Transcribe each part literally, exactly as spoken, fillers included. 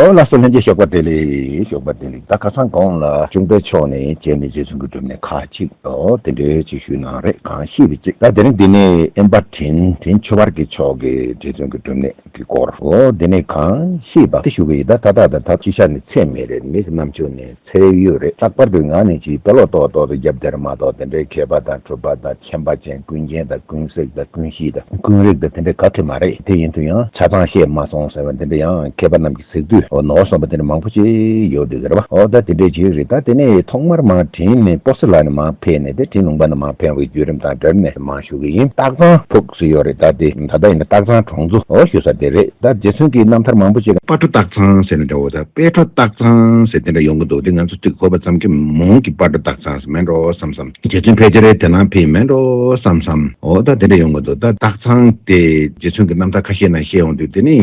ཨོ་ལགས་སོ། ལྷན་རྒྱས་ཞོགས་པ་བདེ་ལེགས། ཞོགས་པ་བདེ་ལེགས། ད་ཁ་སང་གོང་ལ་གཅུང་པའི་ཕྱོགས་ནས་བྱས་ནས་རྗེ་བཙུན་གྱི་སྒྲུབ་གནས་ཁག་ཅིག་ཨོ་དེ་འདྲའི་ཅིག་ཞུས་གནང་རེད། གང་ཤེས་པའི་ཅིག་ད་དེ་རིང་འདི་ནས་ཨེམ་པ་དྲིན་དྲིན་ཆོས་འཕེལ་གྱི་ཕྱོགས་ཀྱི་རྗེ་བཙུན་གྱི་སྒྲུབ་གནས་ཀྱི་སྐོར་ཨོ་དེ་ནས་གང་ཤེས་པ་དེ་ཞུ་གི་ཡིན། ད་ད་ད་ད་ད་ཅི་ཤ་ནས་ཚད་མེད་རེད། མི་གི་རྣམ་དཔྱོད་ནས་ཚད་ཡོད་རེད། ལྷག་པར་དུ་ང་ནི་ཅིག་དཔེ་ཀློག་ཏོག་ཏོག་ཏུ་རྒྱབ་དེར་མ་གཏོགས་དེ་འདྲའི་མཁས་པ་དང་གྲུབ་པ་དང་མཁྱེན་པ་ཅན་ཀུན་མཁྱེན་དང་ཀུན་གཟིགས་དང་ཀུན་ཤེས་དང་ཀུན་རིག་དང་དེ་འདྲའི་ག་ཐུབ་མ་རེད། དེ་ཡིན་དུས་ཡང་ཆ་ཚང་ཤེས་མ་སོང་ཟེར་བ་འདི་འདྲ་ཡང་མཁས་པ་རྣམས་ཀྱིས་གཟིགས་དུས་ཨོ་ནོར་སོང་བ་དེ་འདྲ་མང་པོ་ཅིག་ཡོད་འདུག་ཟེར་བ། ཨོ་ད་དེ་འདྲའི་ཅིག་རེད། ད་དེ་ནས་ཐོག་མར་མར་དྲིན་ནས་པོ་སི་ལ་ནས་མར་ཕེབས་ནས་དེ་དྲིན་ལུང་པ་ནས་མར་ཕེབས་པའི་བརྒྱུད་རིམ་དང་འབྲེལ་ནས་མར་ཞུ་གི་ཡིན། སྟག་ཚང་ཕུག་ཟེར་ཡོད་རེད། ད་དེ་ད་ལྟ་ཡིན་ན་སྟག་ཚང་གྲོང་ཚོ་ཨོ་ཞུ་ས་དེ་རེད། ད་རྗེ་བཙུན་གྱི་རྣམ་ཐར་མང་པོ་ཅིག་ལ་སྤ་གྲོ་སྟག་ཚང་ཟེར་ནས་འདྲ་བོ་ད་པེ་ཏྲོ་སྟག་ཚང་ཟེར་དེ་འདྲ་ཡོང་གི་འདུག་དེ་ང་ཚོ་ཐུག་གོ་བ་ཙམ་གྱི་མོང་གི་སྤ་གྲོ་སྟག་ཚང་ཟེར་མེད་འགྲོ་བསམ་བསམ། རྗེ་བཙུན་ཕལ་ཆེར་དེ་ནང་ཕེབས་མེད་འགྲོ་བསམ་བསམ། འོ་ད་དེ་འདྲ་ཡོང་གི་འདུག་ད་སྟག་ཚང་དེ་རྗེ་བཙུན་གྱི་རྣམ་ཐར་ཁ་ཤས་ནང་བཤད་ཡོང་དུས་དེ་ནི་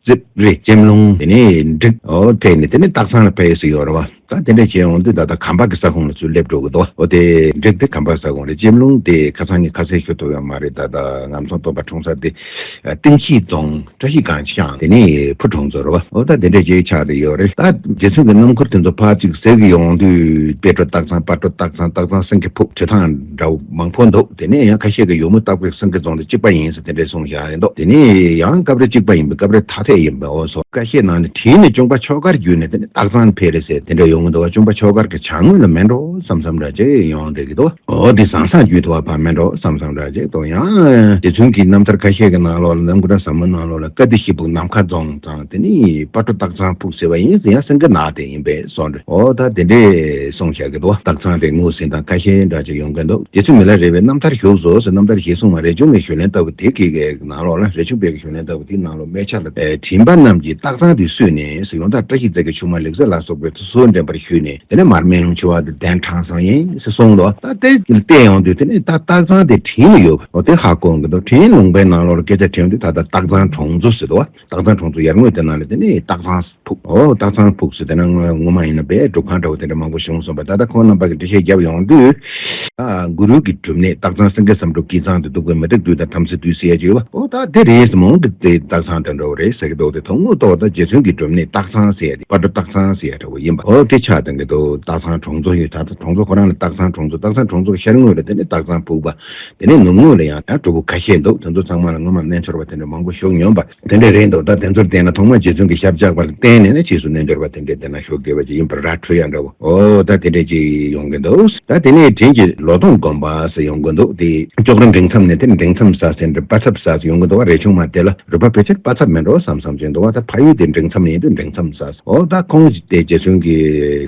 རྩིབ་རི་ལྕེམ་ལུང་དེ་ནི་འབྲི་གུ་འོ་ཕེབས་ནས་དེ་ནི་སྟག་ཚང་ལ་ཕེབས་སུ་ཡོད་རེད་བ། ད་དེ་འདྲ་བྱས་ཡོང་དུས་ད་ལྟ་གམ་པ་གི་ས་ཁོངས་ལ་ཚུར་སླེབས་འགྲོ་གི་འདུག་འོ་དེ་འབྲི་གུ་དེ་གམ་པ་ས་ཁོངས་རེད། ལྕེམ་ལུང་དེ་ཁ་སང་ངས་ཁ་གསལ་ཞུ་ཐུབ་ཡོད་མ་རེད། ད་ལྟ་ངམ་ཚང་སྟོན་པ་འཁྲུངས་ས་དེ་ཏིང་ཤི་རྫོང་བཀྲ་ཤིས་སྒང་ཤང་དེ་ནས་ཕུ་གྲོང་ཚོ་རེད་བ། འོ་ད་དེ་འདྲས་ཅིག་ཆགས་བསྡད་ཡོད་རེད། ད་རྗེ་བཙུན་གྱི་རྣམ་མགུར་དེ་ཚོ་ཕར་ཅིག་གཟིགས་ཡོང་དུས་པེ་ཏྲོ་སྟག་ཚང་སྤ་ཏྲོ་སྟག་ཚང་སྟག་ཚང་སེང་གེ་ཕུག་བྲིས་ཐང་འདྲ་བོ་མང་པོ་འདུག་དེ་ནས་ཡང་ཁ་ཤས་ཀྱིས་ཡོལ་མོ་སྟག་ཕུག་སེང་གེ་རྫོང་དེ་གཅིག་པ་ཡིན་ཟེར་དེ་འདྲས་གསུངས་བཞག་ཡོད་འདུག་དེ་ནས་ཡང་སྐབས་རེ་གཅིག་པ་ཡིན་པའི་སྐབས་རེ་ཐ་དད་ཡིན་པའི་འོ་སོ་ཁ་ཤས་ནང་ནས་བྲིས་ནས་གཅུང་པ་ཆོས་དཀར་བརྒྱུད་ནས་དེ་ནས་སྟག་ཚང་ཕེབས་རེད་ཟེར་དེ་འདྲས་ཡོང་གི་འདུག་བ། གཅུང་པ་ཆོས་དཀར་གྱི་བྱ་དངོས་ལ་མེད་འགྲོ་བསམ་བསམ་འདྲ་ཅིག་ཡོང་བསྡད་ཀྱི་འདུག་འོ་དེ་ཟང་ཟང་བརྒྱུད་དུ་བ་ཕ་མེད་འགྲོ་བསམ་བསམ་འདྲ་ཅིག་འདུག་ཡང་རྗེ་བཙུན་གྱི་རྣམ་ཐར་ཁ་ཤས་ཀྱི་ནང་ལོགས་ལ་རྣམ་མགུར་ཟབ་མོའི་ནང་ལོགས་ལ་ཀ་ཏི་ཤི་ཕུག་ནམ་མཁའ་རྫོང་དང་དེ་ནི་སྤ་ཏྲོ་སྟག་ཚང་ཕུག་ཟེར་བ་ཡིན་ཟེར་ཡང་སེང་གེ་ནག་དེ་ཡིན་པས་སོང་རེད། འོ་ད་དེ་འདྲས་གསུངས་བཞག་གི་འདུག་སྟག་ཚང་དེ་ངོས་ཟིན་དང་ཁ་ཤས་འདྲ་ཅིག་ཡོང་གི་འདུག་རྗེ་བཙུན་མི་ལ་རས་པའི་རྣམ་ཐར་བཞུགས་སོ་ཟེར་རྣམ་ཐར་ཞེས་གསུངས་པ་རས་ཆུང་གི་ཞུ་ལན་ལྟ་བུ་དེ་གི་གི་ནང་ལོགས་ལ་རས་ཆུང་པའི་གི་ཞུ་ལན་ལྟ་བུ་དེའི་ནང་ལོགས་སྨད་ཆ་ལ་དྲིན་པ་རྣམས་ཀྱིས་སྟག་ཚང་དེ་བསུས་ནས་ཟེར་ཡོང་ད་བཀྲ་ཤིས་རྩེ་རྒྱལ་ཆུང་མ་ལེགས་བཤད་ལ་སོགས་པའི་ཚུལ་འདྲེན་པར་ཞུས་ནས། དེ་ནས་མར་སྨན་ལུང་ཆེ་བ་དེ་གདན་དྲངས་སོང་ཡིན་ཟེར་གསུངས་འདུག་ད་དེ་བལྟས་ཡོང་དུས་དེ་ནས་ད་སྟག་ཚང་དེ་དྲིན་ལ་ཡོད་འོ་དེ་ཧ་གོ་གི་འདུག་དྲིན་ལུང་པའི་ནང་ལོགས་ལ་སྐད་ཆ་དྲིས་ཡོང་དུས་ད་ལྟ་སྟག་ཚང་གྲོང་ཚོ་ཟེར་འདུག་སྟག་ཚང་གྲོང་ཚོ་ཡར་ངོས་དེ་ནང་ལ་དེ་ནས་སྟག་ཚང་ཕུག་འོ་སྟག་ཚང་ཕུག་ཟེར་དེ་ན་སྔོན་སྔོན་མ་ཡིན་ན་བས་སྒྲུབ་ཁང་འདྲ་བོ་དེ་འདྲ་མང་པོ་བྱུང་སོང་བས། ད་ལྟ་ཁོང་རྣམ་པ་གི་འགྲེལ་བཤད་བརྒྱབ་ཡོང་དུས། ཨ་གུ་རུ་གི་སྒྲུབ་གནས་སྟག་ཚང་སེང་གེ་བསམ་འགྲུབ་ཀྱི་ཚང་དུ་འདུག་པའི་མི་དག་དུས་དང་དམ་ཚིག་དུས་ཟེར་ཡ་ཅིག་ཡོད་པ། ཨོ་ད་དེ་རེད་ཟེར་མོང་གི་དེ་སྟག་ཚང་དེ་འདྲ་བོ་རེད་ཟེར་གི་འདུག་དེ་ཐུན་མོང་ཐོག་ད་རྗེ་བཙུན་གྱི་སྒྲུབ་གནས་སྟག་ཚང་ཟེར་ཡ་དེ་སྤ་གྲོ་སྟག་ཚང་ཟེར་ཡ་འདྲ་བོ་ཡིན་པ། ཨོ་དེ་ཆགས་དང་གི་འདུག་སྟག་ཚང་གྲོང་ཚོ་ཡོད། ད་ལྟ་གྲོང་ཚོ་ཁོ་རང་ལ་སྟག་ཚང་གྲོང་ཚོ། སྟག་ཚང་གྲོང་ཚོ་གི་ཤར་ངོས་ལ་དེ་ནས་སྟག་ཚང་ཕུག་པ། དེ་ནས་ནུབ་ངོས་ལ་ཡང་ཡང་གྲུ་ཁུག་ཁ་ཤས་འདུག་དེ་ཚོ་ཚང་མ་ལ་སྔོན་མ་རྣལ་འབྱོར་བ་དེ་འདྲ་མང་པོ་བཞུགས་མྱོང་པ། དེ་འདྲ་རེད་འདུག་ད་དེ་ཚོར་བལྟས་ན་ཐོག་མར་རྗེ་བཙུན་གྱི་ཞབས་བཅགས་པ་ལ་བརྟེན་ནས་ནི་རྗེས་སུ་རྣལ་འབྱོར་པ་དེ་འདྲས་དེ་ན་ཞུགས་དགོས་པ་ཅིག་ཡིན་པར་ར་འཕྲོད་ཡ་འདྲ་བོ། ཨོ་ད་དེ་འདྲས་ཅིག་ཡོང་གི་འདུག་ད་དེ་ནས་དྲིན་གྱི་ལོ་ཏོག་དགོན་པ་ཟེར་ཡོང་གི་འདུག་དེ་ཅོག་རི་འབྲིང་མཚམས་ནས་དེ་འབྲིང་མཚམས་ས་ཟེར་འདྲ་པ་ཚབ་ས་ཟེར་ཡོང་གི་འདུག་རས་ཆུང་མ་དེ་ལ་རུས་པ་ཕལ་ཆེར་པ་ཚབ་མེད་འགྲོ་བསམ་བསམ་ཅིག་འདུག་ད་ཕ་ཡུལ་དེ་འབྲིང་མཚམས་ཡིན་དུས་འབྲིང་མཚམས་ས། ཨོ་ད་ཁོང་དེ་རྗེ་བཙུན་གྱི་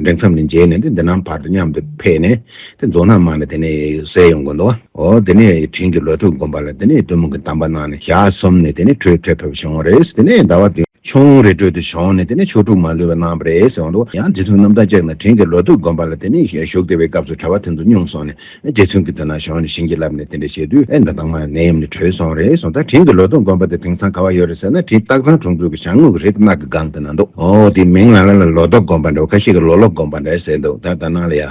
འབྲིང་མཚམས་ནས་མཇལ་ནས་དེ་འདི་ནང་བར་དུ་མཉམ་དུ་ཕེབས་ནས། དེ་རྫོང་ནག་མ་ནས་དེ་ནས་གསལ་ཡོང་གི་འདུག་ཨོ་དེ་ནས་དྲིན་གྱི་ལོ་ཏོག་དགོན་པ་ལ་དེ་ནས་སྟོན་མོ་གི་གདམས་པ་གནང་ནས་ཞག་གསུམ་ནས་དེ་ནས་འཕྲོས་འཕྲོས་ཕེབས་བྱུང་བ་རེད། དེ་ནས་ཟླ་བ་བདུན་ཆུང་རེ་སྤྲོད་དུ་བྱུང་ནས་དེ་ནས་ཆོས་དྲུག་མ་ལུས་པ་གནང་བ་རེད་ཟེར་འོང་འདུག་ཡང་རྗེ་བཙུན་རྣམ་ཐར་བཅས་ན་དྲིན་གྱི་ལོ་ཏོག་དགོན་པ་ལ་དེ་ནས་བཞུགས་བསྡད་པའི་སྐབས་སུ་གྲྭ་པ་དེ་ཚོ་སྙུང་སོང་ནས་རྗེ་བཙུན་གྱི་དེ་ན་བྱོན་ནས་བྱིན་གྱིས་བརླབས་ནས་དེ་འདྲ་བྱས་དུས་ཨེ་ད་དང་མ་ནད་ཡམས་ནས་གྲོལ་སོང་རེད་གསུངས། ད་དྲིན་གྱི་ལོ་ཏོག་དགོན་པ་དེ་དེང་སང་ག་བ་ཡོད་རེད་ཟེར་ན་དྲིན་སྟག་ཚང་གྲོང་ཚོ་གི་བྱང་ངོས་ཀྱི་རི་དེ་ནག་གི་སྒང་དེ་ན་འདུག་ཨོ་དེ་མིང་ལ་ལ་ལ་ལོ་ཏོག་དགོན་པ་འདྲ་བོ་ཁ་ཤས་ཀྱི་ལོ་ལོ་དགོན་པ་འདྲ་ཟེར་འདུག་ད་ད་ནང་ལ་ཡ།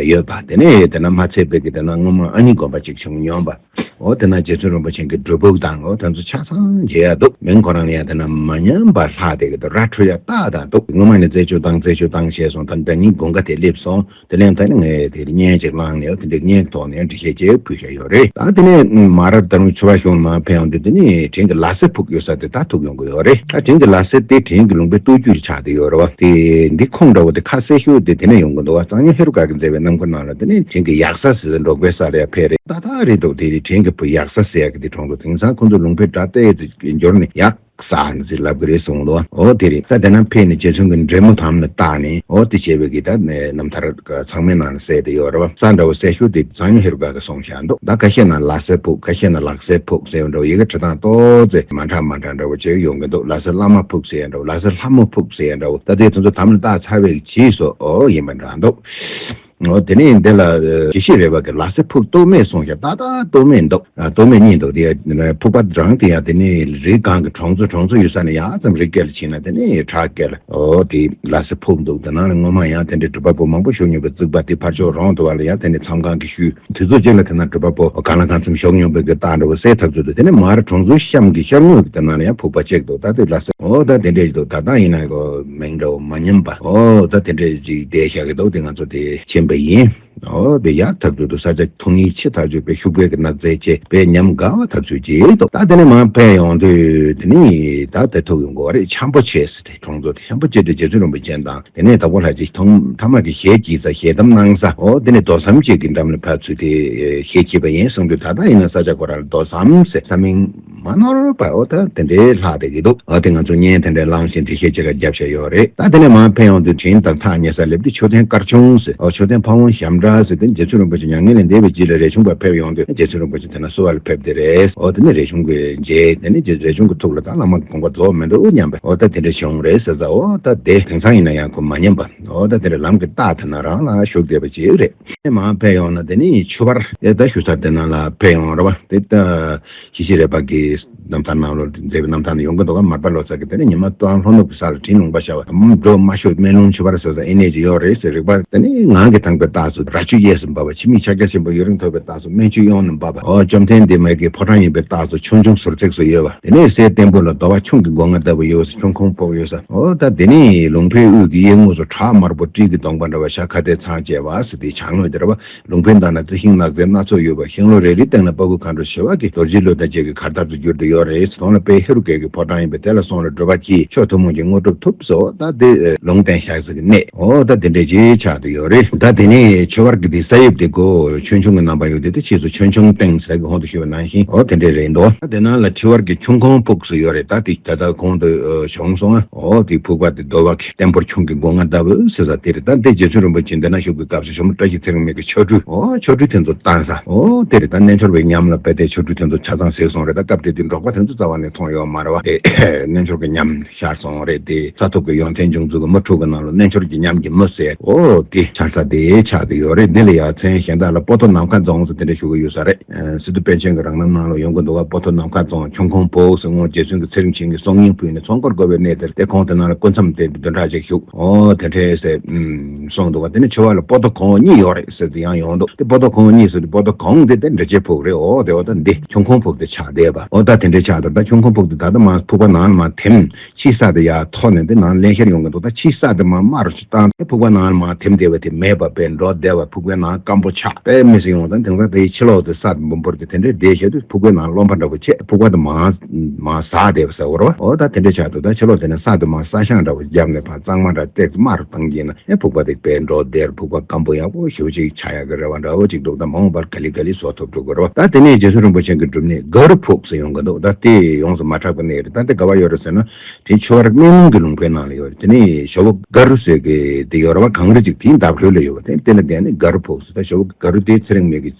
ཡོད་པ། དེ་ནས་དེ་ན་མ་ཚད་པའི་གི་དེ་ན་སྔོན་མ་ཨ་ནི་དགོན་པ་ཅིག་བྱུང་མྱོང་པ། འོ་དེ་ན་རྗེ་བཙུན་རིན་པོ་ཆེ་གི་སྒྲུབ་ཕུག་དང་འོ་དེ་ཚོ་ཆ་ཚང་མཇལ་ཡ་འདུག་མིང་ཁོ་རང་ལ་ཡང་དེ་ན་མ་ཉམས་པ་ལྷག་དེ་གི་དུ་ར་འཕྲོད་ཡ་རྟགས་དང་འདུག་སྔོན་མ་ནས་རྩད་གཅོད་བཏང་རྩད་གཅོད་བཏང་བྱས་སོང་། ད་ད་ནི་དགུན་ཁ་དེ་སླེབས་སོང་། དེ་ལན་ད་ནི་ངས་དེ་བརྙན་ཅིག་བླངས་ནས་འོ་དེ་འདྲའི་བརྙན་ཐོག་ནས་འགྲེལ་བཤད་ཅིག་ཕུལ་བཞག་ཡོད་རེད། ད་དེ་ནས་མ་རབས་ལྟར་མོ་ཆུ་བ་གཞུང་ལ་མ་ཕེབས་ཡོང་དུས་དེ་ནི་དྲིན་གི་ལ་སེ་ཕུག་ཡོད་ས་དེ་ད་ཐུག་ཡོང་གི་ཡོད་རེད། ད་དྲིན་གི་ལ་སེ་དེ་དྲིན་གི་ལུང་པའི་སྟོད་རྒྱུད་ཆགས་བསྡད་ཡོད་རེད་བ། དེ་འདི་ཁུངས་འདྲ་བོ་དེ་ཁ་གསལ་ཤོས་དེ་དེ་ནས་ཡོང་གི་འདུག་བ། གཙང་སྨྱོན་ཧེ་རུ་ཀ་གིས་མཛད་པའི་རྣམ་ཀུན་ནང་ལ་དེ་ནས་དྲིན་གི་ཡག་ས་ཟེར་འབྲོག་པའི་ས་ལ་ཡ་ཕེབས་རེད། ད་ད་རེད་འདུག་དེ་རེད། དྲིན་གི་བུ་ཡག་ས་ཟེར་ཡ་གི་དེ་གྲོང་ཚོ་དེང་སང་ཁོ་ཚོ་ལུང་པའི་སྒྲ་ཏོག་ཙམ་འབྱོར་ནས་ཡག་ས་ཟེར་ལབ་གི་རེད་གསུངས་འདུག་ཨོ་དེ་རེད། ས་དེ་ན་ཕེབས་ནས་རྗེ་བཙུན་གྱི་འབྲས་མོ་དམ་ལ་བཏགས་ནས་ཨོ་དེ་བྱས་པའི་གི་ད་རྣམ་ཐར་ཚང་མའི་ནང་ལ་གསལ་བསྡད་ཡོད་རེད་བ། ས་འདྲ་བོ་གསལ་ཤོས་དེ་གཙང་སྨྱོན་ཧེ་རུ་ཀ་གིས་གསུངས་བཞག་འདུག་ད་ཁ་ཤས་ན་ལ་སེ་ཕུག་ཁ་ཤས་ན་ལག་སེ་ཕུག་ཟེར་བ་འདྲ་བོ་ཡི་གེ་བྲི་སྟངས་ཏོག་ཙེ་མ་འདྲ་མ་འདྲ་འདྲ་བོ་བྱས་ཡོང་གི་འདུག་ལ་སེ་བླ་མ་ཕུག་ཟེར་ཡ་འདྲ་བོ། ལ་སེ་ལྷ་མོ་ཕུག་ཟེར་ཡ་འདྲ་བོ། ད་དེ་ཚོ་ཚོ་དམ་ལ་བཏགས་ཚར་བའི་རྗེས་སུ་ཨོ་ཡིན་པ་འདྲ་འདུག་འོ་དེ་ནས་འདི་ལ་ཞི་ཤི་རེ་བ་གི་ལ་སེ་ཕུག་ལྟོགས་མེད་གསུངས་ཤག་ཏག་ཏག་ལྟོགས་མེད་འདུག་ལྟོགས་མེད་གཉིས་འདུག་དེ་ཕུག་པ་རང་དེ་ཡང་དེ་ནས་རི་སྒང་གི་གྲོང་ཚོ་གྲོང་ཚོ་ཡོད་ས་ནས་ཡང་ཙམ་རི་སྐེད་ལ་ཕྱིན་ན་དེ་ནས་བྲག་སྐེད་ལ་འོ་དེ་ལ་སེ་ཕུག་འདུག་དེ་ནང་ལ་སྔོན་མ་ཡང་དེ་འདྲའི་སྒྲུབ་པ་པོ་མང་པོ་བཞུགས་མྱོང་བའི་རྩིག་པ་དེ་ཕར་ཕྱོགས་རོང་དུ་བ་ལ་ཡང་དེ་ནས་མཚམས་ཁང་གི་ཤུལ། དུས་ཚོད་ཅིག་ལ་དེ་ན་སྒྲུབ་པ་པོ་གང་ལ་གང་འཚམ་བཞུགས་མྱོང་བའི་གི་རྟགས་འདྲ་བོ་གསལ་ཐག་ཆོད་འདུག་དེ་ནས་མར་གྲོང་ཚོའི་གཤམ་གྱི་ཤར་ངོས་ཀྱི་དེ་ན་ཡང་ཕུག་པ་གཅིག་འདུག་ད་དེ་ལ་སེ་འོ་ད་དེ་འདྲས་ཅིག་འདུག་ད་ལྟ་ཡིན་ན་གོ་མིང་འདྲ་བོ་མ་ཉམས་པ་འོ་ད་དེ་འདྲས་ཅིག་བསྡད་བཞག་གི་འདུག་དེ་ང་ཚོ་དེ་ཕྱིན་པ་ཡིན། འོ་དེ་ཡག་ཐག་ཆོད་འདུག་ས་ཆ་མཐོང་ཡིན་ཆེ་ཐག་ཆོད་པའི་ཤུག་པའི་གི་ནགས་ཚལ་ཆེ་པའི་ཉམས་དགའ་བ་ཐག་ཆོད་ཅིག་འདུག་ད་དེ་ནས་མར་ཕེབས་ཡོང་དུས་དེ་ནི་ད་དེ་ཐུག་ཡོང་གོ་བ་རེད། འཆམ་པོ་ཆེ་ཟེར་ཏེ་གྲོང་ཚོ་དེ་འཆམ་པོ་ཆེ་དེ་རྗེ་བཙུན་རིན་པོ་ཆེ་དང་། དེ་ནས་དྭགས་པོ་ལྷ་རྗེ་ཐོག་མཐའ་མ་གི་ཞལ་གྱིས་ས་ཞལ་གདམས་གནང་ས་འོ་དེ་ནས་རྡོ་ཟམ་གཅིག་གི་འགྲམ་ལ་ཕར་ཚུར་དེ་ཞལ་གྱིས་པ་ཡིན་གསུངས་དུས་ད་ལྟ་ཡིན་ན་ས་ཆ་ཁོ་རང་ལ་རྡོ་ཟམ་ཟེར་ས་མིང་མ་ནོར་བ་འོ་ད་དེ་འདྲའི་ལྷག་བསྡད་ཀྱི་འདུག་འོ་དེ་ང་ཚོ་བརྙན་དེ་འདྲའི་བླངས་ཤིང་འགྲེལ་བཤད་ཅིག་ར་བརྒྱབ་བཞག་ཡོད་རེད། ད་དེ་ནས་མར་ཕེབས་ཡོང་དུས་དྲིན་དང་ཐག་ཉེ་ས་སླེབས་དུས་མཆོད་རྟེན་དཀར་ཆུང་ཟེར་འོ་མཆོད་རྟེན་ཕ་བོང་ཞབས་བྲག་ཟེར་དེ་རྗེ་བཙུན་རིན་པོ་ཆེ་མྱ་ངན་ལས་འདས་པའི་རྗེས་ལ་རས་ཆུང་པ་ཕེབས་ཡོང་དུས་རྗེ་བཙུན་རིན་པོ་ཆེ་དེ་ན་བསུ་བ་ལ་ཕེབས་དེ་རེད། འོ་དེ་ནས་རས་ཆུང་གི་མཇལ་དེ་ནས་རྗེ་རས་ཆུང་གི་ཐུགས་ལ་ད་བླ་མ་གི་དགོངས་པ་རྫོགས་མི་འདུག་སྙམ་པའི་འོ་ད་དེ་འདྲ་བྱུང་རེད་ཟེར་ས་འོ་ད་དེ་དེང་སང་ཡིན་ན་ཡང་ཁོ་མ་ཉན་པ། འོ་ད་དེ་འདྲ་ལམ་གྱི་རྟགས་དེ་ན་རང་ལ་ཞུགས་བསྡད་པ་ཅིག་རེད། དེ་མར་ཕེབས་ཡོང་ན་དེ་ནི་ཆུ་བར་དེ་ད་ཞུ་ས་དེ་ན་ལ་ཕེབས་ཡོང་ར་བ་དེ་ད་ཞི་ཤི་རས་པ་གི་རྣམ་ཐར་ནང་ལོ་མཛད་པའི་རྣམ་ཐར་ནང་ཡོང་གི་འདུག་ག་མར་པ་ལོ་ཙཱ་གི་དེ་ནི་ཉི་མ་གཏོང་ལྷོ་ནུབ་ཀྱི་ས་ལ་དྲིན་ལུང་པ་ཤར་བ་འགྲོ་མ་ཤོད་སྨན་ལུང་ཆུ་བར་ཟེར་ས་ཨེ་ནས་ཅི་ཡོད་རེད་ཟེར་རིག་པ་དེ་ནི་ངང་གིས་དྭངས་པའི་རྟགས་སུ་རྭ་ཅོ་གཡས་སུ་འབབ་པ་ཕྱི་མིག་ཕྱག་རྒྱ་ཆེན་པོ་ཡུན་རིང་ཐོབ་པའི་རྟགས་སུ་སྨན་ཆུ་གཡོན་ནས་འབབ་པ་འོ་བཅོམ་ལྡན་འདས་མ་གི་ཕོ་བྲང་ཡིན་པའི་རྟགས་སུ་ཆུང་ཆུང་ཟུར་ཚེགས་སུ་ཡོད་པ་དེ་ནས་སའི་སྟེང་པོ་ལ་རྡོ་བ་ཁྱུང་གི་སྒོ་ང་ལྟ་བུ་ཡོད་ས་ཁྱུང་ཁུང་ཕོག་ཡོད་ས་འོ་ད་དེ་ནས་ལུང་པའི་དབུས་ཀྱི་གཡས་ངོས་སུ་བྲག་དམར་པོ་སྤྲེལ་གྱི་གདོང་པ་འདྲ་བ་ཤ་ཁ་ཏའི་ཚང་བཅས་པ་ཟེར་དེའི་བྱང་ངོས་དེ་ར་བ། ལུང་པའི་མདའ་ན་རྩི་ཤིང་ནགས་ཚལ་སྣ་ཚོགས་ཡོད་པ་ཤིང་ལོ་རེ་རེའི་སྟེང་ན་པ་ཀུ་མཁའ་འགྲོ་ཞི་བ་གི་རྡོ་རྗེ་གླུ་དང་བཅས་ཀྱི་གར་སྟབས་སུ་གྱུར་ཏེ་ཡོད་རེད། གདོང་ལ་དཔལ་ཧེ་རུ་ཀའི་གི་ཕོ་བྲང་ཡིན་པས་དེ་ལ་སོང་ལ་བགྲོད་པ་གྱིས་ཆོས་ཐུན་མོང་གི་དངོས་གྲུབ་ཐོབ་ཟེར་འོ་ད་དེ་ལུང་བསྟན་བཞག་ས་གི་གནས་འོ་ད་དེ་འདྲའི་ཅིག་ཆགས་ཏེ་ཡོད་རེད། ད་དེ་ནས་ཆུ་བར་གྱི་དེ་ས་དབྱིབས་དེ་གོ་ཆུང་ཆུང་གི་རྣམ་པ་ཡོད་དེ་དེ་ཕྱིས་སུ་ཆུང་ཆུང་སྟེང་ཟེར་གི་ཧོང་དུ་ཞུས་པ་ནང་བཞིན་འོ་དེ་འདྲའི་རེད་འདུག་ད་དེ་ནང་ལ་ཆུ་བར་གྱི་ཁྱུང་ཁུང་ཕུག་སུ་ཡོད་རེད། ད་དེ་ད་ལྟ་གོང་དུ་བྱུང་སོང་ཨ། འོ་དེ་ཕུག་པ་དེ་རྡོ་བ་གི་བརྟན་པོར་ཁྱུང་གི་སྒོ་ང་ལྟ་བུ་ཟེར་ས་དེ་རེད། ད་འདི་རྗེ་བཙུན་རིན་པོ་ཆེ་འདི་ན་བཞུགས་པའི་སྐབས་སུ་ཞྭ་མོ་བཀྲ་ཤིས་ཚེ་རིང་མའི་གི་ཆོ་འཕྲུལ་འོ་ཆོ་འཕྲུལ་དེ་ཚོ་བཏང་ས་འོ་དེ་རེད། ད་རྣལ་འབྱོར་པའི་ཉམས་ལ་དཔེ་དེ་ཆོ་འཕྲུལ་དེ་ཚོ་ཆ་ཚང་གཟིགས་སོང་རེད། ད་སྐབས་དེ་དུས་འབྲོག་པ་དེ་ཚོ་རྩ་བ་ནས་མཐོང་ཡོད་མ་རེད་བ། དེ་རྣལ་འབྱོར་གྱི་ཉམས་ཤར་སོང་རེད། དེ་ས་ཐོབ་ཀྱི་ཡོན་ཏན་འབྱུང་ཚུལ་གྱི་མུ་ཁྲུག་གི་ནང་ལ་རྣལ་འབྱོར་གྱི་ཉམས་ཀྱི་མུ་ཟེར་འོ་དེ་ཆགས་ས་དེ་ཆགས་དེ་ཡོད་རེད། འདི་ལ་ཡང་མཚན་གཞན་དག་ལ་སྤོ་ཏོ་ནམ་མཁའ་རྫོང་ཟེར་དེ་འདྲ་ཞུ་གི་ཡོད་ས་རེད། སི་ཏུ་པཎ་ཆེན་གྱི་རང་རྣམ་ནང་ལ་ཡོང་གི་འདུག་བ། སྤོ་ཏོ་ནམ་མཁའ་རྫོང་ཁྱུང་ཁུང་ཕུག་ཟེར་སྔོན་རྗེ་བཙུན་གྱི་ཚེ་རིང་ཆེན་གྱི་གསུང་སྙིང་ཕུལ་ནས་ཚོགས་འཁོར་བསྐོར་བའི་གནས་དེར་དེ་ཁོང་དེ་ནང་ལ་སྐུ་མཚམས་བསྟན་ཏེ་བདུན་ཕྲག་ཅིག་བཞུགས། ཨོ་དེ་འདྲས་ཟེར་གསུངས་འདུག་བ། དེ་ནས་ཆུ་བར་ལ་སྤོ་ཏོ་གོང་འོག་གཉིས་ཡོད་རེད་ཟེར་དེ་ཡང་ཡོང་འདུག་དེ་སྤོ་ཏོ་གོང་འོག་གཉིས་ཟེར་དུས་སྤོ་ཏོ་གོང་འོག་དེ་དེ་འབྲི་བྱེད་ཕུག་རེད། ཨོ་དེ་འོ་ད་འདི་ཁྱུང་ཁུང་ཕུག་དེ་ཆགས་བསྡད་པ། ཨོ་ད་དེ་འདྲས་ཆགས་འདུག་ད་ཁྱུང་ཁུང་ཕུག་དེ་ད་ལྟ་མ་ཕུག་པ་ནང་ལ་མ་ཐིམ། ཕྱིའི་ས་དེ་ཡར་མཐོ་ནས་དེ་ནང་བརླན་གཤེར་ཡོང་གི་འདུག་ད་ཕྱིའི་ས་དེ་མར་དམའ་རུ་ཞིག་བཏང་སྟེ་ཕུག་པ་ནང་ལ་མར་ཐིམ་བསྡད་པ་དེ་མེད་པ་དཔེ་འགྲོ་བསྡད་པ། ཕུག་པའི་ནང་སྐམ་པོ་ཆགས་དཔེ་མི་སྲིད་ཡོང་། ད་དེང་སང་དེའི་ཕྱི་ལོགས་དེ་ས་དེ་འབུམ་པོར་དེ་དེ་འདྲའི་བསྡད་བཞག་དུས་ཕུག་པའི་ནང་རློན་པ་འདྲ་པོ་བྱས། ཕུག་པ་དེ་མར་མར་ཟག་བསྡད་པ་ཟེར་བ་རེད་བ། འོ་ད་དེ་འདྲ་ཆགས་འདུག་ད་ཕྱི་ལོགས་དེ་ནས་ས་དེ་མར་ས་ཤང་འདྲ་པོ་བརྒྱབ་ནས་ཕར་གཙང་མ་འདྲ་བཏེགས་དམའ་རུ་བཏང་གིན་ན་ཨེ་ཕུག་པ་དེ་དཔེ་འགྲོ་བསྡད། ཕུག་པ་སྐམ་པོ་ཡག་པོ་ཞེ་པོ་ཅིག་ཆགས་ཡག་གི་རེ་བ་འདྲ་པོ་ཅིག་འདུག་ད་མ་འོངས་པར་ག་ལེ་ག་ལེ་བཟོ་ཐུབ་འགྲོ་གི་རེད་བ། ད་དེ་ནས་རྗེ་བཙུན་རིན་པོ་ཆེ་གི་སྒྲུབ་གནས་ག་རུ་ཕུག་ཟེར་ཡོང་གི་འདུག་ད་དེ་ཡོངས་སུ་མ་གྲགས་པ་གནས་རེད། ད་དེ་ག་བ་ཡོད་རེད་ཟེར་ན། དེ་ཆུ་བར་སྨན་ལུང་གི་ལུང་པའི་ནང་ལ་ཡོད་རེད། དེ་ནས་ཞྭ་མོ་ག་རུ་ཟེར་གི་དེ་ཡོད་རེད་བ། གངས་རི་ཅིག་དེའི་འདབས་ལྷོད་ལ་ཡོད་པ། དེ་དེ་ལ་བསྡད་ནས་ག་རུ་ཕུག་ཟེར། ད་ཞྭ་མོ་ག་རུ་དེ་ཚེ་རིང་མའི་གི་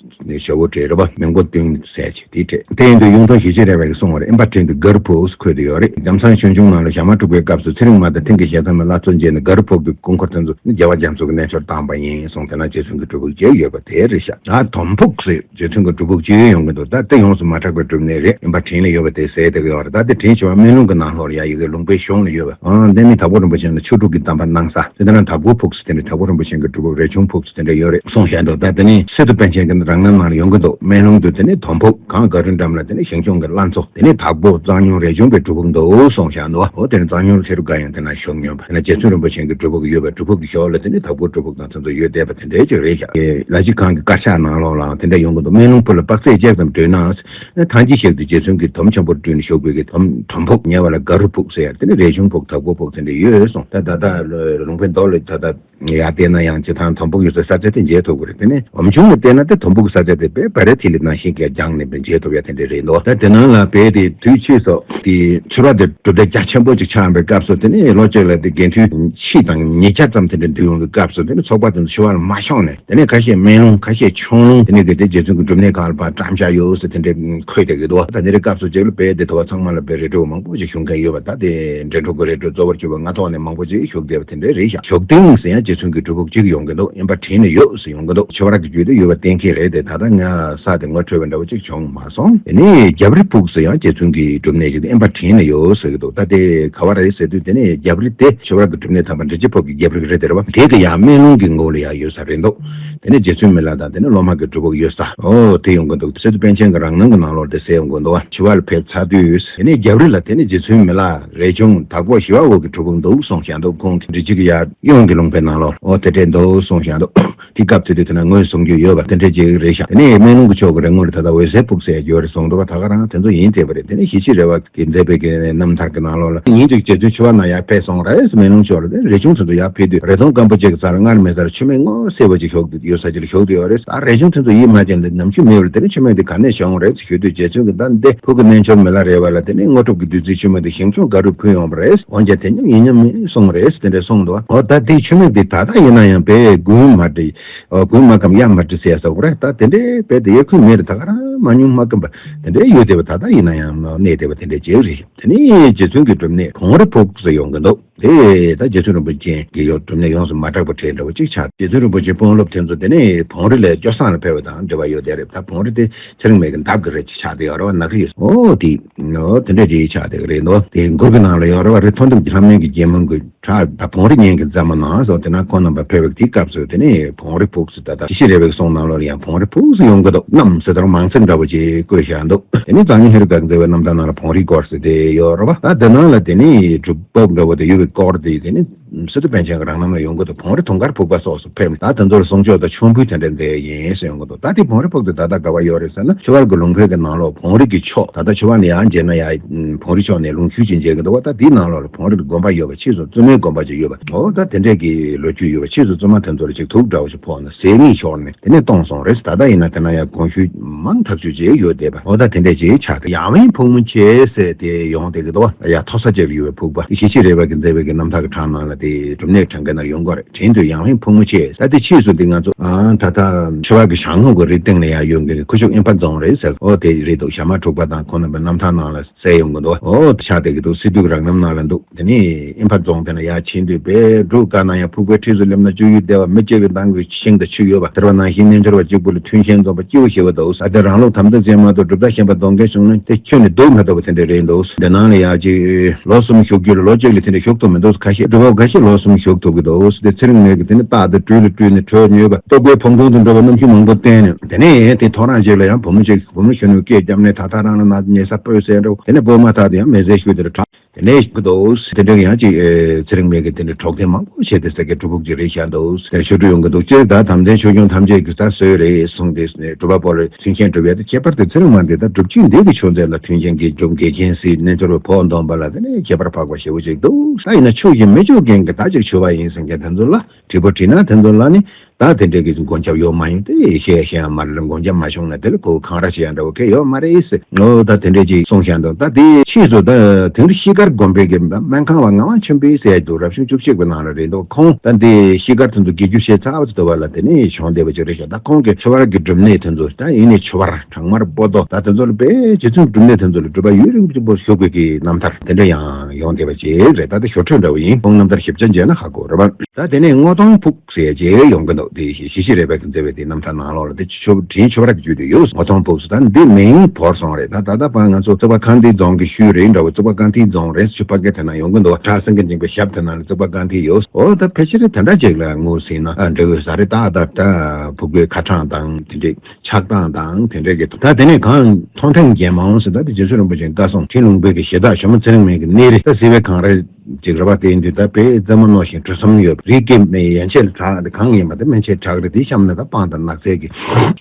ཞྭ་མོ་བྲིས་རེད་བ། མི་མགོ་བདུན་ཟེར་ཅིག་དེ་བྲིས། དེ་ཡིན་དུས་གཡུང་དྲུང་ཞི་བྱེད་རས་པ་གིས་གསུངས་པ་རེད། ཨིན་པ་བྲིས་འདུག་ག་རུ་ཕུག་ཟེར་འཁོད་དེ་ཡོད་རེད། རྒྱ་མཚོ་ཆོས་འབྱུང་ནང་ལ་ཞྭ་དམར་འབྲུག་པའི་སྐབས་སུ་ཚེ་རིང་མ་དང་ཐིམ་གྱི་ཞལ་ཐང་ལ་བླ་མཚོ་མཇལ་ནས་ག་རུ་ཕུག་གི་སྐུ་འཁོར་དེ་ཚོ་ནི་རྒྱལ་བ་རྒྱ་མཚོ་གི་རྣལ་འབྱོར་བཏང་པ་ཡིན་གསུངས། དེ་ན་རྗེ་བཙུན་གྱི་སྒྲུབ་ཕུག་བརྒྱད་ཡོད་པ་དེ་རེད་ཤག་ད་དོམ་ཕུག་ཟེར། རྗེ་བཙུན་གྱི་སྒྲུབ་ཕུག་བཅུ་ཡོད་ཡོང་གི་འདུག་ད་དེ་ཡོངས་སུ་མ་གྲགས་པའི་སྒྲུབ་གནས་རེད། ཨིན་པ་བྲིས་ལ་ཡོད་པ་དེ་ཟེར་བསྡད་ཀྱི་ཡོད་རེད། ད་དེ་བྲིས་བྱས་པ་སྨན་ལུང་གི་ནང་ལོགས་ལ་ཡ་ཡི་གེ་ལུང་པའི་གཞུང་ལ་ཡོད་པ། ཨང་དེ་ནི་དྭགས་པོ་རིན་པོ་ཆེ་ནི་ཆོ་འཕྲུལ་གྱི་གདམས་པ་གནང་ས་དེ་ལྟར་ན་དྭགས་པོ་ཕུག་ཟེར། དེ་ནི་དྭགས་པོ་རིན་པོ་ཆེ་གི་སྒྲུབ་ཕུག་རས་ཆུང་ཕུག་ཟེར་དེ་འདྲ་ཡོད་རེད་གསུངས་བཞག་འདུག་ད་དེ་ནི་སི་ཏུ་པཎ་ཆེན་གྱི་རང་རྣམ་ནང་ལ་ཡོང་གི་འདུག་སྨན་ལུང་དུ་དེ་ནི་དོམ་ཕུག་གངས་ག་རུའི་འགྲམ་ལ་དེ་ནི་ཞིང་སྐྱོང་གི་བླ་མཚོ། དེ་ནི་དྭགས་པོ་གཙང་སྨྱོན་རས་ཆུང་པའི་སྒྲུབ་ཕུག་འདུག་གསུངས་བཞག་འདུག་འོ་དེ་ནི་གཙང་སྨྱོན་ཚེ་རུ་དགའ་ཡང་དེ་ན་བཞུགས་མྱོང་བ། དེ་ན་རྗེ་བཙུན་རིན་པོ་ཆེ་གི་སྒྲུབ་ཕུག་ཡོད་པའི་སྒྲུབ་ཕུག་གི་ཞོར་ལ་དེ་ནི་དྭགས་པོ་སྒྲུབ་ཕུག་དང་དེ་ཚོ་ཡོད་བསྡད་པ་དེ་འདྲའི་ཅིག་རེད་ཤག་ལ་གཞི་གང་གི་དཀར་ཆག་ནང་ལོགས་ལའང་དེ་འདྲ་ཡོང་གི་འདུག་སྨན་ལུང་པོ་ལ་དཔག་ཚད་བརྒྱད་ཙམ་བགྲོས་ན། ཐང་ཅིག་ཞིག་ཏུ་རྗེ་བཙུན་གྱིས་དོམ་ཆེན་པོར་སྤྲུལ་ནས་བཞུགས་པའི་གི་དོམ་དོམ་ཕུག་ཉེ་བ་ལ་ག་རུ་ཕུག་ཟེར་ཡ། དེ་ནི་རས་ཆུང་ཕུག་དྭགས་པོ་ཕུག་དེ་འདྲ་ཡོད་གསུངས། ད་ད་ལྟ་ལུང་པའི་མདོ་ལ་ད་ལྟ་ཡར་བལྟས་ན་ཡང་སྤྱིར་བཏང་དོམ་ཕུག་ཡོད་སའི་ས་ཆ་དེ་མཇལ་ཐུབ་ཀྱི་རེད། དེ་ནི་འོམ་ཆུང་གིས་བལྟས་ན་དེ་དོམ་ཕུག་གི་ས་ཆ་དེ་དཔེ་བ་རའི་ཐིག་ལེ་ནང་བཞིན་གྱི་སྦྱངས་ནས་མཇལ་ཐུབ་ཡ་དེ་འདྲ་རེད་འདུག་ད་དེ་ནང་ལ་དཔེ་དེ་དུས་ཕྱིས་སུ་དེ་ཚུར་བ་དེ་གྲུབ་མཐའ་རྒྱ་ཆེན་པོ་ཅིག་ཆགས་པའི་སྐབས་སུ་དེ་ནི་ལོ་གཅིག་ལ་དེ་དགེ་འདུན་ཁྲི་དང་ཉིས་བརྒྱ་ཙམ་དེ་འདྲ་འདུས་ཡོང་གི་སྐབས་སུ་དེ་ནི་ཚོགས་པ་དེ་ཚོ་ཆུ་བར་མ་ཤོང་ནས། དེ་ནས་ཁ་ཤས་སྨན་ལུང་། ཁ་ཤས་ཁྱུང་ལུང་། དེ་ནས་དེ་དེ་རྗེ་བཙུན་གྱི་སྒྲུབ་གནས་ཁག་ལ་ཕར་བཀྲམ་བཞག་ཡོད་ཟེར་དེ་འདྲའི་འཁོད་བསྡད་ཀྱི་འདུག་ད་དེ་འདྲའི་སྐབས་སུ་ཅིག་ལ་དཔེ་དེ་ཐོ་བ་ཚང་མ་ལ་དཔེ་རེ་འདྲ་བོ་མང་པོ་ཞིག་ཞུ་མཁན་ཡོད་པ། ད་དེ་འདྲེ་འཕྲུག་གི་རེ་འདྲ་གཙོ་བོར་གྱུར་པ་ང་ཐོག་ནས་མང་པོ་ཞིག་ཞུགས་བསྡད་པ་དེ་འདྲ་རེད་ཤག་ཞོགས་ཏིང་ཟེར་ཡང་རྗེ་ རྗེ་བཙུན་གྱི་སྒྲུབ་ཕུག་གཅིག་ཡོང་གི་འདུག། དབེན་པ་བྲིས་ནས་ཡོད་ཟེར་ཡོང་གི་འདུག། ཆོས་བར་གྱི་རྒྱུད་དུ་ཡོད་པ་གཏན་འཁེལ་རེད་དེ། ད་ལྟ་ང་ས་དེ་ངོ་འཕྲོད་པའི་འདྲ་བོ་གཅིག་བྱུང་མ་སོང་། དེ་ནས་རྒྱབ་རི་ཕུག་ཟེར་ཡང་རྗེ་བཙུན་གྱི་སྒྲུབ་གནས་ཅིག་དེ་དབེན་པ་བྲིས་ནས་ཡོད་ཟེར་གྱི་འདུག། ད་དེ་ག་བ་རེད་ཟེར་དུས། དེ་ནས་རྒྱབ་རི་དེ་ཆོས་བར་གྱི་སྒྲུབ་གནས་དམ་པ་འབྲི་ཆུ་ཕུག་གི་རྒྱབ་རི་རེད་དེ། རེད་བ། དེ་གི་ཡང་སྨན་ལུང་གི་ངོས་ལ་ཡང་ཡོད་ས་རེད་འདུག། དེ་ནས་རྗེ་བཙུན་མི་ལ་དང་། དེ་ནས་སློབ་མ་གི་སྒྲུབ་ཕུག་ཡོད་ས། ཨོ་དེ་ཡོང་གི་འདུག། སི་ཏུ་པཎ་ཆེན་གྱི་རང་སྣང་གི་ནང་ལོགས་དེ་གསལ་ཡོང་གི་འདུག་བ། ཆུ་བར་ལ་ཕེབས་ཚར་དུས། དེ་ནས་རྒྱབ་རི་ལ་དེ་ནས་རྗེ་བཙུན་མི་ལ་རས་ཆུང་དྭགས་པོ་ཞི་བ་འོད་ཀྱི་སྒྲུབ་ཕུག་འདུག་གསུངས་བཞག་འདུག། ཁོང་གི་འབྲི་ཆུ་གི་ཡར་གཡོན་གྱི་ལུང་པའི་ནང་ལོགས། ཨོ་དེ་འདྲས་འདུག་གསུངས་བཞག་འདུག། དེ་སྐབས་དེ་དུས་དེ་ན་ངོས་བཟུང་རྒྱུ་ཡོད་པ་དེ་འདྲས་ཅིག་རེད་ཤག། དེ་ནས་སྨན་ལུང་གི་ཕྱོགས་ཀྱི་རི་ངོས་ལ་ད་ལྟ་འོད་ཟེར་ཕུག་ཟེར་ཡ་ཡོད་རེད་གསུངས་འདུག་བ། ད་ག་རང་དེ་ཚོ་ཡིན་བསྡད་པ་རེད། དེ་ནས་ཞི་བྱེད་རས་པ་གིས་མཛད་པའི་གི་རྣམ་ཐར་གྱི་ནང་ལོགས་ལ། ཉིན་དེ་རྗེ་བཙུན་ཆུ་བར་ན་ཡར་ཕེབས་སོང་རེད། སྨན་ལུང་ཕྱོགས་ལ། དེ་རས་ཆུང་དེ་ཚོ་ཡར་ཕེབས་དུས། རས་དུང་སྐམ་པོ་ཅིག་གི་རྩར་སྔར་མེད་སར་ཆུ་སྨད་སྔོ་སེར་པོ་ཅིག་ཞུགས་ཡོད་ས་ཅིག་ལ་ཞུགས་ཡོད་རེད། ད་རས་ཆུང་དེ་ཚོ་ཡིད་མ་ཆེས་ནས་ནམ་རྒྱུན་མེད་པར། དེ་ནས་ཆུ་སྨད་དེ་ག་ནས་བྱུང་རེད་ཞུས་དུས། རྗེ་བཙུན་གྱིས་ད་འདི་ཕུག་གི་རྣལ་འབྱོར་མི་ལ་རས་པ་ལ་དེ་ནས་དངོས་གྲུབ་ཀྱི་བདུད་རྩིའི་ཆུ་སྨད་དེ་ཞིང་སྐྱོང་དགའ་སྤྲོའི་ཕུལ་ཡོང་བ་རེད། འོན་ཀྱང་དེ་ཉིད་ཡིན་ནམ་མིན་གསུངས་རེད། དེ་འདྲས་གསུངས་འདུག། འོ་ད་དེའི་ཆུ་སྨད་དེ་ད་ལྟ་ཡིན་ན་ཡང་དཔེ་དགུན་མ་འདྲི། ཨོ་དགུན་མ་སྐམ་གཡའ་མ་འདྲི་ཟེར་ཡ་ཟེར་བ་རེད། ད་དེ་འདྲའི་དཔེ་དེ་ཡོད་ཁུལ་མེད་རེད། ད་ག་རང་མང་ཉུང་མ་སྐམ་པ་དེ་འདྲའི་ཡོད་བསྡད་པ། ད་ལྟ་ཡིན་ན་ཡང་གནས་བསྡད་པ་དེ་འདྲའི་ཅིག་རེད། དེ་ནས་རྗེ་བཙུན་གྱི་སྒྲུབ་གནས་བོང་རི་ཕུག་ཟེར་ཡོང་གི་འདུག། དེ་ད་རྗེ་བཙུན་རིན་པོ་ཆེ་གི་ཡོད་སྒྲུབ་གནས་ཡོངས་སུ་མ་གྲགས་པ་བྲིས་འདྲ་བོ་ཅིག་ཆགས། རྗེ་བཙུན་རིན་པོ་ཆེའི་དཔོན་སློབ་དེ་ཚོ་དེ་ནས་བོང་རི་ལ་སྐྱོ་སངས་ལ་ཕེབས་པ་དང་འབྲེལ་བ་ཡོད་བསྡད་རེད། ད་བོང་རི་དེ་ཚེ་རིང་མའི་གི་འདབས་ཀྱི་རི་ཅིག་ཆགས་བསྡད་ཡོད་རེད་བ། ནགས་རི་ཡོད། ཨོ་དེ་ཨོ་དེ་འདྲ་ཅིག་ཆགས་བསྡད་ཀྱི་རེད་འདུག། དེ་མགུར་གྱི་ནང་ལ་ཡོད་རེད་བ། རི་མཐོ་འདབས་ཀྱི་ལྷ་མོ་གི་རྒྱལ་མོ་གི་བྲག་ད་བོང་རི་གཉན་གྱི་རྩེ་མོ་ན་སོགས། དེ་ན་ཁོང་རྣམ་པ་ཕེབས་པའི་དེའི་སྐབས་སུ་དེ་ནས་བོང་རི་ཕུག་ཟེར། ད་ལྟ་ཞི་བྱེད་རས་པའི་གསུང་ནང་ལོགས་ལ་ཡང་བོང་རི་ཕུག་ཟེར་ཡོང་གི་འདུག། གནམ་ཟེར་དང་མང་ཚིག་འདྲ་བོ་ཅིག་བཀོད་བཞག་འདུག། དེ་ནས་གཙང་སྨྱོན་ཧེ་རུ་ཀ་གི་མཛད་པའི་རྣམ་ཐར་ནང་ལ་བོང་རིའི་སྐོར་ཟེར་དེ་ཡོད་རེད་བ། ད་དེ་ནང་ལ་དེ་ནས་སྒྲུབ་ཕུག་འདྲ་བོ་དེ་ཡོད་པའི་སྐོར་དེ། དེ་ནས་སི་ཏུ་པཎ་ཆེན་གྱི་རང་རྣམ་ལ་ཡོང་གི་འདུག། བོང་རི་དུང་དཀར་ཕུག་པ་སོགས་སུ་ཕེབས་ནས། ད་དེ་ཚོར་གསུང་ཆོས་དང་མཆོད་འབུལ་དེ་འདྲ་མཛད་ཡིན་ཟེར་ཡོང་གི་འདུག། ད་དེ་བོང་རི་ཕུག་དེ་ད་ལྟ་ག་བ་ཡོད་རེད་ཟེར་ན། ཆུ་བར་གྱི་ལུང་པའི་གི་ནང་ལོགས་བོང་རི་གི་ཕྱོགས། ད་ལྟ་ཆུ་བར་ནས་ཡར་མཇལ་ན་ཡར་བོང་རི་ཕྱོགས་ནས་ལུང་ཤུལ་ཅིག་མཇལ་གི་འདུག་བ། ད་དེའི་ནང་ལོགས་ལ་བོང་རི་གི་དགོན་པ་ཡོད་པ། ཕྱིས་སུ་བཙུན་མོའི་དགོན་པ་ཅིག་ཡོད་པ། འོ་ད་དེ་འདྲས་ཀྱི་ལོ་རྒྱུས་ཡོད་པ། ཕྱིས་སུ་བཙུན་མ་དེ་ཚོར་ཅིག་དུག་འདྲ་བོ་ཞིག་ཕོག་ནས་ཟས་གཉིད་ཤོར་ནས་དེ་ནས་གཏོང་སོང་རེད། ད་ལྟ་ཡིན་ན་དེ་ན་ཡང་དགོན་ཤུལ་མང་ཐག་ཆོད་ཅིག་ཡོད་བསྡད་པ། འོ་ད་དེ་འདྲས་ཅིག་ཆགས་ཏེ། ཡང་བན་ཕུག་མོ་ཆེ་ཟེར་དེ་ཡོང་བསྡད་ཀྱི་འདུག་བ། ཡ་མཐོ་ས་ཅིག་ལ་ཡོད་པའི་ཕུག་པ། ཞི་བྱེད་རས་པ་གིས་མཛད་པའི་གི་རྣམ་ཐར་གྱི་གྲངས་ནང་ལ་དེ་སྒྲུབ་གནས་གྲངས་ཀའི་ནང་ཡོང་གི་རེད། དྲན་དུ་ཡང་བན་ཕུག་མོ་ཆེ། ད་དེ་ཕྱིས་སུ་འདི་ང་ཚོ་ཨ་ད་ལྟ་ཆུ་བར་གྱི་ཞང་ཧོ་གི་རི་སྟེང་ལ་ཡང་ཡོང་གི་ཁུ་བྱུག་དབེན་པ་རྫོང་རེད་ཟེར། འོ་དེ་རེད་འདུག། ཞྭ་དམར་འབྲུག་པ་དང་ཁོང་རྣམ་པའི་རྣམ་ཐར་ནང་ལ་གསལ་ཡོང་གི་འདུག། འོ་དེ་ཆགས་བསྡད་ཀྱི་འདུག། སི་ཏུ་གི་རང་རྣམ་ནང་ལ་འདུག། དེ་ནས་དབེན་པ་རྫོང་དེ་ན་ཡར་ཕྱིན་དུས། དཔེ་འབྲུག་སྒར་ན་ཡང་ཕུག་པའི་འཁྲིས་སུ་སླེབས་ན་སྤྱོད་ཡུལ་བདེ་བ་མི་སྐྱེ་བའི་མདངས་ཀྱི་ཤིང་དང་ཆུ་ཡོད་པ། ཟེར་བ་ནང་བཞིན་རྣལ་འབྱོར་པ་གཅིག་པུ་ལ་མཐུན་རྐྱེན་འཛོམས་པ་སྐྱིད་པོ་ཞེ་པོ་འདུག། ཨ་དེ་རང་ལུགས་དམ་ཚིག་ཅན་མ་གཏོགས་གྲུབ་མཐའ་གཞན་པ་འདོན་མཁན་བྱུང་ན་དེ་ཁྱོན་ནས་སྡུག་མ་ཐུབ་པ་དེ་འདྲ་རེད་འདུག། འདི་ནང་ལ་ཡང་ཅིག་ལོ་གསུམ་བཞུགས་རྒྱུ་ལ་ལོ་གཅིག་ལས་དེ་འདྲ་བཞུགས་ཐུབ་མི་འདུག། ཁ་ཤས་སྒྲུབ་པ་འགའ་ཤས་ལོ་གསུམ་བཞུགས་ཐུབ་ཀྱི་འདུག། དེ་ཚེ་རིང་མས་ཀྱིས་དེ་ནི་རྟགས་དང་སྦྲུལ་ལ་སྤྲུལ་ནས་བྲོས་ནས་ཡོད་པ། ལྟོ་གོས་བོང་ཀུན་དང་འདྲ་བ་རྣམ་ཤེས་མང་པོ་བསྟན་ནས། དེ་ནས་དེ་ཐོ་རངས་ཅིག་ལ་ཡང་བུ་མོ་ཅིག་བུ་མོ་གཞོན་ནུ་སྐད་བརྒྱབ་ནས། ད་ལྟ་རང་ལ་ན་ཉལ་ས་སྤོས་ཟེར་འདྲ་བོ། དེ་ནས་སྤོས་མ་ཐག་ཏུ་ཡང་མེལ་ཙེ་ཞུས་དེ་ལ་དྲག། དེ་ནས་ཞུ་གི་འདུག། དེ་འདྲ་ཡང་ཅིག་ཨེ་ཚེ་རིང་མས་ཀྱིས་དེ་འདྲའི་གྲོགས་དན་མང་པོ་བྱས་ཏེ་ཟེར་གི་སྒྲུབ་ཕུག་ཅིག་རེད་ཤག་འདུག་ཟེར་ཞུ་འདོད་ཡོང་གི་འདུག། སྤྱིར་ད་དམ་ལྡན་ཆོས་སྐྱོང་ཐམས་ཅད་ཀྱི་ས་སྲོད་རེད་གསུངས་ཏེ། སྒྲུབ་པ་པོ་ལ་མཐུན་རྐྱེན་སྒྲུབ་ཡ་དེ། ཁྱད་པར་དུ་ཚེ་རིང་མ་འདི་ད་སྒྲུབ་ཆོས་འདི་གི་ཆོས་མཛད་ལ་མཐུན་རྐྱེན་གྱི་སྒྲུབ། འགལ་རྐྱེན་སེལ། རྣལ་འབྱོར་པའི་བོགས་འདོན་པ་ལ་དེ་ནས་ཁྱད་པར་འཕགས་པ་ཞེ་པོ་ཅིག་འདུག། ད་ཡིན་ན་ཆོས་བཞིན་མི་སྤྱོད་མཁན་གྱི་ད་ཅིག་ཆོས་པ་ཡིན་ཟེར་མཁན་དེ་ཚོ་ལ། དྲིལ་བུ་དྲིལ་ན་དེ་ཚོ་ལ་ནི་ད་དེ་འདྲའི་གི་མགོན་སྐྱབས་ཡོད་མ་ཡིན་ཏེ། ཤེས་ཤེས་ཡང་མ་རེད། མགོན་སྐྱབས་མ་བྱུང་ན་དེ་ལ་ཁོ་གང་ར་བྱེད་ཡང་འདྲ་བོ་གལ་ཡོད་མ་རེད་ཟེར། ཨོ་ད་དེ་འདྲའི་ཅིག་གསུངས་བཞག་འདུག། ད་དེ་ཕྱིས་སུ་ད་དེང་དུ་ཤེལ་དཀར་དགོན་པའི་གི་སྨན་ཁང་བ་ངག་དབང་ཆོས་འཕེལ་ཟེར་ཡ་འདུག། རབ་བྱུང་བཅུ་གཅིག་པའི་ནང་ལ་རེད་འདུག། ཁོང་ད་དེ་ཤེལ་དཀར་དེ་ཚོ་དགེ་རྒྱུ་བཤད་ཚར་བ་ཚོ་འདུག་བ་ལ། དེ་ནས་བྱུང་བསྡད་པ་ཅིག་རེད་ཤག། ད་ཁོང་གི་ཆུ་བར་གྱི་སྒྲུབ་གནས་དེ་ཚོ། ད་ཡིན་ནའི་ཆུ་བར་བྲག་དམར་པོ་ཏོ་ད་དེ་ཚོ་ལ་དཔེ་རྗེ་བཙུན་སྒྲུབ་གནས་དེ་ཚོ་ལ་སྒྲུབ་པ་ཡུན་རིང་པོ་བཞུགས་པའི་གི་རྣམ་ཐར་དེ་འདྲ་ཡང་ཡོང་བསྡད་པ་ཅིག་རེད། ད་དེ་ཞོར་འཕྲོས་འདྲ་བོ་ཡིན། ཁོང་རྣམ་ཐར་ཞིབ་ཆ་མཇལ་ན་ཧ་གོ་རེད་པ། ད་དེ་ནས་རྔོག་སྟོང་ཕུག་ཟེར་ཅིག་ཡོང་གི་འདུག། དེ་ཞི་བྱེད་རས་པ་གིས་མཛད་པའི་དེ་རྣམ་ཐར་ནང་ལོགས་ལ་དེ་ཆོས་དྲིན་ཆོས་ར་གི་བརྒྱུད་དེ་ཡོད། རྔོག་སྟོང་ཕུག་ཟེར། ད་འདི་མིང་བོར་སོང་རེད། ད་ད་ལྟ་བར་ང་ཚོ་རྩིག་པ་ཁང་ཐིག་རྫོང་གི་ཤུལ་རེད་འདྲ་བོ། རྩིག་པ་ཁང་ཐིག་རྫོང་རེད། ཆུ་ཕ་གི་དེ་ན་ཡོང་གི་འདུག། བྲག་སེང་གེ་འགྱིང་པའི་ཞབས་དེ་ན་ལ་རྩིག་པ་ཁང་ཐིག་ཡོད། ཨོ་ད་ཕལ་ཆེར་དེ་འདྲ་ཅིག་ལ་ངོས་ཟིན་ན་ཨ་འགྲིག་གི་ས་རེད། ད་ད་ད་ཕུག་པའི་ཁ་གྲངས་དང་དེ་འདྲས། ཆགས་སྟངས་དང་དེ་འདྲའི་གི། ད་དེ་ནས་གངས་མཐོང་ཐང་རྒྱལ་མ་འོང་ཟེར། ད་དེ་རྗེ་བཙུན་རིན་པོ་ཆེའི་བཀའ་སྲུང་ཁྲི་ལུང་པའི་གི་གཞི་བདག་ཞྭ་མོ་ཚེ་རིང་མའི་གི་གནས་རི། ད་བསིལ་བའི་གངས་རི་ཅིག་རེད་པ། དེ་ཡིན་དུས་ད་དཔེ་རྩེ་མོ་རྣོ་ཞིང་དྲི་བསུང་ཡོད། རི་སྐེད་མའི་ཡན་ཆད་ལ་བྲག་དེ་གངས་ཡིན་པ་དེ་མན་ཆད་བྲག་རི་དེའི་གཤམ་ན་ད་སྤང་དང་ནགས་ཚལ་གྱི།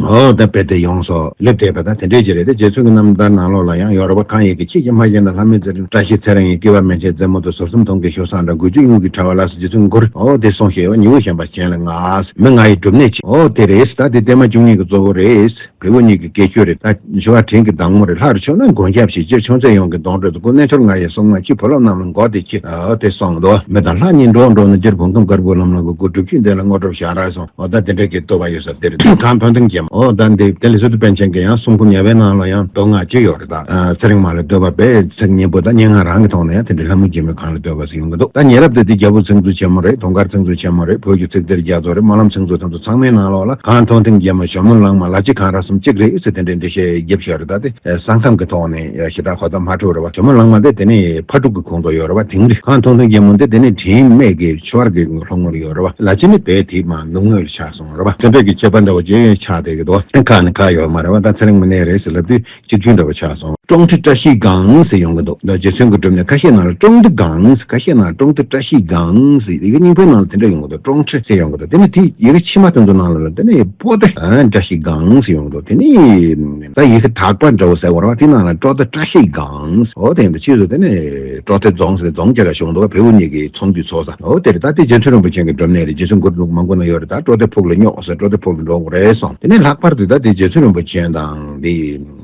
ཨོ་ད་དཔེ་དེ་ཡོངས་སུ་སླེབས་བསྡད་པ་ད་དེ་འདྲའི་ཅིག་རེད། དེ་རྗེ་བཙུན་གྱི་རྣམ་ཐར་ནང་ལོགས་ལ་ཡང་ཡོད་རེད་པ། གངས་ཡིན་གྱི་ཁྱེད་ཀྱིས་མ་བཞེངས་ན། ལྷ་མོའི་རྩེ་རིར་བཀྲ་ཤིས་ཚེ་རིང་ཡི། སྐྱེ་བ་མན་ཆད་རྩེ་མོ་དུ། ཟུར་གསུམ་དུང་གི་ཞོ་བཟང་འདྲ། འགུལ་སྐྱོད་དབྱུག་གི་དྲ་བ་ལ་སོགས། རྗེ་བཙུན་མགུར། ཨོ་དེ་གསུངས་བཞག་ཡོད། ཉི་འོད་གཞན་པ་གཞན་ལ་ངག། མི་ང་ཡི་སྒྲུབ་གནས་ཆེ། ཨོ་དེ་རེད། ད་དེ་བརྟན་མ་བཅུ་གཉིས་ཀྱི་གཙོ་བོ་རེད། བལ་པོ་གཉིས་ཀྱི་སྐེད་ཤུལ་རེད། ད་ཞི་བ་བྲན་གྱི་བདག་མོ་རེད། ལྷར་མཆོད་ན་མགོན་སྐྱབས་ཤིག། སྤྱིར་ཆུང་ཚེ་ཡོངས་ཀྱི་སྡོང་གྲོགས་དུ་བཀུར། རྣལ་འབྱོར་ང་ཡི་གསུང་ངག་ཕྱི། བུ་སློབ་རྣམས་ལ་མགོ་བདེ་ཕྱིར། ཨོ་དེ་གསུངས་འདུག། མི་དང་ལྷ་གཉིས་འགྲོགས་འགྲོགས་ན། སྤྱིར་བོད་ཁམས་དཀར་པོའི་ལམ་ལ་མགོ་བསྐོར། སྒྲུབ་ཆོས་འདི་ལ་དངོས་གྲུབ་ཞག་རལ་སོང་། འོ་ད་དེ་འདྲ་གི་བསྟོད་པ་ཡོད་ས་དེ་རེད། གང་ཐོན་ཐེངས་རྒྱལ་མོ་འོ་ད་འདི་དེ་ལས་སི་ཏུ་པཎ་ཆེན་གྱི་ཡང་གསུང་འབུམ་ཉེ་བའི་ནང་ལ་ཡང་མདོ་སྔགས་སྤྱི་ཡོད་རེད། ད་ཚེ་རིང་མ་ལ་བསྟོད་པ་བས་ཚེ་སྙིང་པོ་ད་སྙན་ངག་རང་གི་ཐོག་ནས་ཡང་དེ་འདྲའི་ལྷ་མོ་སྐྱེས་མའི་གང་ལ་བསྟོད་པ་ཟེར་ཡོང་གི་འདུག་ད་ཉེ་རབས་དེ་དེ་རྒྱལ་པོ་ཚིག་མཛོད་ཆེན་མོ་རེད། དུང་དཀར་ཚིག་མཛོད་ཆེན་མོ་རེད། བོད་ཀྱི་ཚིག་གཏེར་རྒྱ་མཚོ་རེད། སྨོན་ལམ་ཚིག་མཛོད་ཚང་མའི་ནང་ལོགས་ལ་གང་ཐོན་ཐེངས་རྒྱལ་མོ་ཞྭ་མོ་གླང་མ་ལ་ཅི་གང་ར་གསུམ་གཅིག་རེད་ཟེར་དེ་འདྲའི་འགྲེལ་བཤད་རྒྱབ་ཤོར་རེད། ད་དེ་ས་ཁམས་ཀྱི་ཐོག་ནས་ཞེ་དྲག་གོ་བརྡ་མ་འཕྲོད་རེད་བ། ཞྭ་མོ་གླང་མ་དེ་དེ་ནས་ཕ་ཕྲུག་གི་ཁོངས་གཏོགས་ཡོད་རེད་བ། དིང་རི་གང་ཐོན་ཐེངས་རྒྱལ་མོ་འདི་དེ་ནས་དྲིན་སྨད་ཀྱི་ཆུ་བར་གྱི་ལྷོ་ངོས་ཡོད་རེད་བ། ལ་ཅི་ནི་བས་དེ་མ་ནུབ་ངོས་ལ་ཆགས་སོང་རེད་བ། དེ་འདྲ་གི་དཔྱད་པ་འདྲ་བོ་ཅིག་ཆགས་བསྡད་ཀྱི་འདུག་ཁ་ནི་ཁ་ཡོད་མ་རེད་བ། ད་ཚེ་རིང་མི་གནས་རེད་ཟེར་ལབ་དུས་སྤྱི་འཐུས་འདྲ་བོ་ཆགས་སོང་། ཀྲོང་ཁྲི་བཀྲ་ཤིས་སྒང་ཟེར་ཡོང་གི་འདུག་ད་རྗེ་བཙུན་གྱི་སྒྲུབ་གནས་ཁ་ཤས་ནང་ལ་ཀྲོང་ཏི་སྒང་ཟེར། ཁ་ཤས་ནང་ཀྲོང་ཏི་བཀྲ་ཤིས་སྒང་ཟེར། ཡི་གེ་རྙིང་པའི་ནང་ལ་དེ་འདྲ་ཡོང་གི་འདུག་ཀྲོང་ཁྲི་ཟེར་ཡོང་གི་འདུག་དེ་ནས་དེ་ཡི་གེ་ཕྱི་མ་དེ་ཚོ་ནང་ལ་དེ་ནས་པོ་ཏི་བཀྲ་ཤིས་སྒང་ཟེར་ཡོང་གི་འདུག་དེ་ནས་ད་ཡི་གེ་དག་པ་འདྲ་བོ་ཟེར་བ་རེད་བ། དེ་ནང་ལ་ཀྲོ་ཏི་བཀྲ་ཤིས་སྒང་ཟེར། འོ་དེ་ཡིན་དུས་ཕྱིས་སུ་དེ་ནས་ཀྲོ་ཏི་རྫོང་ཟེར་རྫོང་བཅས་ལ་བྱུང་འདུག་བལ་པོ་གཉིས་ཀྱི་ཚོང་འདུས་ཚོགས་ས། འོ་དེ་རེད། ད་དེ་རྗེ་བཙུན་རིན་པོ་ཆེ་གི་སྒྲུབ་གནས་རེད། རྗེ་བཙུན་མགོ་ལུག་མང་པོ་ན་ཡོད་རེད། ད་ཀྲོ་ཏི་ཕུག་ལ་སྙོག་ཟེར། ཀྲོ་ཏི་ཕུག་ལ་འགྲོ་དགོས་རེད་གསུངས། དེ་ནས་ལྷག་པར་དུ་ད་དེ་རྗེ་བཙུན་རིན་པོ་ཆེ་དང་དེ་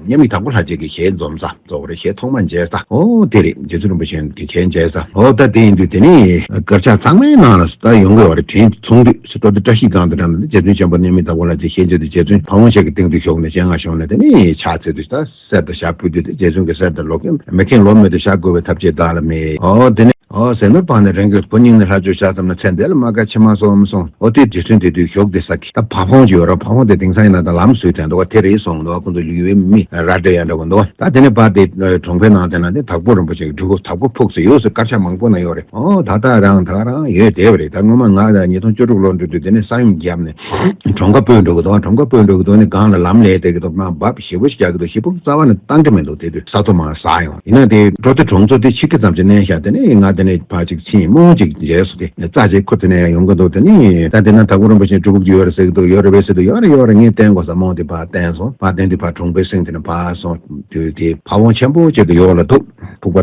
མཉམ་མེད་དྭགས་པོ་ལྷ་རྗེ་གི་ཞལ་འཛོམས་ས། རྫོགས་རེད། ཞལ་ཐོག་མ་མཇལ་ས། ཨོ་དེ་རེད། རྗེ་བཙུན་རིན་པོ་ཆེ་གི་ཞལ་མཇལ་ས། ཨོ་ད་དེ་ཡིན་དུས་དེ་ནི་དཀར་ཆག་ཚང་མའི་ནང་ལ་ད་ཡོང་གི་ཡོད་རེད། དྲིན་ཚོང་འདུས་སུ་ཏོ་དེ་བཀྲ་ཤིས་སྒང་དུ་འགྲམ་ནས་རྗེ་བཙུན་ཆེན་པོ་མཉམ་མེད་དྭགས་པོ་ལ་ཅིག་ཞལ་མཇལ་དུས་རྗེ་བཙུན་ཕ་བོང་ཤ་གི་སྟེང་དུ་ཞོགས་ནས་སྤྱན་སྔར་ཞོགས་ནས་དེ་ནི་ཕྱག་འཚལ་དུས་ད་གསེར་དང་ཞྭ་ཕུལ་དུས་དེ་རྗེ་བཙུན་གྱི་གསེར་དང་ལོ་མེ་ཁེངས་ལོ་མེད་དུ་ཞྭ་བགོ་བའི་ཐབས་ཅིག་བདག་ལ་མེད། ཨོ་དེ་ནི། ཨོ་ཟས་ནོར་སྤངས་ནས་རང་གི་བུ་སྙིང་ནས་ལྷ་ཆོས་བྱ་བསམ་ན་ཚེ་འདི་ལ་མ་དགའ་ཕྱི་མ་སོམ་སོང་། ཨོ་དེ་རྗེ་བཙུན་དེ་དུས་ཞོགས་དེ་ས་གི་ད་ཕ་བོང་ཅིག་ཡོད་ར། ཕ་བོང་དེ་དེང་སང་ཡིན་ན་ད་ལམ་བཟོས་དོན་འདུག་བ། དེ་རེད་གསུངས་འདུག་བ། ཁོང་ཚོ་ཡུལ་བའི་མི་ར་སྤྲད་ཡ་འདྲ་བོ་འདུག་བ། ད་དེ་ནས་ཕར་དེ་གྲོང་པའི་ནང་དེ་ན་དེ་དྭགས་པོ་རིན་པོ་ཆེ་གི་སྤྲུལ་སྐུ་དྭགས་པོ་ཕུག་ཟེར་ཡོད་ཟེར་སྐར་ཆ་མང་པོ་ན་ཡོད་རེད། ཨོ་ད་ད་རང་ད་རང་ཡོད་བསྡད་པ་རེད། ད་སྔོན་མ་ང་ད་ཉིས་སྟོང་བཅུ་དྲུག་ལོ་འགྲོ་དུས་དེ་ནས་ས་ཡོམ་བརྒྱབ་ནས་གྲོང་ཁ་སྤོས་འགྲོ་གི་འདུག་བ། གྲོང་ཁ་སྤོས་འགྲོ་གི་འདུག་ནས་སྒང་ལ་ལམ་ལས་བསྡད་ཀྱི་འདུག་ན་འབབ་ཞེ་པོ་ཞིག་རྒྱག་གི་འདུག་ཞེ་པོ་རྩ་བ་ནས་བཏང་གི་མི་འདུག་དེ་དུས་ས་ཐོ་མར་ཟག་ཡོང་། ཡིན་ན་དེ་འགྲོ་དེ་གྲོང་ཚོ་དེ་ཆིག་ཁ་ཙམ་ཅིག་གནས་ཤག་དེ་ནས་ང་དེ་ནས་ཕར་ཅིག་ཕྱིན། རྨོ་ཅིག་མཇལ་སོང་། དེ་རྩ་ཆེ་ཁོ་དེ་ནས་ཡོང་གི་འདུག་དེ་ནས་ད་དེ་ན་དྭགས་པོ་རིན་པོ་ཆེ་སྤྲུལ་སྐུ་ཅིག་ཡོད་རེད་ཟེར་གི་འདུག་ཡོད་རེད་པས་ཟེར་དུས་ཡོད་རེད་ཡོད་རེད། ངས་བསྟན་དགོས་ས། རྨོ་དེ་ཕར་བསྟན་སོང་། ཕར་བསྟན་དུས་ཕར་གྲོང་པའི་སེང་དེ་ནས་ཕར་སོང་དུས་དེ་ཕ་བོང་ཆེན་པོ་ཅིག་གི་ཡོག་ལ་འདུག་ཕུག་པ་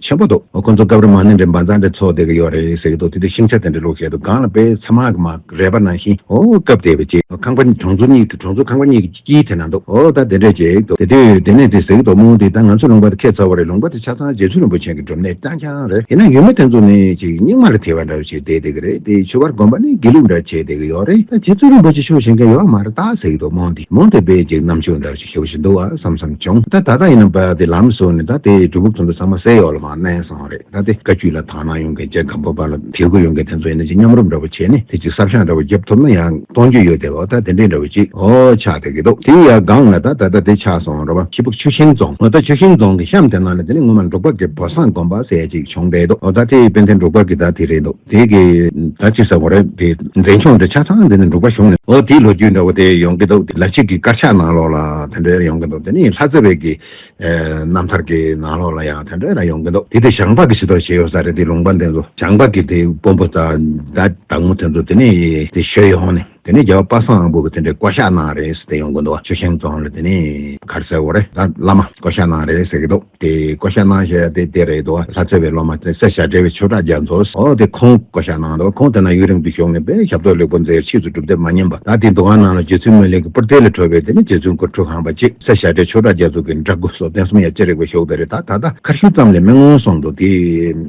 ཆེན་པོ་འདུག་ཨོ་ཁོ་ཚོ་སྐབས་རེ་མ་ཎི་འདྲ་འབར་འཛག་འདྲ་ཚོགས་བསྡད་ཀྱི་ཡོད་རེད་ཟེར་གྱི་འདུག་དེ་དུས་ཤིང་ཆ་དེ་འདྲ་བླུགས་བཞག་འདུག་སྒང་ལ་དཔེ་ཚ་མ་གི་མ་རས་པ་ནང་བཞིན་ཨོ་བཀབ་བསྡད་པ་ཅིག་ཁང་པ་གྲོང་ཚོ་གཉིས་ཀྱི་གྲོང་ཚོ་ཁང་པ་གཉིས་ཀྱི་དཀྱིལ་དེ་ན་འདུག་ཨོ་ད་དེ་འདྲས་ཅིག་འདུག་དེ་དུས་དེ་ནས་དེ་ཟེར་གྱི་འདུག་རྨོ་དེ་ད་ང་ཚོ་ལུང་པ་དེ་ཁྱད་མཚར་བ་རེད། ལུང་པ་དེ་ཆ་ཚང་རྗེ་བཙུན་རིན་པོ་ཆེ་གི་སྒྲུབ་གནས་རྐྱང་རྐྱང་རེད། ཡིན་ན་ཡུལ་མི་དེ་ཚོ་ནི་ཅིག་རྙིང་མ་ལ་དད་པ་འདྲ་བོ་ཅིག་བསྡད་བསྡད་ཀྱི་རེད། དེ་ཆོས་པར་དགོན་པ་ནི་དགེ་ལུགས་འདྲ་བྱས་བསྡད་ཀྱི་ཡོད་རེད། ད་རྗེ་བཙུན་རིན་པོ་ཆེ་ཆོས་བྱེད་མཁན་ཡོད་མ་རེད་ད་ཟེར་གྱི་འདུག་རྨོ་དེ་རྨོ་དེ་དཔེ་ཅིག་རྣམ་དཔྱོད་འདྲ་བོ་ཞེ་པོ་ཞིག་འདུག་ཨ་བསམ་བསམ་བྱུང་། ད་ད་ལྟ་ཡིན་ན་པ་དེ་ལམ་བཟོས་ནས་ད་དེ་སྒྲུབ་ཕུག་དེ་ཚོ་ཚང་མ་སེལ་ཡོག་ལ་མར་མནན་སོང་རེད། ད་དེ་བཀའ་བརྒྱུད་ལ་དག་སྣང་ཡོང་མཁན་རྗེ་སྒམ་པོ་པ་ལ་དད་གུས་ཡོང་མཁན་དེ་ཚོ་ཡིན་ན་ཅིག་མཉམ་རུབ་འདྲ་བོ་བྱས་ནས་དེ་ཅིག་གསར་བཞེངས་འདྲ་བོ་རྒྱབ་ཐུབ་ན་ཡང་གཏོང་རྒྱུ་ཡོད་བསྡད་པ། ད་དེ་འདྲས་འདྲ་བོ་ཅིག་ཨོ་ཆགས་བསྡད་ཀྱི་འདུག་དེ་ཡང་སྒང་ལ་ད་ད་ལྟ་དེ་ཆགས་སོང་རེད་པ། ཤི་ཕུག་ཆུ་ཤིང་རྫོང་། ཨོ་ད་ཆུ་ཤིང་རྫོང་གི་གཤམ་དེ་ནང་ལ་དེ་ནི་སྔོན་མ་འབྲུག་པ་གི་བོད་བཟང་དགོན་པ་ཟེར་ཡ་ཅིག་བྱུང་བསྡད་འདུག་ཨོ་ད་དེ་དཔལ་ལྡན་འབྲུག་པ་གི་ད་དེ་རེད་འདུག་དེ་གི་ད་ཅི་ཟེར་དགོས་རེད། དེ་མཛེས་ལྗོངས་དེ་ཆ་ཚང་དེ་ནི་འབྲུག་པ་གཞུང་ནས་ཨོ་དེའི་ལོ་རྒྱུས་འདྲ་བོ་དེ་ཡོང་གི་འདུག་དེ་ལ་ཕྱི་གི་དཀར་ཆག་ནང་ལོགས་ལ་དེ་འདྲ་ཡོང་གི་འདུག་དེ་ནི་ལྷ་རྩེ་བའི་གི་ཨེ་རྣམ་ཐར་གྱི་ནང་ལོགས་ལ་ཡང་དེ་འདྲ་རང་ཡོང་གི་འདུག་དེ་དུས་ཞང་པ་གི་ཕྱི་ཐོག་བྱས་ཡོད་ས་རེད། དེ་ལུང་པ་འདི་ཚོ་ཞང་པ་གི་དེ་དཔོན་པོ་དང་ད་བདག་མོ་དེ་ཚོ་དེ་ནས་དེ་ཤོད་ཡོང་ནས་དེ་ནས་རྒྱལ་བ་པ་སངས་དབང་པོ་གི་དེ་འདྲའི་བསྐོ་བཞག་གནང་རེད་ཟེར་དེ་ཡོང་གི་འདུག་ཆུ་ཤིང་རྫོང་ལ་དེ་ནས་ག་རེ་ཟེར་དགོས་རེད། ད་བླ་མ་བསྐོ་བཞག་གནང་རེད་ཟེར་གི་འདུག་དེ་བསྐོ་བཞག་གནང་བཞག་དེ་དེ་རེད་འདུག་ལྷ་རྩེ་བའི་སློབ་མ་དེ་སྲས་ཞབས་འདྲེན་པའི་ཆོས་གྲགས་རྒྱ་མཚོ། ཨོ་དེ་ཁོང་བསྐོ་བཞག་གནང་འདུག་ཁོང་དེ་ན་ཡུན་རིང་དུ་བཞུགས་ནས་དཔེ་ཞབས་ཏོག་ལེགས་པོ་མཛད། ཕྱིས་སུ་སྒྲུབ་སྡེ་མ་ཉམས་པ། ད་དེ་འདུ་ཁང་ནང་ལ་རྗེ་བཙུན་མི་ལའི་གི་པུར་ཏི་ལ་འཕྲོས་པའི་དེ་ནི་རྗེ་བཙུན་སྐུ་ཁྲུ་ཁང་པ་གཅིག་སྲས་ཞབས་འདྲེན་ཆོས་གྲགས་རྒྱ་མཚོ་གི་འདྲ་སྐུ་སོགས་རྟེན་གསུམ་ཡ་ཅི་རིགས་པའི་ཞོགས་དེ་རེད། ད་ད་ལྟ་ཁར་ཤུལ་ཙམ་ལས་མི་མངོན་སོང་འདུག་དེ་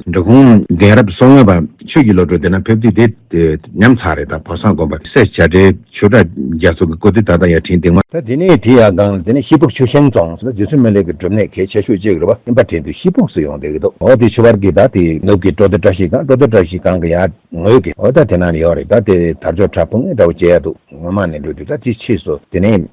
འབྲི་གུང་རྒན་རབས་སོ་ལྔ་པ་ཆོས་ཀྱི་བློ་གྲོས་དེ་ན་ཕེབས་དུས་དེ་དེ་ཉམས་ཚར་རེད། ད་བོད་བཟང་དགོན་པ་སྲས་ཞབས་འདྲེན་ཆོས་གྲགས་རྒྱ་མཚོ་གི་སྐུ་དེ་ད་ལྟ་ཡ་དྲན་དེ་མ། ད་དེ་ནས་དེ་ཡ་སྒང་ལ་དེ་ནས་ཤི་ཕུག་ཆུ་ཤིང་རྫོང་ཟེར་ན་རྗེ་བཙུན་མི་ལའི་གི་སྒྲུབ་གནས་གལ་ཆེ་ཤོས་གཅིག་རེད་བ། ཨིན་པ་དྲན་དུས་ཤི་ཕུག་སུ་ཡོང་བསྡད་ཀྱི་འདུག་འོ་དེ་ཆུ་བར་གྱི་ད་དེ་ནུབ་ཀྱི་ཀྲོ་ཏི་བཀྲ་ཤིས་སྒང་། ཀྲོ་ཏི་བཀྲ་ཤིས་སྒང་གི་ཡ་ངོས་ཀྱི་འོ་ད་དེ་ན་ཡོད་རེད། ད་དེ་དར་ལྕོག་ཁྲ་ཕུང་ངེ་འདྲ་བོ་བྱས་འདུག་སྔོན་མ་ནས་འགྲོ་དུས་ད་དེ་ཕྱིས་སུ་དེ་ནས་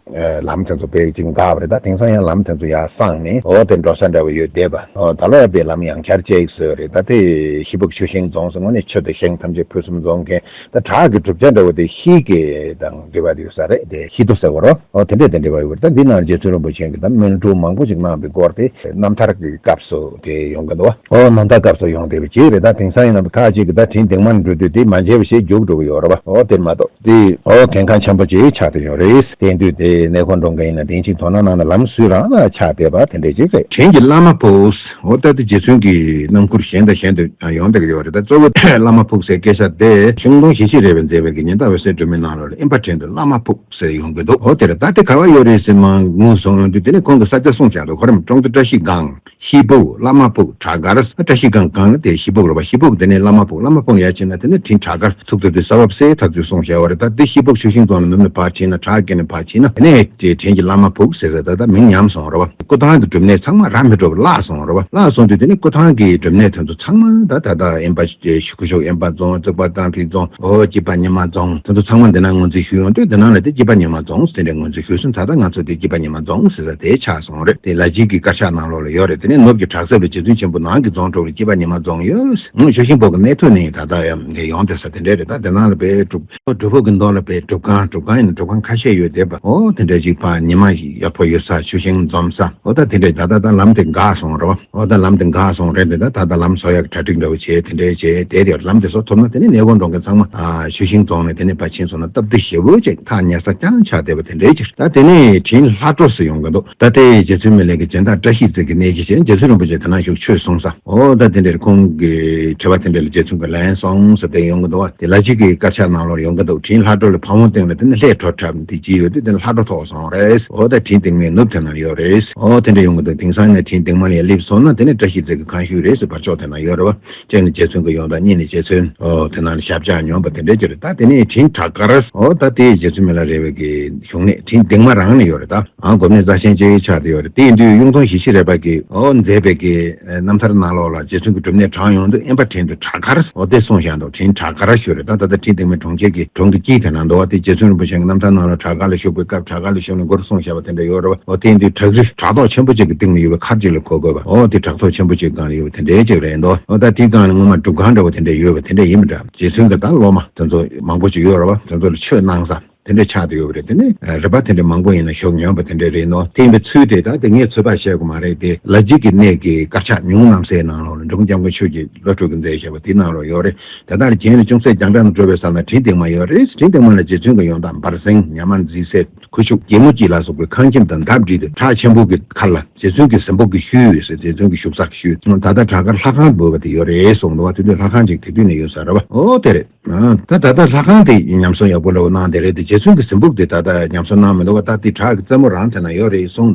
ལམ་དེ་ཚོ་དཔེ་ཅིག་འགག་པ་རེད། ད་དེང་སང་ཡང་ལམ་དེ་ཚོ་ཡར་སངས་ནས་འོ་དེ་འགྲོ་ས་འདྲ་བོ་ཡོད་བསྡད་པ། འོ་ད་ལོ་ཡ་དཔེ་ལམ་ཡང་བསྐྱར་བཅད་ཡིག་བཟོས་རེད། ད་དེ་ཤི་ཕུག་ཆུ་ཤིང་རྫོང་ཟེར་དངོས་གནས་ཆུ་དང་ཤིང་ཐམས་ཅད་ཕུན་སུམ་ཚོགས་མཁན། ད་བྲག་གི་གྲུབ་ཆ་འདྲ་བོ་དེ་ཤིང་གི་དང་འབྲེལ་བ་ཡོད་ས་རེད། དེ་ཤིང་རྡོ་ཟེར་བ་རོ། འོ་དེ་འདྲས་དེ་འབྲེལ་བ་ཡོད་རེད། ད་འདི་ནང་རྗེ་བཙུན་རིན་པོ་ཆེ་གིས་ད་སྨོན་སྒྲུབ་མང་པོ་ཞིག་གནང་བའི་སྐོར་དེ་རྣམ་ཐར་གྱི་སྐབས་སུ་དེ་ཡོང་གི་འདུག་བ། འོ་རྣམ་ཐར་སྐབས་སུ་ཡོང་བསྡད་པ་ཅིག་རེད། ད་དེང་སང་ཡིན་ན་ཁ་ཅིག་གིས་ད་དྲིན་དེང་མ་འགྲོ་དུས་དེ་མ་མཇལ་བ་ཞེས་རྒྱུགས་འགྲོ་གི་ཡོད་རེད་བ། འོ་དེ་མ་གཏོགས་དེ་འོ་གལ་འགངས་ཆེན་པོ་ཅིག་ཆགས་བསྡད་ཡོད་རེད། དེ་དུས་དེ་གནས་སྐོར་འགྲོ་མཁན་ཡིན་ན་དེང་ཕྱིན་དོ་སྣང་གནང་ན་ལམ་སུ་རང་ལ་ཆགས་བསྡད་པ་དེ་འདྲས་ཅིག་རེད། དྲིན་གྱི་བླ་མ་ཕུག་འོ་ད་དེ་རྗེ་བཙུན་གྱི་རྣམ་མགུར་གཞན་དང་གཞན་དུ་ཡང་ཡོང་བསྡད་ཀྱི་ཡོད་རེད། ད་གཙོ་བོ་བླ་མ་ཕུག་ཟེར་སྐད་ཆ་དེ་ཆིག་སྟོང་བཞི་བརྒྱ་རེ་བའི་མཛད་པའི་གི་ཉི་ཟླ་འོད་ཟེར་སྒྲོན་མེ་ནང་ དབེན་པ་བྲན་དུ་བླ་མ་ཕུག་ཟེར་ཡོང་གི་འདུག་འོ་དེ་རེད། ད་དེ་ག་བ་ཡོད་རེད་ཟེར་མ་ངུ་སོང་ཡོང་དུས་དེ་ནས་ཁོང་གི་ས་ཆ་གསུངས་བཞག་འདུག་ཁོ་རང་ཀྲོང་གཏེར་བཀྲ་ཤིས་སྒང་། ཤིས་ཕུག་བླ་མ་ཕུག་བྲག་དཀར། བཀྲ་ཤིས་སྒང་སྒང་ལ་དེ་ཤིས་ཕུག་རེད་པ། ཤིས་ཕུག་དེ་ནས་བླ་མ་ཕུག་བླ་མ་ཕུག་ཡར་ཕྱིན་ན་དེ་ནས་བྲན་བྲག་དཀར་ཚུགས་ཐུབ་དུས་ས་བབ་གསལ་ཐག་ཆོད་གསུངས་བཞག་པ་རེད། ད་དེ་ཤིས་ཕུག་ཆུ་ཤིང་རྫོང་ལ་ནུབ་ནས་ཕར་ཕྱིན་ན་བྲག་བརྒལ་ནས་ཕར་ཕྱིན་ན་དེ་ནས་དེ་བྲན་གྱི་བླ་མ་ཕུག་ཟེར་ཟེར་ད་ད་མིང་ཉམས་སོང་རེད་པ། སྐུ་ཐང་གི་སྒྲུབ་གནས་ཚང་མ་ར་མི་འགྲོ་བར་བརླག་སོང་རེད་པ། བརླག་སོང་དུས་དེ་ནས་སྐུ་ཐང་གི་སྒྲུབ་གནས་དེ་ཚོ་ཚང་མ་ད་ད་ད་དབེན་པ་ཤུ་ཤོག་དབེན་པ་རྫོང་བཙུགས་པ་གཙང་ཁྲིད་རྫོང་འོ་སྐྱིད་པ་ཉི་མ་རྫོང་དེ་ཚོ་ཚང་མ་འདི་ན་ངོས་འཛིན་ཞུས་ཡོང་དུས་དེ་ནང་ལ་དེ་སྐྱིད་པ་ཉི་མ་རྫོང་དེ་འདྲའི་ངོས་འཛིན་ཞུས་སོང་། ད་ལྟ་ང་ཚོ་དེ་སྐྱིད་པ་ཉི་མ་རྫོང་ཟེར་ས་དེ་ཆགས་སོང་རེད། དེ་ལ་ཇིག་གི་དཀར་ཆག་ནང་ལོགས་ལ་ཡོད་རེད། དེ་ནས་ནུབ་ཀྱི་བྲག་གསེབ་ལ་རྗེ་བཙུན་ཆེན་པོ་ནང་གི་རྫོང་དྲུག་ལ་སྐྱིད་པ་ཉི་མ་རྫོང་ཡོད། ངོས་ཆུ་ཤིང་ཕོ་གི་གནས་ཐོ་ནས་ད་ལྟ་ཡང་ཡོང་བསྡད་ས་དེ་འདྲ་རེད། ད་དེ་ནང་ལ་དཔེ་སྒྲུབ་སྒྲུབ་ཕུག་གི་མདོ་ལ་དཔེ་སྒྲུབ་ཁང་སྒྲུབ་ཁང་ཡིན་ན་སྒྲུབ་ཁང་ཁ་ཤས་ཡོད་བསྡད་པ། འོ་དེ་འདྲ་ཅིག་ཕར་ཉི་མ་ཡག་པོ་ཡོད་ས་ཆུ་ཤིང་འཛོམས་ས་འོ་ད་དེ་འདྲ་ད་ད་ད་ལམ་དེ་འགག་སོང་རོ། འོ་ད་ལམ་དེ་འགག་སོང་རེད་འདི་ད་ད་ད་ལམ་བཟོ་ཡག་གྲ་སྒྲིག་འདྲ་བོ་བྱས་དེ་འདྲ་བྱས་དེ་དེ་ལམ་དེ་བཟོ་ཐུབ་ན་དེ་ནས་གནས་སྐོར་འགྲོ་མཁན་ཚང་མ་ཨ་ཆུ་ཤིང་རྫོང་ནས་དེ་ནས་ཕར་ཕྱིན་སོང་ན་སྟབས་བདེ་ཞེ་པོ་ཅིག་ཐག་ཉེ་ས་རྐྱང་ཆགས་བསྡད་པ་དེ་འདྲའི་ཅིག་ད་དེ་ནས་བྲན་ལྷ་གྲོ་ཟེར་ཡོང་གི་འདུག་ད་དེ་རྗེ་བཙུན་མི་ལའི་གི་སྦྱིན་བདག་བཀྲ་ཤིས་རྩེ་གི་གནས་ཀྱི་ཆེད་རྗེ་བཙུན་རིན་པོ་ཆེ་དེ་ན་བཞུགས་ཆོས་གསུངས་ས། འོ་ད་དེ་འདྲར་ཁོང་གི་དྲི་བ་དེ་འདྲ་ལ་རྗེ་བཙུན་གྱིས་ལན་གསུངས་ས་དེ་ཡོང་གི་འདུག་བ། དེ་ལ་ཅིག་གི་དཀར་ཆག་ནང་ལོགས་ཡོང་གི་འདུག་བྲན་ལྷ་གྲོ་ལ་ཕ་བོང་སྟེང་ལ་དེ་ནས་ལྷས་གྲོ་འཁྲབ་དེ་ཅི་ཡོད་དེ་དེ་ནས་ལྷ་གྲོ་ཐོགས་སོང་རེད། འོ་ད་བྲན་སྟེང་མའི་ནུབ་དེ་ན་ཡོད་རེད། འོ་དེ་འདྲ་ཡོང་གི་འདུག་དེང་སང་ནས་བྲན་སྟེང་མ་ལ་ཡར་སླེབས་སོང་ན་དེ་ནས་བཀྲ་ཤིས་རྩེ་གི་ཁང་ཤུལ་རེད་ཟེར་བར་ཕྱོགས་དེ་ན་ཡོད་རེད་བ། གཅིག་ནས་རྗེ་བཙུན་གྱི་ཡོངས་གྲགས། གཉིས་ནས་རྗེ་བཙུན། ཨོ་དེ་ནང་ལ་ཞབས་བཅགས་མྱོང་བ་དེ་འདྲ་ཅིག་རེད། ད་དེ་ནས་བྲན་བྲག་དཀར། ཨོ་ད་དེ་རྗེ་བཙུན་མི་ལ་རས་པའི་གི་བཞུགས་གནས་བྲན་སྟེང་མ་རང་ནས་ཡོད་རེད། ད་ཨ་སྒོམ་གནས་རྩ་ཆེན་ཅིག་ཆགས་བསྡད་ཡོད་རེད། དེ་ཡིན་དུས་གཡུང་སྟོན་ཞི་ཞི་རས་པ་གིས་ཨོ་མཛད་པའི་གི་རྣམ་ཐར་ནང་ལོགས་ལ་རྗེ་བཙུན་གྱི་སྒྲུབ་གནས་དྲངས་ཡོང་དུས་དབེན་པ་བྲན་དུ་བྲག་དཀར་ཨོ་དེ་གསུངས་བཞག་འདུག་བྲན་བྲག་དཀར་ཞུ་རེད། ད་ད་ལྟ་བྲན་སྟེང་མའི་གྲོང་ཁྱེར་གྱི་གྲོང་གི་དཀྱིལ་དེ་ན་འདུག་བ། དེ་རྗེ་བཙུན་རིན་པོ་ཆེ་གི་རྣམ་ཐར་ནང་ལ་བྲག་དཀར་ལ་བཞུགས་པའི་སྐབས་བྲག་དཀར་ལ་བཞུགས་ནས་མགུར་གསུངས་བཞག་པ་དེ་འདྲ་ཡོད་རེད་བ། ཨོ་དེ་ཡིན་དུས་བྲག་རི་བྲག་ཐོག་ཆེན་པོ་ཅིག་གི་སྟེང་ལ་ཡོད་པའི་མཁར་ཅིག་ལ་གོ་དགོས་པ། ཨོ་དེ་བྲག་ཐོག་ཆེན་པོ་ཅིག་སྒང་ལ་ཡོད་པ་དེ་འདྲའི་ཅིག་རེད་འདུག་ཨོ་ད་དེའི་སྒང་ལ་སྔོན་མ་སྒྲུབ་ཁང་འདྲ་བོ་དེ་འདྲ་ཡོད་པ་དེ་འདྲ་ཡིན་པ་འདྲ། རྗེ་བཙུན་གྱི་ད་སློབ་མ་དེ་ཚོ་མང་པོ་ཅིག་ཡོད་རེད་བ། དེ་ཚོ་ལ་ཆོས་གནང་ས་དེ་འདྲ་ཆགས་བསྡད་ཡོད་པ་རེད། དེ་ནས་རིམ་པ་དེ་འདྲ་མང་པོ་ཡིན་ན་བཞུགས་མྱོང་བ་དེ་འདྲ་རེད་འདུག་དེ་ཡིན་པའི་ཚུལ་དེ་ད་དེ་ངས་ཚོད་དཔག་བྱེད་དགོས་མ་རེད། དེ་ལ་ཇི་གི་གནས་ཀྱི་དཀར་ཆག་ཉུང་རྣམ་སྲས་ནང་ལོགས་ལ་འབྲི་གུང་སྐྱབས་མགོན་ཆོས་ཀྱི་བློ་གྲོས་ཀྱིས་མཛད་བཞག་པ་དེའི་ནང་ལོགས་ཡོད་རེད། དེ་དག་ལ་རྗེས་ལ་ཅུང་ཟད་རྒྱང་བསྒྲགས་ནང་འགྲོ་བའི་ས་ན་བྲན་སྟེང་མ་ཡོད་རེད། བྲན་སྟེང་མ་ལ་རྗེ་བཙུན་གྱི་ཡོངས་གྲགས་འབར་གསེང་ཉ་མ་མཛེས་སེ་ཁུ་བྱུག་རྒྱལ་མོ་སྐྱིད་ལ་སོགས་པའི་ཁང་ཁྱིམ་དང་འདབས་བསྒྲིགས་ཏེ་བྲག་ཆེན་པོ་གི་ཁ་ལ་རྗེ་བཙུན་གྱི་གཟིམ་ཕུག་གི་ཤུལ་ཡོད་ཟེར། རྗེ་བཙུན་གྱི་བཞུགས་ས་གི་ཤུལ། ད་ལྟ་བྲག་དཀར་ལྷ་ཁང་འབོད་པ་དེ་ཡོད་རེད་གསུངས་འདུག་བ། དེ་དུས་ལྷ་ཁང་ཅིག་དེ་དུས་ནས་ཡོད་ས་རེད་བ། ཨོ་དེ་རེད། ད་ད་ལྟ་ལྷ་ཁང་དེ་ཉམས་གསོ་ཡག་པོ་འདྲ་བོ་གནང་བསྡད་རེད་དེ། རྗེ་བཙུན་གྱི་གཟིམ་ཕུག་དེ་ད་ལྟ་ཉམས་གསོ་གནང་མི་འདུག་བ། ད་དེ་བྲག་གི་རྩེ་མོ་རང་དེ་ན་ཡོད་རེད་གསུངས་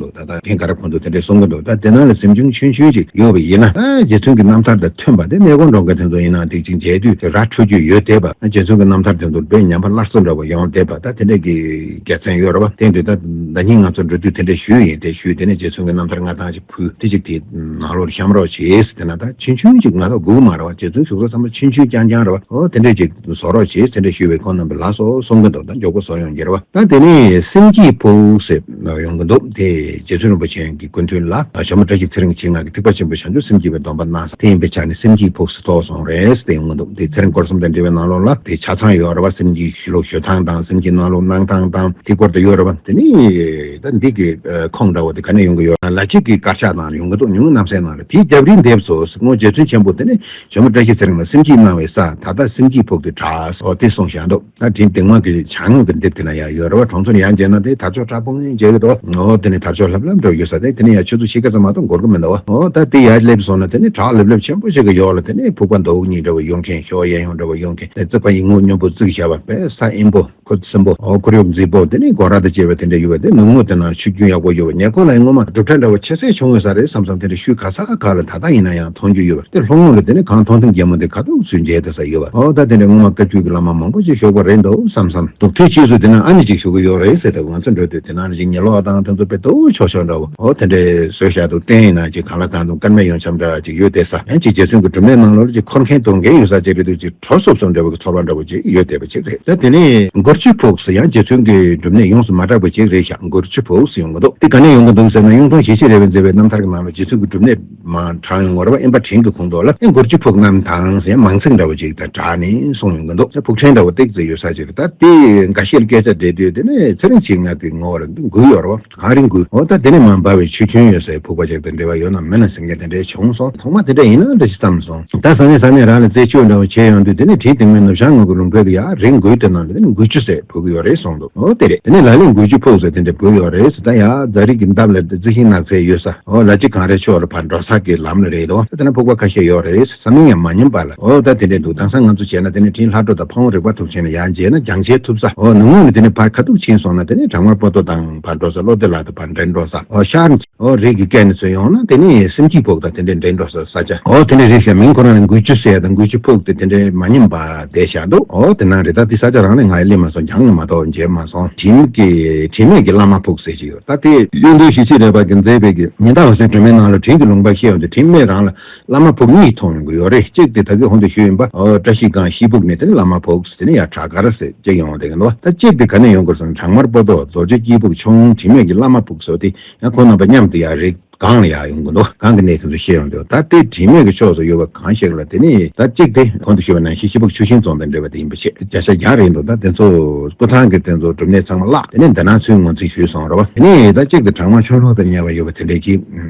འདུག་ད་ལྟ་རྒན་ག་ར་ཁོང་ཚོ་དེ་འདྲས་གསུང་གི་འདུག་ད་དེ་ནང་ལ་གཟིམ་ཆུང་ཆུང་ཆུང་ཅིག་ཡོད་པ་ཡིན་ན། ཨ་རྗེ་བཙུན་གྱི་རྣམ་ཐར་དང་མཐུན་པ་དེ་གནས་སྐོར་འགྲོ་མཁན་དེ་ཚོ་ཡིན་ན་དེ་ཅིག་མཇལ་དུས་ར་འཕྲོད་རྒྱུ་ཡོད་བསྡད་པ། རྗེ་བཙུན་གྱི་རྣམ་ཐར་དེ་ཚོ་དཔེ་ཉམས་པ་སླར་གསོ་འདྲ་བོ་ཡོང་བསྡད་པ། ད་དེ་འདྲས་ཀྱི་དགེ་མཚན་ཡོད་རེད་བ། དེ་འདྲས་ད་ཟླ་ཉིན་ང་ཚོ་འགྲོ་དུས་དེ་འདྲས་ཞུས་ཡིན། དེ་ཞུས་དེ་ནས་རྗེ་བཙུན་གྱི་རྣམ་ཐར་ལྔ་དང་ཅིག་ཕུལ་དེ་ཅིག་དེ་ནང་ལོགས་ལ་བཤམས་རོགས་བྱེད་ཟེར། དེ་ན་ད་ཆུང་ཆུང་ཅིག་ང་ཚོ་སྒུག་མ་རེད་བ། རྗེ་བཙུན་བཞུགས་ས་ཚང་མ་ཆུང་ཆུང་རྐྱང་རྐྱང་རེད་བ། ཨོ་དེ་འདྲས་ཅིག་བཟོ་རོགས་བྱེད་དེ་འདྲས་ཞུས་པས་ཁོང་རྣམ་པས་ལགས་སོ་གསུང་གི་འདུག་ད་མགྱོགས་པོ་བཟོ་ཡོང་གི་རེད་བ། ད་དེ་ནས་སེམས་བསྐྱེད་ཕུག་ཟེར་ཡོང་གི་འདུག་དེ་རྗེ་བཙུན་རིན་པོ་ཆེ་གི་སྐུ་མདུན་ལ་ཇོ་མོ་བཀྲ་ཤིས་ཚེ་རིང་ཆེད་མངགས་ཀྱིས་ཐེག་པ་ཆེན་པོའི་བྱང་ཆུབ་སེམས་བསྐྱེད་པའི་སྡོམ་པ་གནང་ས་དེ་ཡིན་པའི་ཆ་ནས་སེམས་བསྐྱེད་ཕུག་ཟེར་ཐོགས་སོང་རེད་ཟེར་ཡོང་གི་འདུག་དེ་ཚེ་རིང་སྐོར་གསུམ་དང་འབྲེལ་བའི་ནང་ལོགས་ལ་དེ་ཆ་ཚང་ཡོད་རེད་བ། སེམས་བསྐྱེད་ཞུ་ལུགས་ཞུ་སྟངས་དང་སེམས་བསྐྱེད་གནང་ལུགས་གནང་སྟངས་དང་དེ་སྐོར་དུ་ཡོད་རེད་བ། དེ་ནས་ད་འདི་གི་ཁུངས་འདྲ་བོ་དེ་ག་ནས་ཡོང་གི་ཡོད། ལ་ཇི་གི་དཀར་ཆག་ནང་ཡོང་གི་འདུག་ཉུང་རྣམ་སྲས་ནང་ལ། དེའི་རྒྱབ་རིའི་འདེབས་སུ་སྔོན་རྗེ་བཙུན་ཆེན་པོ་དེ་ནས་ཇོ་མོ་བཀྲ་ཤིས་ཚེ་རིང་ལ་སེམས་བསྐྱེད་གནང་བའི་ས་ད་ལྟ་སེམས་བསྐྱེད་ཕུག་ཏུ་གྲགས་སོ་དེ་གསུངས་བཞག་འདུག་ད་དེ་སྟེང་མ་གི་བྱང་ངོས་ཀྱི་འདེབས་དེ་ན་ཡང་ཡོད་རེད་བ། གྲོང་ཚོར་ཡང་མཇལ་ན་དེ་དར་ལྕོག་བཀྲ་སྤུངས་མཇལ་གི་འདུག་ཨོ་དེ་ནས་དར་ལྕོག་ལྷབ་ལྷབ་འགྲོ་ཡོད་ས་དེ་དེ་ནས་ཡང་ཆུ་ཚོད་ཕྱེད་ཀ་ཙམ་མ་གཏོགས་འགོར་གི་མི་འདུག་བ། ཨོ་ད་དེ་ཡར་སླེབས་སོང་ན་དེ་ནས་བྲག་ལྷབ་ལྷབ་ཆེན་པོ་ཞིག་གི་ཡོག་ལ་དེ་ནས་ཕུག་པ་མདོག་གཉིས་འདྲ་བོ་ཡོང་མཁན་ཤོག་གཡས་གཡོན་འདྲ་བོ་ཡོང་མཁན་དེ་རྩིག་པ་ཡིག་ངོ་སྙོམས་པོ་བརྩིགས་བཞག་པ་དཔེ་ས་དབེན་པོ། ཁུ་སིམ་པོ། ཨོ་ཁོར་ཡུག་མཛེས་པོ། དེ་ནས་སྒོ་ར་དང་བཅས་པ་དེ་འདྲ་ཡོད་པ་དེ་ནུབ་ངོས་དེ་ན་ཆུ་རྒྱུན་ཡག་པོ་ཡོད་པ། ཉེ་འཁོར་ལ་ཡང་སྔོན་མ་སྒྲུབ་གྲྭ་འདྲ་བོ་ཆེ་སའི་ཆུང་ངོས་ས་རེད་བསམ་བསམ་དེ་འདྲ་ཤུལ་ག་ས་ག་ལ་ད་ལྟ་ཡིན་ན་ཡང་མཐོང་རྒྱུ་ཡོད་པ་དེ། ལྷོ་ངོས་ལ་དེ་ནས་གངས་མཐོང་ཐུན་རྒྱལ་མོ་དེ་ག་དུས་ཚོད་མཇལ་བསྡད་ས་ཡོད་པ། ཨོ་ད་དེ་འདྲ་སྔོན་མ་བཀའ་བརྒྱུད་ཀྱི་བླ་མ་མང་པོ་ཞིག་བཞུགས་པ་རེད་འདུག་བསམ་བསམ། དུག་ཐིག་ཕྱིས་སུ་དེ་ན་ཨ་ནི་ཅིག་བཞུགས་ཀྱི་ཡོད་རེད་ཟེར་ཏེ་ང་ཚོ་འགྲོ་དུས་དེ་ན་ཅིག་ཉི་གློག་དང་དེ་ཚོ་དཔེ་སྟོབས་ཤོག་ཤོག་འདྲ་བོ་ཨོ་དེ་འདྲས་བཟོས་བཞག་འདུག་སྟེང་ཡིན་ན་ཅིག་གང་ལ་གང་འདུག་སྐར་མའི་ཡོན་ཆབ་འདྲ་ཅིག་ཡོད་བསྡད་ས། ཡང་ཅིག་རྗེ་བཙུན་གྱི་སྒྲུབ་གནས་ནང་ལོགས་ཅིག་འཁོར་མཁན་འདུག་མཁན་ཡོད་ས་ཅིག་རེད་འདུག་ཅིག་གྲོ་སོབ་སོབ་འདྲ་བོ་གི་ཚོར་བ་འདྲ་བོ་ཅིག་ཡོད་བསྡད་པ་ཅིག་རེད། ད་དེ་ནས་མགུར་ཆུ་ཕུག་ཟེར་ཡང་རྗེ་བཙུན་གྱི་སྒྲུབ་གནས་ཡོངས་སུ་མ་གྲགས་པ་ཅིག་རེད་ཤག་མགུར་ཆུ་ཕུག་ཟེར་ཡོང་གི་འདུག་དེ་ག་ནས་ཡོང་གི་འདུག་ཟེར་ན་གཡུང་སྟོན་ཞི་ཞི་རས་པས་མཛད་པའི་རྣམ་ཐར་གྱི་ནང་ལ་རྗེ་བཙུན་གྱི་སྒྲུབ་གནས་མ་དྲངས་ཡོང་བ་རེད་བ། དབེན་པ་བྲན་གྱི་ཁོངས་གཏོགས་ལ་ཨེ་མགུར་ཆུ་ཕུག་རྣམས་དང་ཟེར་ཡང་མིང་ཚིག་འདྲ་བོ་ཅིག་དང་སྦྲགས་ནས་གསུངས་ཡོང་གི་འདུག་ཕུག་ཕྲན་འདྲ་བོ་ཏོག་ཙམ་ཡོད་ས་ཅིག་རེད། ད་དེ་འགའ་ཤས་ལ་སྐད་ཆ་འདྲི་དུས་དེ་ནས་ཚེ་རིང་ཆེད་མངགས་དེ་ངོ་བོར་འགུལ་ཡོད་རེད་བ། གངས་རི་འགུལ། འོ་ད་དེ་ནས་མར་འབབ་པའི་ཆུ་ཆེན་ཡོད་སའི་ཕུག་པ་ཅིག་དང་འབྲེལ་བ་ཡོད་ན་མེད་ན་ཟེར་མཁན་དེ་འདྲའི་བྱུང་སོང་། ཐོག་མ་དེ་འདྲ་ཡིན་ན་འདྲ་ཞིག་བསམ་སོང་། ད་ས་གནས་ས་གནས་རང་ལ་རྩད་གཅོད་འདྲ་བོ་བྱས་ཡོང་དུས་དེ་ནས་བྲན་སྟེང་མའི་ནུབ་བྱང་ངོས་ཀྱི་ལུང་པའི་གི་ཡར་རི་འགུལ་དེ་ནང་དུ་དེ་ནས་འགུལ་ཆུ་ཟེར་ཕུག་གི་ཡོད་རེད་གསུངས་འདུག་འོ་དེ་རེད། དེ་ནས་ལ་ལས་འགུལ་ཆུ་ཕུག་ཟེར་དེ་འདྲ་བོ་ཡོད་རེད་ཟེར། ད་ཡར་རྫ་རི་གི་འདབས་ལ་རྩི་ཤིང་ནགས་ཚལ་ཡོད་ས། འོ་ལ་ཅི་གངས་རིའི་ཕྱོགས་ལ་ཕར་འགྲོ་ས་གི་ལམ་ལ་རེད་དོ། དེ་ནས་ཕུག་པ་ཁ་ཤས་ཡོད་རེད། ས་མིང་ཡང་མ་ཉམས་པ་ལ། འོ་ད་དེ་འདྲས་འདུག་དེང་སང་ང་ཚོ་བྱས་ན་དེ་ནས་བྲན་ལྷ་གྲོ་དང་ཕ་བོང་རིག་པ་ཐུག་བྱས་ན་ཡར་མཇལ་ན་རྒྱང་ཆེན་ཐུབ་ས། འོ་ ནུབ་ངོས་ནས་དེ་ནས་ཕར་ཁ་ཐུག་ཕྱིན་སོང་ན་དེ་ནས་བྲག་དམར་པོ་ཏོ་དང་ཕར་འགྲོ་ས་བློ་བདེ་ལ་དང་ཕར་འདྲེན་འགྲོ་ས། ཨོ་ཤར་ཨོ་རི་གི་སྐད་ནས་ཚུར་ཡོང་ན་དེ་ནས་སེམས་སྐྱིད་ཕུག་དང་དེ་འདྲས་འདྲེན་འགྲོ་ས་ས་ཆ། ཨོ་དེ་འདྲས་རེད་ཤག་མིང་ཁོ་རང་ལ་མགུལ་ཆུ་ཟེར་ཡ་དང་མགུལ་ཆུ་ཕུག་དེ་དེ་འདྲས་མ་ཉམས་པ་བསྡད་བཞག་འདུག་ཨོ་དེ་ནང་རེད། ད་དེ་ས་ཆ་རང་ལ་ང་ཡི་སླེབས་མ་སོང་། སྦྱངས་ནས་མ་གཏོགས་མཇལ་མ་སོང་། དྲི་མེད་ཀྱི་དྲི་མེད་ཀྱི་བླ་མ་ཕུག་ཟེར་གྱི་ཡོད། ད་དེ་གཡུང་དྲུང་ཞི་བྱེད་རས་པ་གིས་མཛད་པའི་གི་ཉི་ཟླ་འོད་ཟེར་སྒྲོན་མེའི་ནང་ལ་དྲིན་གྱི་ལུང་པ་བཤད་ཡོང་དུས་དྲི་མེད་རང་ལ་བླ་མ་ཕུག་གཉིས་མཐོང་ཡོང་གི་ཡོད་རེད། གཅིག་དེ་ད་གིན་ཧོན་དུ་ཞུས་ཡིན་པ། ཨོ་བཀྲ་ཤིས་སྒང་ཤིས་ཕུག་ནས་དེ་ནས་བླ་མ་ཕུག་དེ་ནས་ཡར་བྲག་དཀར་ཟེར་གཅིག་ཡོང་བ་དེ་གི་འདུག་ད་གཅིག་དེ་ག་ནས་ཡོང་དགོས་སམ། བྲག་དམར་པོ་ཏོ་རྡོ་རྗེ་སྐྱིད་ཕུག་ཆུང་དྲི་མེད་ཀྱི་བླ་མ་ཕུག་ཟེར་དེ་ཡང་ཁོང་རྣམ་པ་མཉམ་དུ་ཡར་རི་སྒང་ལ་ཡར་ཡོང་གི་འདུག་སྒང་གི་གནས་དེ་ཚོ་བཤད་ཡོང་དུས་ད་དེ་དྲི་མེད་ཀྱི་ཕྱོགས་སུ་ཡོད་པ་གང་ཞིག་ལ་དེ་ནས་ད་གཅིག་དེ་ཧོན་དུ་ཞུས་པ་ནང་བཞིན་ཤིས་ཕུག་ཆུ་ཤིང་རྫོང་དང་འབྲེལ་བ་དེ་ཡིན་པ་བཤད། བརྒྱ་ཆ་བརྒྱ་རེད་འདུག་ད་དེ་ཚོ་སྐུ་ཐང་གི་དེ་ཚོ་སྒྲུབ་གནས་ཚང་མ་བརླག་དེ་ནས་འདི་ནང་ཚུར་ངོས་འཛིན་ཞུས་སོང་རེད་བ། དེ་ནས་ད་གཅིག་དེ་བྲག་དམར་ཆོས་ལྷུག་དང་ཉེ་བ་ཡོད་པ་དེ་འདྲས་ཀྱི་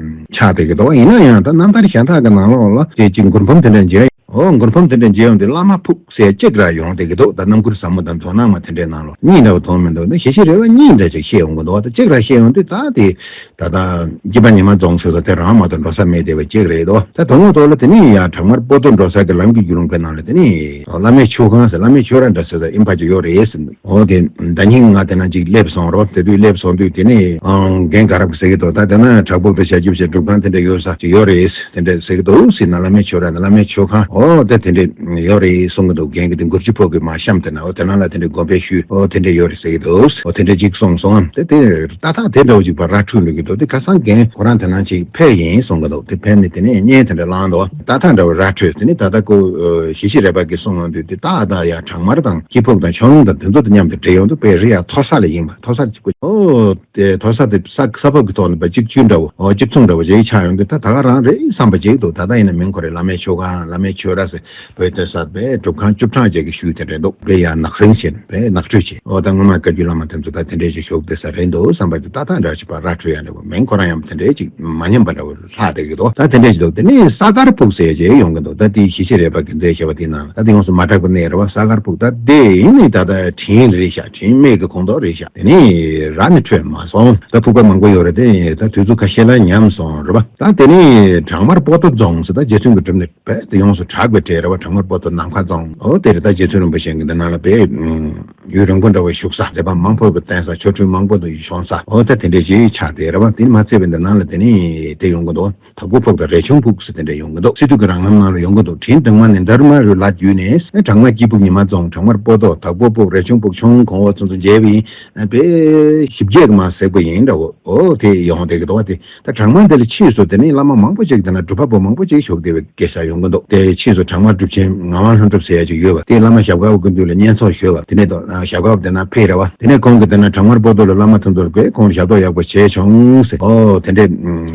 ཆགས་བསྡད་ཀྱི་འདུག་ཡིན་ན་ཡང་ད་རྣམ་ཐར་གཞན་དག་གི་ནང་ལོགས་ལ་དེ་གཅིག་མགུར་འབུམ་དེ་འདྲ་མཇལ། ཨོ་མགུར་འབུམ་དེ་འདྲ་མཇལ་ཡོང་དུས་བླ་མ་ཕུག་ཟེར་གཅིག་ར་ཡོང་བསྡད་ཀྱི་འདུག་ད་རྣམ་མགུར་ཟབ་མོ་དང་མདོ་སྣང་མ་དེ་འདྲའི་ནང་ལོགས་གཉིས་འདྲ་བ་མཐོང་མི་འདུག་ད་ཞི་བྱེད་རས་པ་གཉིས་འདྲ་ཅིག་བཤད་ཡོང་གི་འདུག་ད་གཅིག་ར་བཤད་ཡོང་དུས་ད་དེ་ད་ལྟ་སྐྱིད་པ་ཉི་མ་རྫོང་ཟེར་ས་དེ་རང་མ་གཏོགས་འགྲོ་ས་མེད་བསྡད་པ་གཅིག་རེད་འདུག་ད་དོན་དངོས་ཐོག་ལ་དེ་ནས་ཡང་བྲག་དམར་པོ་ཏོ་འགྲོ་ས་གི་ལམ་གྱི་རྒྱུད་ལུང་པའི་ནང་ལ་དེ་ནས་བླ་མའི་ཆོས་ཁང་ཟེར་བླ་མའི་ཆོས་ར་འདྲ་ཟེར་ས་ཨིན་ཕ་ཅིག་ཡོད་རེད་ཟེར་འདུག་ཨོ་དེ་ཟླ་ཉིན་ང་དེ་ན་ཅིག་སླེབས་སོང་རོ། དེ་དུས་སླེབས་སོང་དུས་དེ་ནས་ཨང་རྒན་ག་རབ་ཟེར་གྱི་འདུག་ད་དེ་ན་བྲག་ཕུག་དང་བྱ་རྒྱུ་བྱས་སྒྲུབ་ཁང་དེ་འདྲ་ཡོད་ས་ཅིག་ཡོད་རེད་དེ་འདྲ་ཟེར་གྱི་འདུག་ཟེར་ན་བླ་མའི་ཆོས་ར་ན་བླ་མའི་ཆོས་ཁང་ཨོ་ད་དེ་འདྲ་ཡོད་རེད་གསུང་གི་འདུག་རྒན་གྱི་དེ་མགུར་ཆུ་ཕུག་གི་མ་གཤམ་དེ་ན་ཨོ་དེ་ན་ལ་དེ་འདྲ་དགོན་པའི་ཤུལ་ཨོ་དེ་འདྲ་ཡོད་རེད་ཟེར་གྱི་འདུག་ཨོ་དེ་འདྲ་ཅིག་གསུངས་སོང་། དེ་དེ་ཏག་ཏག་དེ་འདྲ་བོ་ཅིག་ཕར་ར་འཕྲོད་ལོས་ཀྱི་འདུག་དེ་ཁ་སང་རྒན་ཁོ་རང་དེ་ན་ཅིག་ཕེབས་ཡིན་གསུང་གི་འདུག་དེ་ཕེབས་ནས་དེ་ནས་བརྙན་དེ་འདྲ་བླངས་འདུག་ཏག་ཏག་འདྲ་བོ་ར་འཕྲོད་དེ་ནས་ད་ལྟ་ཁོ་ཞི་བྱེད་རས་པ་གིས་གསུངས་ཡོང་དུས་དེ་ཏག་ཏག་ཡ་བྲག་དམར་དང་སྐྱིད་ཕུག་དང་ཆོས་ལུང་དང་དེ་ཚོ་དང་མཉམ་དུ་འབྲེལ་ཡོང་དུས་དཔེ་རི་ཡ་མཐོ་ས་ལ་ཡིན་པ་མཐོ་ས་ཅིག་གོ་ཨོ་དེ་མཐོ་ས་དེ་ས་ས་ཕབ་ཀྱི་ཐོག་ནས་པ་གཅིག་བཅུ་འདྲ་བོ་ཨོ་གཅིག་མཚུངས་འདྲ་བོ་ཅིག་ཆགས་ཡོང་དུས་ད་ད་ག་རང་རེད་བསམ་པ་ཅིག་འདུག་ད་ལྟ་ཡིན་ན་མིང་ཁོ་རེ་བླ་མའི་ཆོས་ཁང་བླ་མའི་ཆོས་ར་ཟེར་བོད་དོན་གསར་པའི་སྒྲུབ་ཁང་བཅུ་གྲངས་ཅན་གྱི་ཤུལ་དེ་འདྲ་འདུག་དཔེ་ཡ་ནག་སེང་བྱས་ནས་དཔེ་ནག་ཁྲོད་བྱས་ཨོ་ད་སྔོན་མ་བཀའ་བརྒྱུད་བླ་མ་དེ་ཚོ་ད་དེ་འདྲས་ཅིག་བཞུགས་བསྡད་ས་རེད་འདུག་བསམ་པ་ཅིག་ཏག་ཏག་འདྲ་ཅིག་ཕར་ར་འཕྲོད་ཡ་འདྲ་བོ་མིང་ཁོ་རང་ཡང་དེ་འདྲས་ཅིག་མ་ཉམས་པ་འདྲ་བོ་ལྷག་བསྡད་ཀྱི་འདུག་ད་དེ་འདྲས་ཅིག་འདུག་དེ་ནས་ས་དཀར་ཕུག་ཟེར་ཡ་ཅིག་ཡོང་གི་འདུག་ད་དེ་ཞི་བྱེད་རས་པ་གིས་མཛད་བཞག་པ་དེའི་ནང་ལ་ད་དེ་ཡོངས་སུ་མ་གྲགས་པ་གནས་རེད་བ། ས་དཀར་ཕུག་ད་དེ་ཡིན་ནི་ད་ལྟ་དྲིན་རེད་ཤག་དྲིན་མེད་ཀྱི་ཁོངས་གཏོགས་རེད་ཤག་དེ་ནས་ར་ནི་འཕྲོད་མ་སོང་། ད་ཕུག་པ་མང་པོ་ཡོད་རེད་དེ་ད་དུས་ཚོད་ཁ་ཤས་ལ་ཉམས་སོང་རེད་བ། ད་དེ་ནས་བྲག་དམར་པོ་ཏོ་རྫོང་ཟེར་ད་རྗེ་བཙུན་གྱི་སྒྲུབ་གནས་བས་དེ་ཡོངས་སུ་གྲགས་པའི་གྲས་རེད་བ། བྲག་དམར་པོ་ཏོ་ནམ་མཁའ་རྫོང་ཨོ་དེ་རེད། ད་རྗེ་བཙུན་རིན་པོ་ཆེ་གི་འདི་ནང་ལ་བས་ཡུན་རིང་པོ་འདྲ་བོ་བཞུགས་ས་མཛད་པ་མང་པོ་གི་བསྟན་ས་ཆོ་འཕྲུལ་མང་པོ་དུ་བྱུང་ས་ཨོ་ད་དེ་འདྲས་ཞིག་ཆགས་དེ་རེད་བ། དེ་མ་ཚད་པའི་འདི་ནང་ལ་དེ་ནི་དེ་ཡོང་གི་འདུག་དྭགས་པོ་ཕུག་དང་རས་ཆུང་ཕུག་ཟེར་དེ་འདྲས་ཡོང་གི་འདུག་སི་ཏུ་གི་རང་རྣམ་ནང་ལ་ཡོང་གི་འདུག་དྲིན་དང་མ་ནི་འདར་མ་རུ་ལ་བརྒྱུད་ནས་བྲག་དམར་སྐྱིད་ཕུག་ཉི་མ་རྫོང་བྲག་དམར་པོ་ཏོ་དྭགས་པོ་ཕུག་རས་ཆུང་ཕུག་ཆུང་གོང་འོག་ཚུན་ཚོད་མཇལ་བ་ཡིན་པས་ཞིབ་རྒྱས་ཀྱི་མ་ཟེར་པ་ཡིན་འདྲ་བོ་ཨོ་དེ་ཡོང་བསྡད་ཀྱི་འདུག་བ། དེ་ད་བྲག་དམར་འདི་ལ་ཕྱིས་སུ་དེ་ནས་བླ་མ་མང་པོ་ཅིག་དེ་ན་སྒྲུབ་པ་པོ་མང་པོ་ཅིག་བཞུགས་བསྡད་པའི་སྐད་ཆ་ཡོང་གི་འདུག་དེ་ཕྱིས་སུ་བྲག་དམར་གྲུབ་ཆེན་ངག་དབང་ལྷུན་གྲུབ་ཟེར་ཡ་ཅིག་ཡོད་པ། དེ་བླ་མ་ཞབས་དཀར་པོ་སྐུ་མདུན་ལ་བསྙེན་ཚོགས་ཞུས་པ། དེ་ནས་ད་ཞབས་དཀར་པོ་དེ་ན་ཕེབས་རེད་བ། དེ་ནས་ཁོང་གིས་དེ་ན་བྲག་དམར་པོ་ཏོ་ལ་བླ་མ་དེ་ཚོར་དགོས་ཁོང་ཞབས་ཏོག་ཡག་པོ་བྱས་བྱུང་ཟེར་ཨོ་དེ་འདྲས་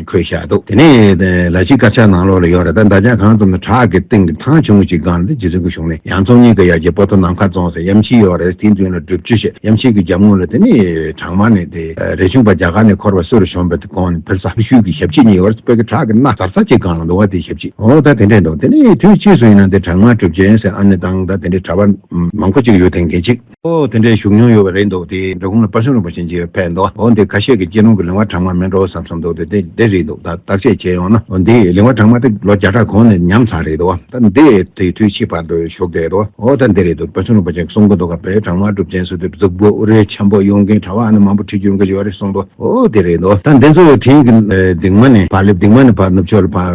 འཁོད་བཞག་འདུག་དེ་ནས་ལ་ཕྱི་དཀར་ཆག་ནང་ལོགས་ལ་ཡོད་རེད། ད་མདའ་ལྕགས་གང་ཙམ་ན་བྲག་གི་སྟེང་གི་ཐང་ཆུང་ངུ་ཅིག་སྒང་ལ་རྗེ་བཙུན་གྱི་བཞུགས་གནས་ཡང་ཚོང་གཉིས་ཀ་ཡ་རྗེ་པོ་ཏོ་ནམ་མཁའ་རྫོང་ཟེར་ཡ་མཆིས་ཡོད་རེད། དེ་མདུན་ལ་སྒྲུབ་མཆོད་བྱས་ཡ་མཆིས་ཀྱི་རྒྱབ་ངོས་ལ་དེ་ནས་བྲག་དམར་ནས་དེ་རས་ཆུང་པ་རྒྱ་གར་ནས་འཁོར་བ་བསུ་རུ་བྱོན་པའི་དེ་གོང་ནས་ཕེབས་ས་ཕུ་ཤུལ་གྱི་ཞབས་ཕྱི་གཉིས་ཡོད་རེད། དཔེ་གི་བྲག་གི་སྣ་གཟར་ས་ཅིག་སྒང་ལ་འདུག་བ། དེ་ཞབས་ཕྱི་ཨོ་ད་དེ་འདྲས་འདུག་དེ་ནས་དུས་ཕྱིས་སུ་ཡིན་ན་དེ་བྲག་དམར་གྲུབ་ཆེན་ཟེར་ཨ་ནེ་དང་ད་དེ་འདྲས་གྲྭ་པ་མང་པོ་ཅིག་ཡོད་དེ་འགན་ཅིག་ཨོ་དེ་འདྲས་བཞུགས་མྱོང་ཡོད་པ་རེད་འདུག་དེ་འབྲི་གུང་ལ་དཔལ་བཟང་རིན་པོ་ཆེ་མཇལ་བར་ཕེབས་འདུག་ཨོ་འདི་ཁ་ཤས་ཀྱི་སྐྱེ་ལུང་གི་ལིང་བ་བྲག་དམར་མིན་འགྲོ་བསམ་བསམ་འདུག་དེ་དེ་དེ་རེད་འདུག་ད་བརྟག་དཔྱད་བྱས་ཡོང་ན་ཨོ་འདི་ལིང་བ་བྲག་དམར་དེ་ལོ་བརྒྱ་ཕྲག་གོང་ནས་ཉམས་ཚར་རེད་འདུག་ད་འདི་དེ་དུས་ཕྱིས་བར་དུ་བཞུགས་བསྡད་འདུག་ཨོ་ད་འདི་རེད་འདུག་དཔལ་བཟང་རིན་པོ་ཆེས་གསུང་གི་འདུག་ག་བྲག་དམར་གྲུབ་ཆེན་ཟེར་དུས་གཟུགས་པོ་དབུ་རུའི་འཆམ་པོ་གཡུ་རྒན་གྲྭ་པ་ཨ་ནི་མང་པོ་ཁྲིད་རྒྱུ་ཡོང་གི་ཡོད་རེད་གསུངས་འདུག་ཨོ་དེ་རེད་འདུག་ད་འདི་ཚོ་དྲིན་གྱི་ཨེ་གདིང་མ་ནས་ཕར་སླེབས། གདིང་མ་ནས་ཕར་ནུབ་ཕྱོགས་ལ་ཕར་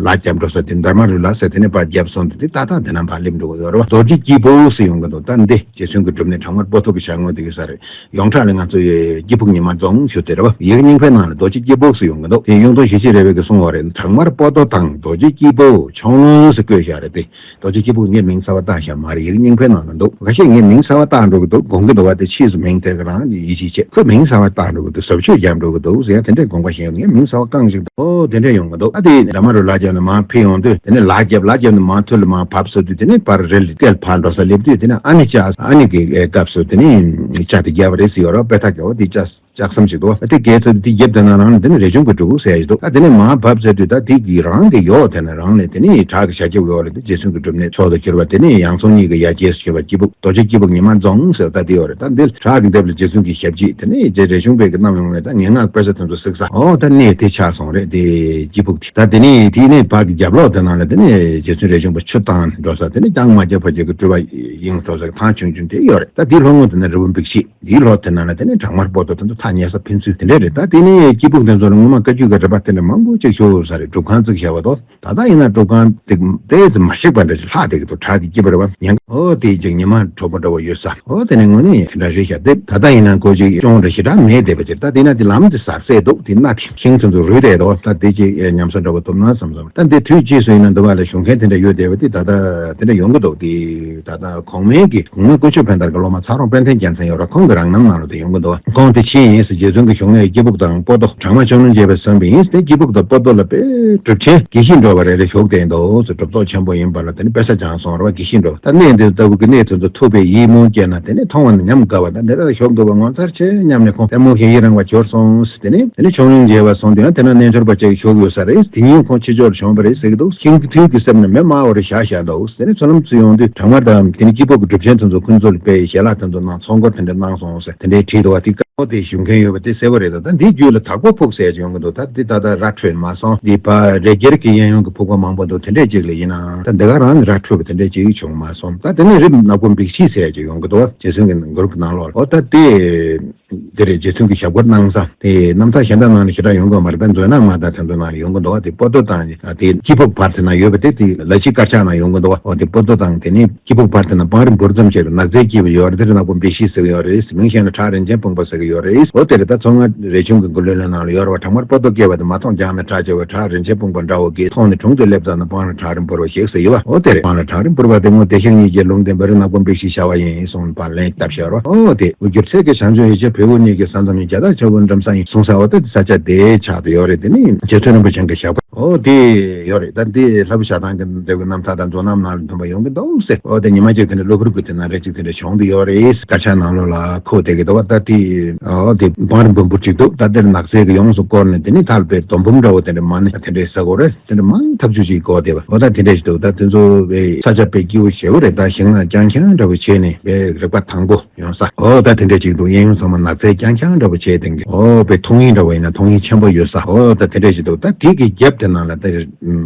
ལ་རྒྱབ་འགྲོ་ས་དེ་འདར་མ་རུ་ལ་ཟེར་དེ་ནས་ཕར་རྒྱབ་སོང་དུས་དེ་ཏག་ཏག་དེ་ན་ཕར་སླེབས་འགྲོ་གི་ཡོད་རེད་བ། རྡོ་རྗེ་སྐྱིད་ཕུག་ཟེར་ཡོང་གི་འདུག་ད་འདི་རྗེ་བཙུན་གྱི་སྒྲུབ་གནས་བྲག་དམར་པོ་ཏོ་གི་ཞལ་ངོ་དེ་གི་ས་རེད། ཡོངས་གྲགས་ལ་ང་ཚོ་ཡི་སྐྱིད་ཕུག་ཉི་མ་རྫོང་ཞུ་དེ་རེད་བ། ཡི་གེ་རྙིང་པའི་ནང་ལ་རྡོ་རྗེ་སྐྱིད་ཕུག་ཟེར་ཡོང་གི་འདུག་དེ་གཡུང་དྲུང་ཞི་བྱེད་རས་པ་གིས་གསུངས་པ་རེད། བྲག་དམར་པོ་ཏོ་དང་རྡོ་རྗེ་སྐྱིད་ཕུག་ཆུང་ལུང་ཟེར་བཀོད་བཞག་རེད་དེ། རྡོ་རྗེ་སྐྱིད་ཕུག་ངས་མིང་གསར་པ་བཏགས་བཞག་མ་རེད། ཡི་གེ་རྙིང་པའི་ནང་ལ་འདུག་ཁ་ཤས་ངས་མིང་གསར་པ་བཏགས་འགྲོ་གི་འདུག་དགོངས་ཀྱི་འདུག་བ། དེ་ཕྱིས་སུ་མིང་དེ་ག་རང་ཡིད་ཆེས་བྱེད། ཁོས་མིང་གསར་པ་བཏགས་འགྲོ་གི་འདུག་ཟབ་ཆོས་རྒྱབ་འགྲོ་གི་འདུག་ཟེར་ཡ་དེ་འདྲའི་དགོངས་པ་བཞེས་ཡོད། ངས་མིང་གསར་པ་བཏང་ཞིག་འདུག་ཨོ་དེ་འདྲ་ཡོང་གི་འདུག་ཨ་དེ་འདྲ་མ་རུ་ལ་རྒྱབ་ནས་མར་ཕེབས་ཡོང་དུས་དེ་ནས་ལ་རྒྱབ་ལ་རྒྱབ་ནས་མར་ཐུར་ལ་མར་བབས་སོང་དུས་དེ་ནས་པར་རི་ལ་སྐེད་ཕར་འགྲོ་ས་སླེབས་དུས་དེ་ནས་ཨ་ནི་ལྕགས་ཨ་ནི་གི་སྐབས་སུ་དེ་ནས་ལྕགས་དེ་རྒྱབ་རེད་ཟེར་ཡོད་རེད། དཔེ་ཐག་རྒྱབ་པ་དེ་ལྕགས། ལྕགས་ཟམ་ཞིག་འདུག་ཨ་དེ་བརྒལ་ཚར་དུས་དེ་རྒྱབ་དེ་ན་རང་ལ་དེ་ནི་རས་ཆུང་གི་སྒྲུབ་ཕུག་ཟེར་ཡ་ཞིག་འདུག་ཨ་དེ་ནས་མར་བབས་ཚར་དུས་ད་དེ་གི་རང་དེ་ཡོག་དེ་ན་རང་ལ་དེ་ནི་བྲག་གི་བྱ་རྒྱབ་ཡོག་ལ་དེ་རྗེ་བཙུན་གྱི་སྒྲུབ་གནས་མཆོག་ཏུ་གྱུར་པ་དེ་ནི་ཡང་ཚང་གཉིས་ཀྱི་ཡ་གྱལ་གྱུར་པ་སྐྱིད་ཕུག་རྡོ་རྗེ་སྐྱིད་ཕུག་ཉི་མ་རྫོང་ཟེར་བ་ད་དེ་ཡོག་རེད། ད་འདི་བྲག་གི་ལྡེབས་ལ་རྗེ་བཙུན་གྱི་ཞབས་རྗེས་དེ་ནི་རྗེ་རས་ཆུང་པའི་གི་རྣམ་གཡེང་ལས་ད་ངན་སྔགས་དཔེ་ཆ་དེ་ཚོ་གཟིགས་ས་འོ་ད་གནས་དེ་ཆགས་སོང་རེད། དེ་སྐྱིད་ཕུག་དེ་ད་དེ་ནི་དེ་ནས་བྲག་གི་རྒྱབ་ལོགས་དེ་ནང་ལ་དེ་ནི་རྗེ་བཙུན་རས་ཆུང་པ་ཆུ་བཏང་འགྲོ་ས་དེ་ནི་ལྕང་མ་རྒྱབ་ཕ་རྒྱབ་ཀྱི་སྤྲུལ་པ་ཡིན་འགྲོ་ས་ཐང་ཆུང་ཆུང་དེ་ཡོག་རེད། ད་དེའི་ལྷོ་ངོས་དེ་ནི་རི་བོ་འབིགས་བྱེད། འདིའི་ལྷོ་དེ་ནང་ལ་དེ་ནས་བྲག་དམར་སྤོ་ཏོ་དེ་ཚོ་ཐག་ཉེ་ས་ཕན་ཚུན་དེ་འདྲ་རེད། ད་དེ་ནས་སྐྱིད་ཕུག་དེ་ཚོ་ལ་སྔོན་མ་བཀའ་བརྒྱུད་ཀྱི་རི་པ་དེ་འདྲ་མང་པོ་ཅིག་བཞུགས་ཡོད་ས་རེད། སྒྲུབ་ཁང་བརྩིགས་བཞག་པ་དོ། ད་ལྟ་ཡིན་ན་སྒྲུབ་ཁང་དེ་ཏོག་ཙམ་མ་ཞིག་པ་འདྲ་ཞིག་ལྷག་བསྡད་ཀྱི་འདུག་བྲག་གི་སྐྱིད་པ་རི་པ་ཉན་ཨོ་དེ་ཅིག་ཉི་མ་དྲོ་པོ་འདྲ་བོ་ཡོད་ས་ཨོ་དེ་ནས་དངོས་གནས་དེ་འདྲ་རེད་ཤག་དེ་ད་ལྟ་ཡིན་ན་ཀོ་ཅིག་ཅུང་འདྲ་ཞེ་དྲག་མེད་བསྡད་པ་ཅིག་ད་དེ་ན་དེ་ལམ་དེ་ཟག་ཟེ་འདུག་དེ་སྣ་དེ་ཤིང་དེ་ཚོ་རུལ་བསྡད་འདུག་ད་དེ་ཅིག་ཉམས་ས་འདྲ་བོ་འདུག་ན་བསམ་བསམ། ད་འདི་དུས་རྗེས་སུ་ཡིན་ན་འདི་བ་ལ་བཞུགས་མཁན་དེ་འདྲ་ཡོད་བསྡད་པ་དེ་ད་ལྟ་དེ་འདྲ་ཡོང་གི་འདུག་དེ་ད་ལྟ་གོང་མའི་གི་གོང་མ་དཀོན་མཆོག་ཕན་དར་གྱི་སློབ་མ་ཚ་རོང་དཔལ་ལྡན་རྒྱལ་མཚན་ཡོད་ར། ཁོང་གི་རང་རྣམ་ནང་ལ་དེ་ཡོང་གི་འདུག་ཁོང་དེ་ཕྱིན་ཡིན་ཟེར། རྗེ་བཙུན་གྱི་བཞུགས་གནས་སྐྱིད་ཕུག་དང་སྤོ་ཏོ་བྲག་དམར་ཆོས་ལུང་རྒྱས་པའི་གསུངས་པ་ཡིན་ཟེར། སྐྱིད་ཕུག་དང་སྤོ་ཏོ་ལ་དཔེ་གྲུབ་ཆེན་དགེ་བཤེས་འགྲོ་བ་རེ་རེ་བཞུགས་བསྡད་འདུག་ཟེར། གྲུབ་ཐོབ་ཆེན་པོ་ཡིན་པ་ལ་དེ་ནི་དཔེ་ཆ་སྦྱངས་སོང་ར་བ་དགེ་བཤེས་འགྲོ། ད་གནས་འདི་ལྟ་བུ་གི་གནས་དེ་ཚོ་ཐུབ་པའི་ཡིད་སྨོན་སྐྱེས་ན་དེ་ནི་མཐོང་བ་ན་ཉམས་དགའ་བ། ད་འདི་ལ་བཞུགས་འདུག་པ་ངོ་མཚར་ཆེ་སྙམ་ནས་ཁོང་ལྟད་མོ་ཞིག་ཡི་རང་བ་གྱུར་སོང་ཟེར། དེ་ནི་དེ་ནི་ཆོས་ལུང་རྒྱས་པ་སོང་དུས་ཡང་དེ་ན་རྣལ་འབྱོར་པ་ཅིག་བཞུགས་ཡོད་ས་རེད། དེ་ཉིན་ཁོང་ཕྱི་ཕྱོགས་ལ་བྱོན་པ་རེད་ཟེར་གྱི་འདུག་ཤིང་གི་ཐུན་གྱི་སེམས་ནི་མི་སྨྲ་བ་རེ་བཞག་བཞག་འདུག་དེ་ནི་ཚུར་ལམ་ཚུར་ཡོང་དུས་བྲག་དམར་དང་དེ་ནི་སྐྱིད་ཕུག་གི་གྲུབ་ཆེན་དེ་ཚོ་ཁོང་ཚོ་ལ་དཔེ་ཞལ་ལག་དེ་ཚོ་གནང་ཚོང་སྐོར་དེ་འདྲ་གནང་སོང་ཟེར་དེ་འདྲའི་བྲིས་འདུག་བ། དེ་ཀ་ཨོ་དེ་བཞུགས་མཁན་ཡོད་པ་དེ་གསལ་པོ་རེད། ད་ད་འདིའི་རྒྱུད་ལ་དྭགས་པོ་ཕུག་ཟེར་ཅིག་ཡོང་གི་འདུག་ད་འདི་ད་ལྟ་ར་འཕྲོད་མ་སོང་། འདི་ཕ་རི་རྒྱལ་གྱི་གཡས་གཡོན་གྱི་ཕུག་པ་མང་པོ་འདུག་དེ་འདྲས་ཅིག་ལ་ཡིན་ནའང་ད་འདི་ག་རང་ནི་ར་འཕྲོད་པ་དེ་འདྲས་ཅིག་བྱུང་མ་སོང་། ད་དེ་ནས་རི་ནག་པོ་འབིགས་བྱེད་ཟེར་ཅིག་ཡོང་གི་འདུག་རྗེ་བཙུན་གྱི་མགུར་གྱི་ནང་ལོགས་ལ་ཨོ་ད་དེ། དེ་རེད། རྗེ་བཙུན་གྱི་ཞབས་སྐོར་གནང་ས་དེ་རྣམ་ཐར་གཞན་དག་ནང་ནས་ཞེ་དྲག་ཡོང་གི་མ་རེད། ད་མཛོད་ནག་མ་དང་དེ་ཚོའི་ནང་ལ་ཡོང་གི་འདུག་བ། དེ་སྤོ་ཏོ་དང་དེ་སྐྱིད་ཕུག་བར་དེ་ན་ཡོད་པ་དེ་དེ་ལ་ཕྱི་དཀར་ཆག་ནང་ཡོང་གི་འདུག་བ། འོ་དེ་སྤོ་ཏོ་དང་དེ་ནི་སྐྱིད་ཕུག་བར་དེ་ན་སྤང་རི་འབུར་ཙམ་བྱས་པའི་ནགས་ཚལ་སྐྱིད་པ་ཡོད་རེད། དེ་རི་ནག་པོ་འབིགས་བྱེད་ཟེར་གི་ཡོད་རེད། མིང་གཞན་ལ་བྲག་རིན་ཆེན་སྤུངས་པ་ཟེར་གི་ཡོད་རེད། འོ་དེ་རེད། ད་མཚོ་སྔོན་རས་ཆུང་གི་མགུར་གླུ་ལེན་ནང་ལ་ཡོད་རེད་བ། བྲག་དམར་སྤོ་ཏོ་སྐྱེས་པ་དེ་མ་མཐོང་རྒྱང་ན་བྲག་ཆེ་བའི་བྲག་རིན་ཆེན་སྤུངས་པ་འདྲ་བོ་གིས་མཐོང་ནས་དྲུང་དུ་སླེབས་ཙམ་ན་སྤང་རི་བྲག་རི་འབུར་བ་ཞིག་ཟེར་ཡོད་བ། འོ་དེ་རེད། སྤང་རི་བྲག་རི་འབུར་བ་དེ་སྔོན་བདེ་གཤེགས་ཉིད་ཀྱི་ལུང་བསྟན་པ་རི་ནག་པོ་འབིགས་བྱེད་ཤར་བ་ཡིན་གསུངས་པ་ལན་བཏབ་ཤར་བ། ཨོ་དེ་འོ་སྒྱུ་རྩལ་གྱི་བྱང་ཆུབ་ཡེ་ཤེས་བལ་པོ་གཉིས་ཀྱི་ས་མཚམས་ཡིན། རྒྱ་སྟག་ཆ་བོ་འགྲམ་ས་ཡིན་གསུངས་ས། འོ་དེ་ས་ཆ་དེའི་ཆགས་དུ་ཡོད་རེད། དེ་ནི་རྗེ་བཙུན་རིན་པོ་ཆེ་གི་ཞབས་པ་ཨོ་དེ་ཡོད་རེད། ད་འདི་ལྷ་བུ་ཞྭ་ཐང་གི་འདེབས་ཀྱི་རྣམ་ཐར་དང་མཛོད་རྣམ་ནང་ལ་འདོན་པ་ཡོང་གི་འདུག་ཟེར། ཨོ་དེ་ཉི་མ་གཅིག་དེ་འདྲ་གློ་བུར་གྱི་དེ་ན་རེ་གཅིག་དེ་འདྲ་བྱུང་དུ་ཡོད་རེད། དཀར་ཆག་ནང་ལོགས་ལ་ཁོ་བསྡད་ཀྱི་འདུག་བ། ད་དེ་ཨོ་དེ་སྤང་རི་འབུར་འབུར་གཅིག་འདུག་ད་དེར་ནགས་ཚལ་གྱི་ཡོངས་སུ་བསྐོར་ནས་དེ་ནི་ཐལ་པའི་རྡོ་འབུམ་འདྲ་བོ་དེ་འདྲ་མ་ནི་དེ་འདྲའི་ས་གོ་རེད། དེ་འདྲ་མང་ཐབས་ཇུས་ཅིག་གོ་བསྡད་པ། འོ་ད་དེ་འདྲ་ཞིག་འདུག་ད་དེ་ཚོ་བའི་ས་ཆ་དཔེ་སྐྱིད་པོ་ཞེ་པོ་རེད། ད་ཞིང་ནགས་རྐྱང་རྐྱང་འདྲ་བོ་བྱས་ནས་བའི་རིག་པ་དྭངས་པོ་ཡོང་ས། འོ་ད་དེ་འདྲ་ཅིག་འདུག་གཡས་གཡོན་ཚང་མ་ནགས་ཚལ་རྐྱང་རྐྱང་འདྲ་བོ་བྱས་དེང་གི་འོ་བའི་མཐོང་ཡིན་འདྲ་བོ་ཡིན་ན་མཐོང་ཡིན་ཆེན་པོ་ཡོད་ས། འོ་ད་དེ་འདྲ་ཞིག་འདུག་ད་དེ་གི་རྒྱབ་དེ་ནང་ལ་ད་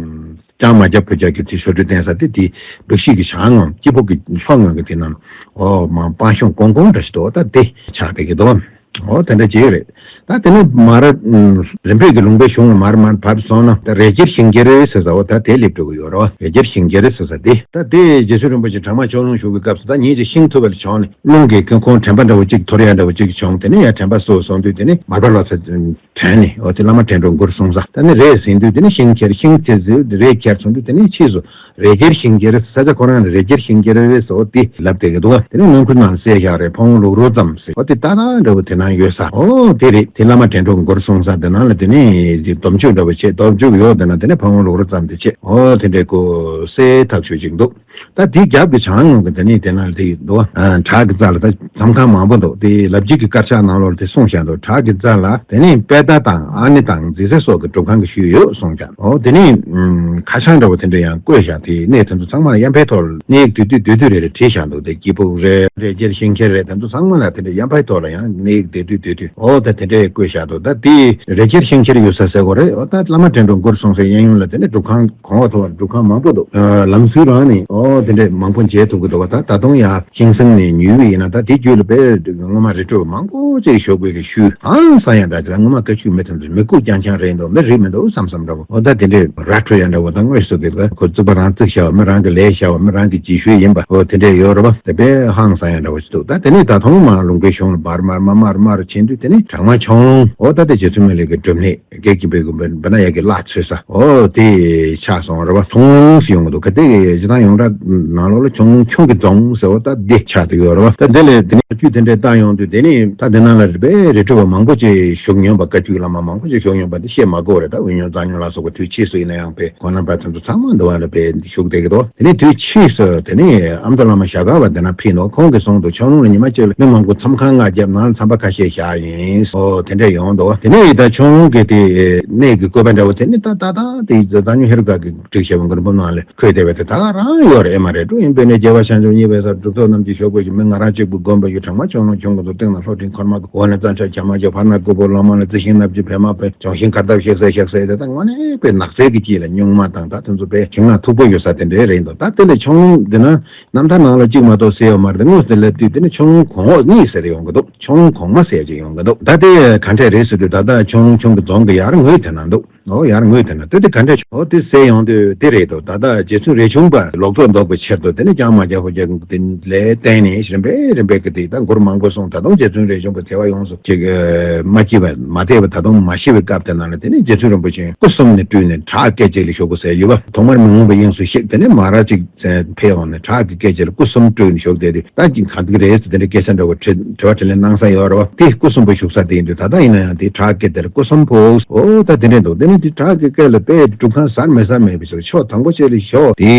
ལྕང་མ་རྒྱབ་ཕུ་རྒྱབ་ཀྱི་དེ་ཞོ་སྤྲུལ་བསྟན་ས་དེ་དེ་འབིགས་བྱེད་ཀྱི་བྱང་ངམ་སྐྱིད་ཕུག་གི་ལྷོ་ངོས་ཀྱི་དེ་ནང་འོ་མ་སྤང་གཤོང་ཀོང་ཀོང་འདྲ་ཞིག་འདུག་ད་དེ་ཆགས་བསྡད་ཀྱི་འདུག་འོ་དེ་འདྲ་ཅིག་རེད། ད་དེ་ནས་མར་རིམ་བོད་ཀྱི་ལུང་པའི་གཞུང་ལ་མར་མར་བབས་སོང་ན་ད་རས་འཁྱེར་ཤིང་འཁྱེར་ཟེར་ས་འོ་ད་དེ་སླེབས་འགྲོ་གི་ཡོད་རེད་བ། རས་འཁྱེར་ཤིང་འཁྱེར་ཟེར་ས་དེ་ད་དེ་རྗེ་བཙུན་རིན་པོ་ཆེ་བྲག་དམར་ཆོས་ལུང་བཞུགས་པའི་སྐབས་སུ་ད་ཉིན་གཅིག་ཤིང་འཐུ་བ་ལ་བྱོན་ནས་རླུང་གིས་ཁོང་དྲན་པ་འདྲ་བོ་གཅིག་འཐོར་ཡ་འདྲ་བོ་གཅིག་བྱུང་། དེ་ནས་ཡར་དྲན་པ་གསོས་སོང་དུས་དེ་ནས་མར་པ་ལོ་ཙཱ་དྲན་ནས་འོ་དེ་བླ་མ་དྲན་གྲོལ་མགུར་གསུངས་ས། ད་ནི་རས་ཟིན་དུས་དེ་ནི་ཤིང་འཁྱེར། ཤིང་འཁྱེར་ཟེར་རས་འཁྱེར་སོང་དུས་དེ་ནི་ཕྱིས་སུ་རས་འཁྱེར་ཤིང་འཁྱེར་ས་ཆ་ཁོ་རང་ནི་རས་འཁྱེར་ཤིང་འཁྱེར་རེད་ཟེར་འོ་དེ་ལབ་བསྡད་ཀྱི་འདུག་བ། དེ་ནི་ནང་ཁུལ་ནང་གསལ་བཞག་རེད། ཕ་བོང་ལུག་རོ་ཙམ་ཟེར་འོ་དེ་ཏག་ཏག་འདྲ་བོ་དེ་ནང་ཡོད་ས། འོ་དེ་རེད། དེ་བླ་མ་དྲན་གྲོལ་མགུར་གསུངས་ས་དེ་ནང་ལ་དེ་ནི་སྡོམ་ཆོས་འདྲ་བོ་བྱས། སྡོམ་ཆོས་ཡོད་དེ་ན་དེ་ནི་ཕ་བོང་ལུག་རོ་ཙམ་དེ་བྱས། འོ་དེ་འདྲའི་ཀོ་གསལ་ཐག་ཆོད་ཅིག་འདུག་ད་དེའི་རྒྱབ་ཀྱི་བྱང་ངོས་ཀྱི་དེ་ནས་དེ་ན་དེ་འདུག་བ། བྲག་གི་རྩ་ལ་ད་ཟམ་ཁང་མང་པོ་འདུག་དེ་ལབ་རྗེ་གི་དཀར་ཆག་ནང་ལོགས་ལ་དེ་གསུངས་བཞག་འདུག་བྲག་གི་རྩ་ལ་དེ་ནས་པད་ཟླ་དང་ཨ་ནེ་དང་རྫི་ཚེ་སོགས་ཀྱི་སྒྲུབ་ཁང་གི་ཤུལ་ཡོད་གསུངས་བཞག་འོ་དེ་ནས་ཁ་བྱང་འདྲ་བོ་དེ་འདྲ་ཡང་བཀོད་བཞག་དེ་གནས་དེ་ཚོ་ཚང་མ་ལ་གཡམ་པའི་ཐོག་ལ་གནས་ཡིག་བསྡུས་བསྡུས་བསྡུས་བསྡུས་རེ་རེ་བྲིས་བཞག་འདུག་དེ་སྐྱིད་ཕུག་རེད། རས་འཁྱེར་ཤིང་འཁྱེར་རེད། དེ་ཚོ་ཚང་མ་ལ་དེ་འདྲ་གཡམ་པའི་ཐོག་ལ་ཡང་གནས་ཡིག་བསྡུས་བསྡུས་བསྡུས་བསྡུས་འོ་ད་དེ་འདྲ་བཀོད་བཞག་འདུག་ད་དེ་རས་འཁྱེར་ཤིང་འཁྱེར་ཡོད་ས་ཟེར་གོ་རེད། འོ་ད་བླ་མ་དྲན་གྲོལ་མགུར་གསུངས་སའི་གཡས་གཡོན་ལ་དེ་འདྲ་སྒྲུབ་ཁང་གོང་འོག་ཐོག་སྒྲུབ་ཁང་མང་པོ་འདུག་ཨ་ལམ་སྲོལ་རང་ནི་ཨོ་དེ་འདྲས་མང་པོ་མཇལ་ཐུབ་ཀྱི་འདུག་བ། ད་ད་དུང་ཡང་ཤིང་སེང་ནས་ཉུལ་བ་ཡིན་ན་ད་དེ་རྒྱུད་ལ་དཔེ་སྔོན་མ་རི་ཁྲོད་མང་པོ་ཅིག་བཞུགས་པའི་གི་ཤུལ་ཧང་སང་ཡང་འདྲ་ཅིག་ལ་སྔོན་མ་བཀའ་བརྒྱུད་མི་ཐམས་ཅད་མི་དགུ་རྐྱང་རྐྱང་རེད་འདུག་མི་རིགས་མི་འདུག་བསམ་བསམ་འདྲ་བོ། ཨོ་ད་དེ་འདྲས་ར་འཕྲོད་ཡང་འདྲ་བོ་ད་དངོས་སུ་གི་ཁོ་བཙུགས་པ་རང་བཙུགས་བཞག་པ་མི་རང་གི་ལས་བཞག་པ་མི་རང་གི་རྗེས་ཤུལ་ཡིན་པ་ཨོ་དེ་འདྲས་ཡོད་རེད་བ། དེ་དཔེ་ཧང་སང་ཡང་འདྲ་བོ་ཞིག་འདུག་ད་དེ་ནས་ད་དུང་མར་ལུང་པའི་གཞུང་ལ་འབར་མར་མར་མར་མར་ཕྱིན་དུས་དེ་ནས་བྲག་དམར་ཁྱུང་ལུང་ཨོ་ད་དེ་རྗེ་བཙུན་མི་ལའི་གི་སྒྲུབ་གནས། དགེ་རྒན་པའི་དགོན་པའི་བི་ན་ཡ་གི་བླ་ཚོས་ས་ཨོ་དེ་ཆགས་སོང་རེད་བ། ཐུང་ངུ་ཡོང་གི་འདུག་ག་དེ་གི་སྤྱི་བཏང་ཡོངས་གྲགས་ ནང་ལོགས་ལ་ཁྱུང་ཁྱུང་གི་རྫོང་ཟེར་བ་ད་འདི་ཆགས་བསྡད་ཡོད་རེད་བ། ད་འདི་ལས་དེ་ནས་བཀའ་བརྒྱུད་དེ་འདྲས་བཏང་ཡོང་དུས་དེ་ནས་ད་དེ་ནང་ལ་རེད་པས་རི་ཁྲོད་པ་མང་པོ་ཅིག་བཞུགས་མྱོང་བ། བཀའ་བརྒྱུད་བླ་མ་མང་པོ་ཅིག་བཞུགས་མྱོང་བ་འདི་བཤད་མ་དགོས་རེད། ད་དབུས་ཉུང་གཙང་ཉུང་ལ་སོགས་པ་དུས་ཕྱིས་སུ་ཡིན་ན་ཡང་པས་གོ་ནམ་པ་དེ་ཚོ་ཚང་མ་འདི་བ་ལ་པས་བཞུགས་བསྡད་ཀྱི་འདུག་དེ་ནས་དུས་ཕྱིས་སུ་དེ་ནས་ཨ་མདོ་བླ་མ་ཞྭ་སྒབ་པ་དེ་ན་ཕེབས་ནོ། ཁོང་གིས་གསུངས་འདུག་ཁྱུང་ལུང་ལ་ཉི་མ་གཅིག་ལ་མི་མང་པོ་མཚམས་ཁང་ལྔ་བརྒྱབ་ནང་མཚམས་པ་ཁ་ཤས་བཞག་ཡིན། ཨོ་དེ་འདྲ་ཡོང་འདུག་དེ་ནས་ད་ཁྱུང་ལུང་གི་དེ་གནས་ཀྱི་བཀོད་པ་འདྲ་བོ་དེ་ནི་ད་ད་ད་དེ་གཙང་ཉུང་ཧེ་རུ་ཀ་གི་བསྒྲིགས་བྱས་པ་མགུར་འབུམ་ནང་ལ་འཁོད་བསྡད་པ་དེ་ད་ག་རང་ཡོད་རེད། ཨེ་མ་རེད། འགྲོ་ཡིན་པས་ནས་རྒྱལ་བ་བྱང་ཆུབ་བརྙེས་པའི་སར་གྲུབ་ཐོབ་རྣམས་ཀྱི་ཞོགས་པའི་མི་ང་རང་གཅིག་པུ་བསྒོམས་པ་ཡི། དྲང་མ་ཁྱུང་ལུང་ཁྱུང་དགུ་ཚོ་སྟེང་ན་ལྷོ་སྤྲིན་འཁོར་མ་གི་འོག་ན་གཙང་ཆབ་བྱ་མ་ཆོག་ཕར་ན་སྐུ་ཕུང་ལོ་མ་ལ་རྩི་ཤིང་སྣ་བཅུད་བལ་མ་བལ་ལྗོན་ཤིང་གར་སྟབས་ཤེག་སེ་ཤེག་སེ་དེ་ད་དངོས་གནས་དཔེ་ནགས་ཚལ་གྱི་དཀྱིལ་ལ་སྨྱུག་མ་དང་ད་དེ་ཚོ་དཔེ་ཞིང་ནགས་མཐུག་པོ་ཡོད་ས་དེ་འདྲའི་རེད་འདུག་ད་དེ་ལས་ཁྱུང་ལུང་འདི་ན་རྣམ་ཐར་ནང་ལ་གཅིག་མ་གཏོགས་གསལ་ཡོད་མ་རེད། དངོས་སུ་སླེབས་དུས་དེ་ནི་ཁྱུང་ལུང་གོང་འོག་གཉིས་ཟེར་ཡོང་གི་འདུག་ཁྱུང་ལུང་གོང་མ་ཟེར་གྱི་ཡོང་གི་འདུག་ད་དེ་ག་འདྲས་རེད་ཟེར་དུས་ད་ལྟ་ཁྱུང་ལུང་ཁྱུང་གི་རྫོང་གི་ཡར་ངོས་དེ་ན་འདུག་ཨོ་ཡར་ངོས་དེ་ན་དེ་དེ་ག་འདྲས་ཨོ་དེ་གསལ་ཡོང་དུས་དེ་རེད་འདུག་ད་ལྟ་རྗེ་བཙུན་རས་ཆུང་པ་ལོག་རྟོག་འདོགས་པའི་ཕྱིར་དུ་དེ་ནི་ཀྱང་མ་རྒྱལ་ཕོ་རྒྱལ་དེ་ལས་བརྟེན་ནས་རིམ་པས་རིམ་པས་ཀྱི་དེ་ད་མགུར་མང་པོ་གསུངས། ད་དུང་རྗེ་བཙུན་རས་ཆུང་པ་ཐེ་བ་ཡོངས་སུ་ཅིག་མ་སྐྱེས་པ་མ་དེས་པ་ད་དུང་མ་ཤི་བའི་སྐབས་དེ་ན་ལ་དེ་ནི་རྗེ་བཙུན་རིན་པོ་ཆེ་སྐུ་གསུམ་ནས་སྤྲུལ་ནས་བྲག་སྐད་ཅིག་ལ་བཞུགས་པ་ཟེར་ཡོད་པ། ཐོག་མར་མི་མངོན་པ་དབྱིངས་སུ་གཤེགས། དེ་ནས་མ་ར་ཅིག་ཕེབས་འོང་ནས་བྲག་གི་སྐད་ཅིག་ལ་སྐུ་གསུམ་སྤྲུལ་ནས་བཞུགས་བསྡད་དུས་ད་ཅིག་གང་ཐུག་རེད་ཟེར་དེ་འདྲའི་སྐད་ཆ་འདྲ་བོ་དྲི་དྲི་བ་དྲིས་ལན་གནང་ས་ཡོད་རེད་བ། དེ་སྐུ་གསུམ་པོ་བཞུགས་ས་དེ་ཡིན་དུས་ད་ལྟ་ཡིན་ན་ཡང་དེ་བྲག་སྐད་དེར་སྐུ་གསུམ་ཕུག་ཨོ་ད་དེ་འདྲས་འདུག་དེ་ནས་དེ་བྲག་གི་སྐད་ལ་དཔེ་སྒྲུབ་ཁང་ཟར་མེད་ཟར་མེད་པའི་ཕྱོགས་ཕྱོགས་དང་པོ་ཅིག་ལ་ཞོག་དེ་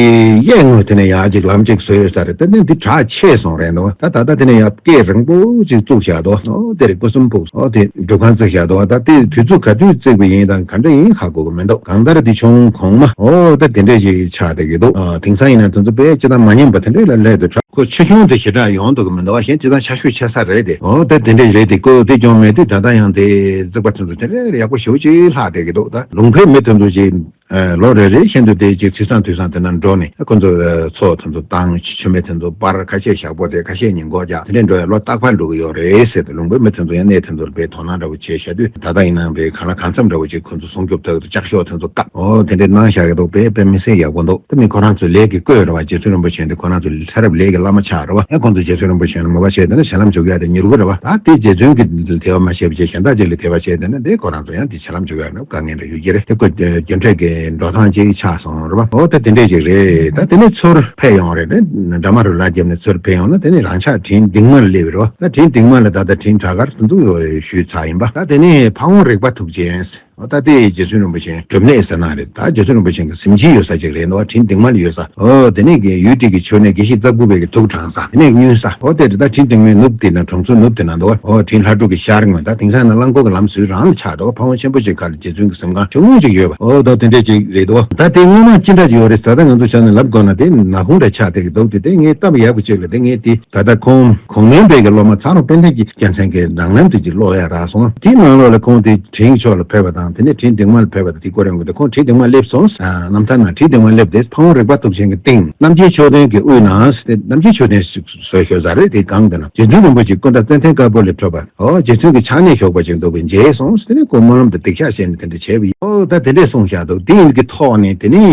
གཡས་ངོས་དེ་ནས་ཡར་ཅིག་ལམ་ཅིག་བཟོས་ཡོད་ས་རེད། དེ་ནས་དེ་བྲག་ཆད་སོང་རེད་འདུག་ད་ད་ལྟ་དེ་ནས་ཡར་སྐད་རིང་པོ་ཅིག་བཙུགས་བཞག་འདུག་ཨོ་དེ་རེད་སྐུ་གསུམ་ཕུག་ཨོ་དེ་སྒྲུབ་ཁང་བརྩིགས་བཞག་འདུག་ད་དེ་དུས་ཚོད་ག་དུས་བརྩིགས་པ་ཡིན་དང་ག་འདྲ་ཡིན་ཧ་གོ་གི་མི་འདུག་གང་ལྟར་དེ་ཁྱུང་ལུང་གོང་མ་ཨོ་ད་དེ་འདྲས་ཅིག་ཆགས་བསྡད་ཀྱི་འདུག་ཨ་དེང་སང་ཡིན་ན་དེ་ཚོ་དཔེ་སྤྱི་དང་མ་ཉམས་པ་དེ་འདྲས་ལ་སླེབས་འདུག་ཁོ་ཆེ་ཆུང་དེ་ཞེ་དྲག་ཡོང་འདུག་གི་མི་འདུག་བ། གཞན་སྤྱི་བཏང་ཆ་ཤོས་ཆེ་ས་རེད་དེ། འོ་ད་དེ་འདྲས་རེད་དེ། ཁོ་དེ་ཀྱང་མེད་དུས་ད་ལྟ་ཡང་དེ་བརྩིགས་པ་དེ་ཚོ་དེ་འདྲས་ཡག་པོ་ཞེ་པོ་ཅིག་ལྷག་བསྡད་ཀྱི་འདུག་ད་ལུང་པའི་མི་དེ་ཚོ་ཅིག་ལོ་རེ་རེ་བཞིན་དུ་དེ་ཅིག་དུས་སང་དུས་སང་དེ་ན་འགྲོ་ནས་ཁོ་ཚོ་ཚོགས་དེ་ཚོ་བཏང་། མཆོད་མེ་དེ་ཚོ་སྤར། ཁ་ཤས་ཞག་པོ་དེ་ཁ་ཤས་ཉིན་གུང་རྒྱག་དེ་འདྲས་འགྲོ་ཡ་ལོ་རྟག་པར་འགྲོ་གི་ཡོད་རེད་ཟེར་ཏེ། ལུང་པའི་མི་དེ་ཚོ་ཡང་གནས་དེ་ཚོར་དཔེ་དོ་སྣང་འདྲ་བོ་བྱས་བཞག་དུས་ད་ལྟ་ཡིན་ནའང་དཔེ་གང་ལ་གང་འཚམ་འདྲ་བོ་ཅིག་ཁོ་ཚོ་སྲུང་སྐྱོབ་ཐོག་ཏུ་ལྕགས་ཤོག་དེ་ཚོ་བཀབ། འོ་དེ་འདྲས་གནང་བཞག་གི་འདུག་དཔེ་དཔེ་མི་སྲིད་ཡག་པོ་འདུག་དེ་མི་ཁོ་རང་ཚོའི་ལས་ཀྱི་བཀོད་རེད་བ། རྗེ་བཙུན་རིན་པོ་ཆེ་འདི་ཁོ་རང་ཚོའི་ཚ་རབས་ལས་ཀྱི་བླ་མ་ཆགས་རེད་བ། ཡང་ཁོང་ཚོ་རྗེ་བཙུན་རིན་པོ་ཆེ་ལ་མོས་པ་བྱས་དེ་ནས་ཞལ་ལམ་འཇོག་ཡ་དེ་མྱུར་པོ་རེད་བ། ད་དེ་རྗེ་བཙུན་གྱི་དེ་ལ་དད་པ་མ་བྱས་པ་བྱས་གཞན་དག་ཅིག་ལ་དད་པ་བྱས་དེ་ནས་དེ་ཁོ་རང་ཚོ་ཡང་དེ་ཞལ་ལམ་འཇོག་ཡ་ནི་དཀའ་ངལ་འདྲ་ཡོད་ཀྱི་རེད། དེ་ཁོ་རྒྱུ་འབྲས་ཀྱི་འགྲོ་སྟངས་ཅིག་ཆགས་སོང་རེད་བ། འོ་ད་དེ་འདྲས་ཅིག་རེད། ད་དེ་ནས་ཚུར་ཕེབས་ཡོང་རེད། དེ་འདྲ་མ་རུ་ལ་བརྒྱབ་ནས་ཚུར་ཕེབས་ཡོང་ན་དེ་ནས་རང་ཅག་དྲིན་སྡིངས་མ་ལ་སླེབས་པ་རེད་བ། ད་དྲིན་སྡིངས་མ་ལ་ད་ལྟ་དྲིན་བྲག་དཀར་དེ་ཚོ་ཞུས་ཚར་ཡིན་པ། ད་དེ་ནས་ཕ་བོང་རེག་པ་ཐུགས་ཆེན། ཨོ་ད་ལྟའི་རྗེ་བཙུན་རིན་པོ་ཆེ་སྒྲུབ་གནས་ཟེར་ན་རེད། ད་རྗེ་བཙུན་རིན་པོ་ཆེ་གི་གཟིམ་ཆེན་ཡོད་ས་ཅིག་རེད་འདུག་བ། དྲིན་སྡིངས་མ་ལ་ཡོད་ས། ཨོ་དེ་ནས་གི་ཡུལ་དེ་གི་ཆོས་གནས་དགེ་བཤེས་རྩ་དགུ་པའི་གི་ཐུགས་དྲངས་ས། དེ་ནས་བསྙུན་ས། ཨོ་དེ་རེད། ད་དྲིན་སྡིངས་མའི་ནུབ་དེ་ན་གྲོང་ཚོའི་ནུབ་དེ་ན་འདུག་བ། ཨོ་དྲིན་ལྷ་སྒྲུབ་ཀྱི་ཤར་ངོས། ད་དེང་སང་ན་རླངས་འཁོར་གྱི་ལམ་བཟོས་རང་ལ་ཆགས་འདུག་བ། ཕ་བོང་ཆེན་པོ་ཅིག་ཁ་ལ་རྗེ་བཙུན་གྱི་གཟིམ་ཁང་ཆུང་ངུ་ཅིག་ཡོད་པ། ཨོ་ད་དེ་འདྲས་ཅིག་རེད་འདུག་བ། ད་དེ་སྔོན་མ་ཅི་འདྲ་ཅིག་ཡོད་རེད་ཟེར། ད་ང་ཚོ་ཆ་ནས་ལབ་དགོས་ན་དེ་ནག་ཁུང་འདྲ་ཆགས་བསྡད་ཀྱི་འདུག་དེ་དེ་ངས་སྟབས་ཡག་པོ་ཅིག་ལ་དེ་ངས་དེ་ད་ལྟ་ཁོང་གོང་མའི་དཔལ་གྱི་སློབ་མ་ཚ་རོང་དཔལ་ལྡན་གྱི་རྒྱལ་མཚན་གྱི་ནང་ལམ་དུ་ཅིག་ཀློག་ཡ་རག་སོང་། དེའི་ནང་ལོགས་ལ་ཁོང་དེ་དྲིན་ཕྱོགས་ལ་ཕེབས་པ་དང་དེ་ནས་དྲིན་སྡིངས་མ་ལ་ཕེབས་པ་དང་དེ་ནས་དྲིན་སྡིངས་མ་ལ་ཕེབས་པ་དེ་སྐོར་ཡོང་གི་འདུག་ཁོང་དྲིན་སྡིངས་མ་སླེབས་སོང་། ཨ་རྣམ་ཐར་ནང་དྲིན་སྡིངས་མ་སླེབས་ཏེ་ཕ་བོང་རེག་པ་ཐུགས་ཆེན་གྱི་སྟེང་རྣམ་རྒྱལ་མཆོད་རྟེན་གྱི་དབུས་ན་རྣམ་རྒྱལ་མཆོད་རྟེན་ཞིག་བཟོས་ཤོད་ས་རེད། དེའི་སྒང་དེ་ན་རྗེ་བཙུན་རིན་པོ་ཆེ་སྐུ་འདྲ་ཙན་དན་དཀར་པོ་ལས་གྲུབ་པ། ཨོ་རྗེ་བཙུན་གྱི་ཕྱག་གནས་ཞོགས་པ་ཅིག་འདུག་པས་མཇལ་སོང་། དེ་ནས་སྐུ་སྨོན་ལམ་དང་སྡིག་བཤགས་བྱས་ནས་དེ་འདྲ་བྱས་པ་ཡིན། ཨོ་ད་དེ་འདྲས་གསུངས་བཞག་འདུག་དེ་ཡིན་གྱི་ཐོག་ནས་དེ་ནས་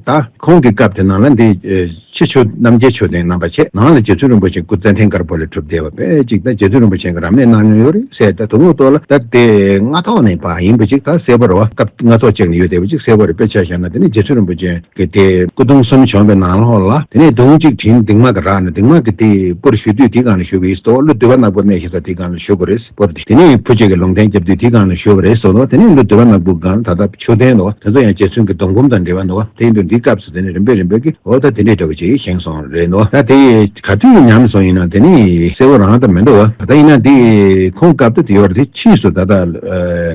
ད་ཁོང་གི་སྐབས་དེ་ནང་ལ་འདི་ཕྱི་ཆོས་རྣམ་རྒྱལ་མཆོད་རྟེན་རྣམ་པ་བྱས། ནང་ལ་རྗེ་བཙུན་རིན་པོ་ཆེ་སྐུ་ཙན་དན་དཀར་པོ་ལས་གྲུབ་བསྡད་པ་དཔེ་ཅིག་ད་རྗེ་བཙུན་རིན་པོ་ཆེ་གི་རབ་གནས་གནང་མྱོང་ཡོད་རེད་ཟེར། ད་དུང་ཐོག་ལ་ད་དེ་སྔ་ཐོག་ནས་ཕར་ཡིན་པ་ཅིག་ད་གསལ་པོ་རེད་བ། སྐབས་སྔ་ཐོག་ཅིག་ནས་ཡོད་བསྡད་པ་ཅིག་གསལ་པོ་རེད། དཔེ་ཆ་བཞག་ན་དེ་ནས་རྗེ་བཙུན་རིན་པོ་ཆེ་གི་དེ་སྐུ་གདུང་གསུམ་བྱོན་པའི་ནང་ལོགས་ལ་དེ་ནས་གདུང་གཅིག་དྲིན་སྡིངས་མ་གི་རག་ནས་སྡིངས་མ་གི་དེ་སྤུར་ཞུ་དུས་དེའི་སྒང་ལ་བཞུགས་པ་ཡིན། ལྟོ་ཀླུ་འདུལ་བ་ནག་པོ་གནས་བཞུགས་ས་དེའི་སྒང་ལ་བཞུགས་པ་རེད། སྤུར་དེ་དེ་ནས་བུ་གཅིག་གིས་ལུང་བསྟན་བརྒྱབ་དུས་དེའི་སྒང་ལ་བཞུགས་པ་རེད་གསུངས་འདུག་དེ་ནས་ཀླུ་འདུལ་བ་ནག་པོའི་སྒང་ལ་ད་ལྟ་མཆོད་རྟེན་འདུག་དེ་ཚོ་ཡང་རྗེ་བཙུན་གྱི་གདུང་འབུམ་དང་འབྲེལ་བ་འདུག་དེ་ཡིན་དུས་འདིའི་སྐབས་སུ་དེ་ནས་རིམ་པས་རིམ་པས་ཀྱིས་འོ་ད་དེ་འདྲའི་འདྲ་བོ་ཅིག་བཞེངས་སོང་རེད་འདུག་ད་དེ་ག་དུས་ཉམས་སོང་ཡིན་ན་དེ་ནི་གསལ་པོ་རང་ད་མི་འདུག་བ། ད་ཡིན་ན་དེ་ཁོང་སྐབས་དེ་དེ་ཡོད་རེད། དེ་ཕྱིས་སུ་ད་ལྟ་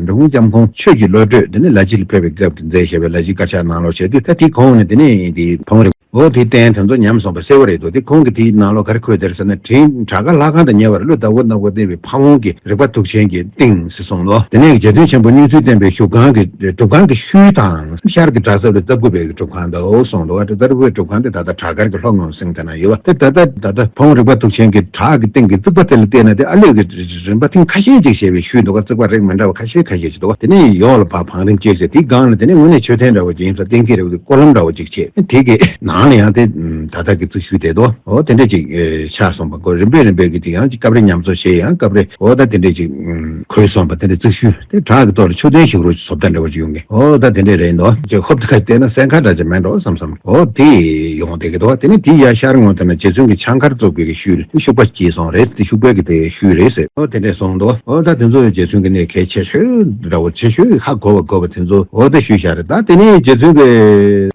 འབྲི་གུང་སྐྱབས་ཁོང་ཆོས་ཀྱི་བློ་གྲོས་དེ་ནི་ལ་ཕྱི་ལ་ཕེབས་པའི་སྐབས་ཀྱི་མཛད་བཞག་པའི་ལ་ཕྱི་དཀར་ཆག་ནང་ལོགས་བྱས་དུས་ད་དེ་ཁོང་ནི་དེ་ནི་དེ་ཕ་བོང་རེད། འོ་དེའི་རྟེན་དེ་ཚོ་ཉམས་སོང་བ་གསལ་པོ་རེད་འདུག་དེ་ཁོང་གིས་དེའི་ནང་ལོགས་ག་རེ་འཁོད་བསྡད་རེད་ཟེར་ན། དྲིན་བྲག་དཀར་ལྷ་ཁང་དང་ཉེ་བར་ཀླུ་ཟླ་བོ་ནག་པོ་གནས་པའི་ཕ་བོང་གི་རེག་པ་ཐུགས་ཆེན་གྱི་སྟེང་ཟེར་གསུངས་འདུག་དེ་ནས་རྗེ་བཙུན་ཆེན་པོ་སྙུན་གསོས་བསྟན་པའི་བཞུགས་ཁང་གི་སྒྲུབ་ཁང་གི་ཤུལ་དང་ཤར་གྱི་གྲྭ་ཚབ་ལ་རྩ་དགུ་པའི་སྒྲུབ་ཁང་འདུག་གསུངས་འདུག་རྩ་དགུ་པའི་སྒྲུབ་ཁང་དེ་ད་ལྟ་བྲག་དཀར་གྱི་ལྷོ་ངོས་སེང་དེ་ན་ཡོད་པ་དེ། ད་ལྟ་ད་ལྟ་ཕ་བོང་རེག་པ་ཐུགས་ཆེན་གྱི་བྲག་གི་སྟེང་གི་རྩིག་པ་དེ་ལ་བལྟས་ན་དེ་ཨ་ལས་ཀྱི་རིམ་པ་ཐེངས་ཁ་ཤས་ཅིག་བྱས་པའི་ཤུལ་འདུག་རྩིག་པ་རེག་མི་འདྲ་བ་ཁ་ཤས་ཁ་ཤས་ཅིག་འདུག་དེ་ནས་ཡོག་ལ་ཕར་བང་རིམ་བཅད་བྱས། དེའི་སྒང་ལ་དེ་ནས་དངོས་གནས་མཆོད་རྟེན་འདྲ་བོ་ཅིག་ཡིན་ས་གཏན་འཁེལ་རེད་པ། སྐོར་ལམ་འདྲ་བོ་ཅིག་བྱས། དེ་གི་ནང་ ནང་ལ་ཡང་དེ་ད་ལྟ་གི་རྩི་ཤུལ་དེ་དོ། འོ་དེ་འདྲས་ཅིག་ཆགས་སོང་པ་ཁོ། རིམ་པས་རིམ་པས་ཀྱི་དེ་ཡང་ཅིག་སྐབས་རེ་ཉམས་གསོ་བྱས། ཡང་སྐབས་རེ་འོ་ད་དེ་འདྲས་ཅིག་ཁོལ་སོང་པ། དེ་འདྲས་རྩི་ཤུལ་དེ་བྲག་གི་ཐོག་ལ་མཆོད་རྟེན་ཞིག་རུ་བཟོ་ལྟ་འདྲ་བོ་ཅིག་ཡོང་གི། འོ་ད་དེ་འདྲས་རེད་འདུག་ཅིག་ཧོབ་ཏེ་ཁ་བལྟས་ན་སྲས་མཁར་འདྲ་ཅིག་མེད་འགྲོ་བསམ་བསམ། འོ་དེ་ཡོང་བསྡད་ཀྱི་འདུག་དེ་ནས་དེའི་ཡར་ཤར་ངོས་དེ་ན་རྗེ་བཙུན་གྱི་ཕྱག་མཁར་བཙུགས་པའི་གི་ཤུལ་ལ་ཤུག་པ་སྐྱེས་སོང་རེད། དེ་ཤུག་པའི་གི་དེ་ཤུལ་རེད་ཟེར། འོ་དེ་འདྲས་སོང་འདུག་འོ་ད་དེ་ཚོ་རྗེ་བཙུན་གྱི་གནས་གལ་ཆེ་ཤོས་འདྲ་བོ། ཆེ་ཤོས་ཧ་གོ་བ་གོ་བ་དེ་ཚོ་འོ་ད་ཤུལ་བཞག་རེད། ད་དེ་ནས་རྗེ་བཙུན་གྱི་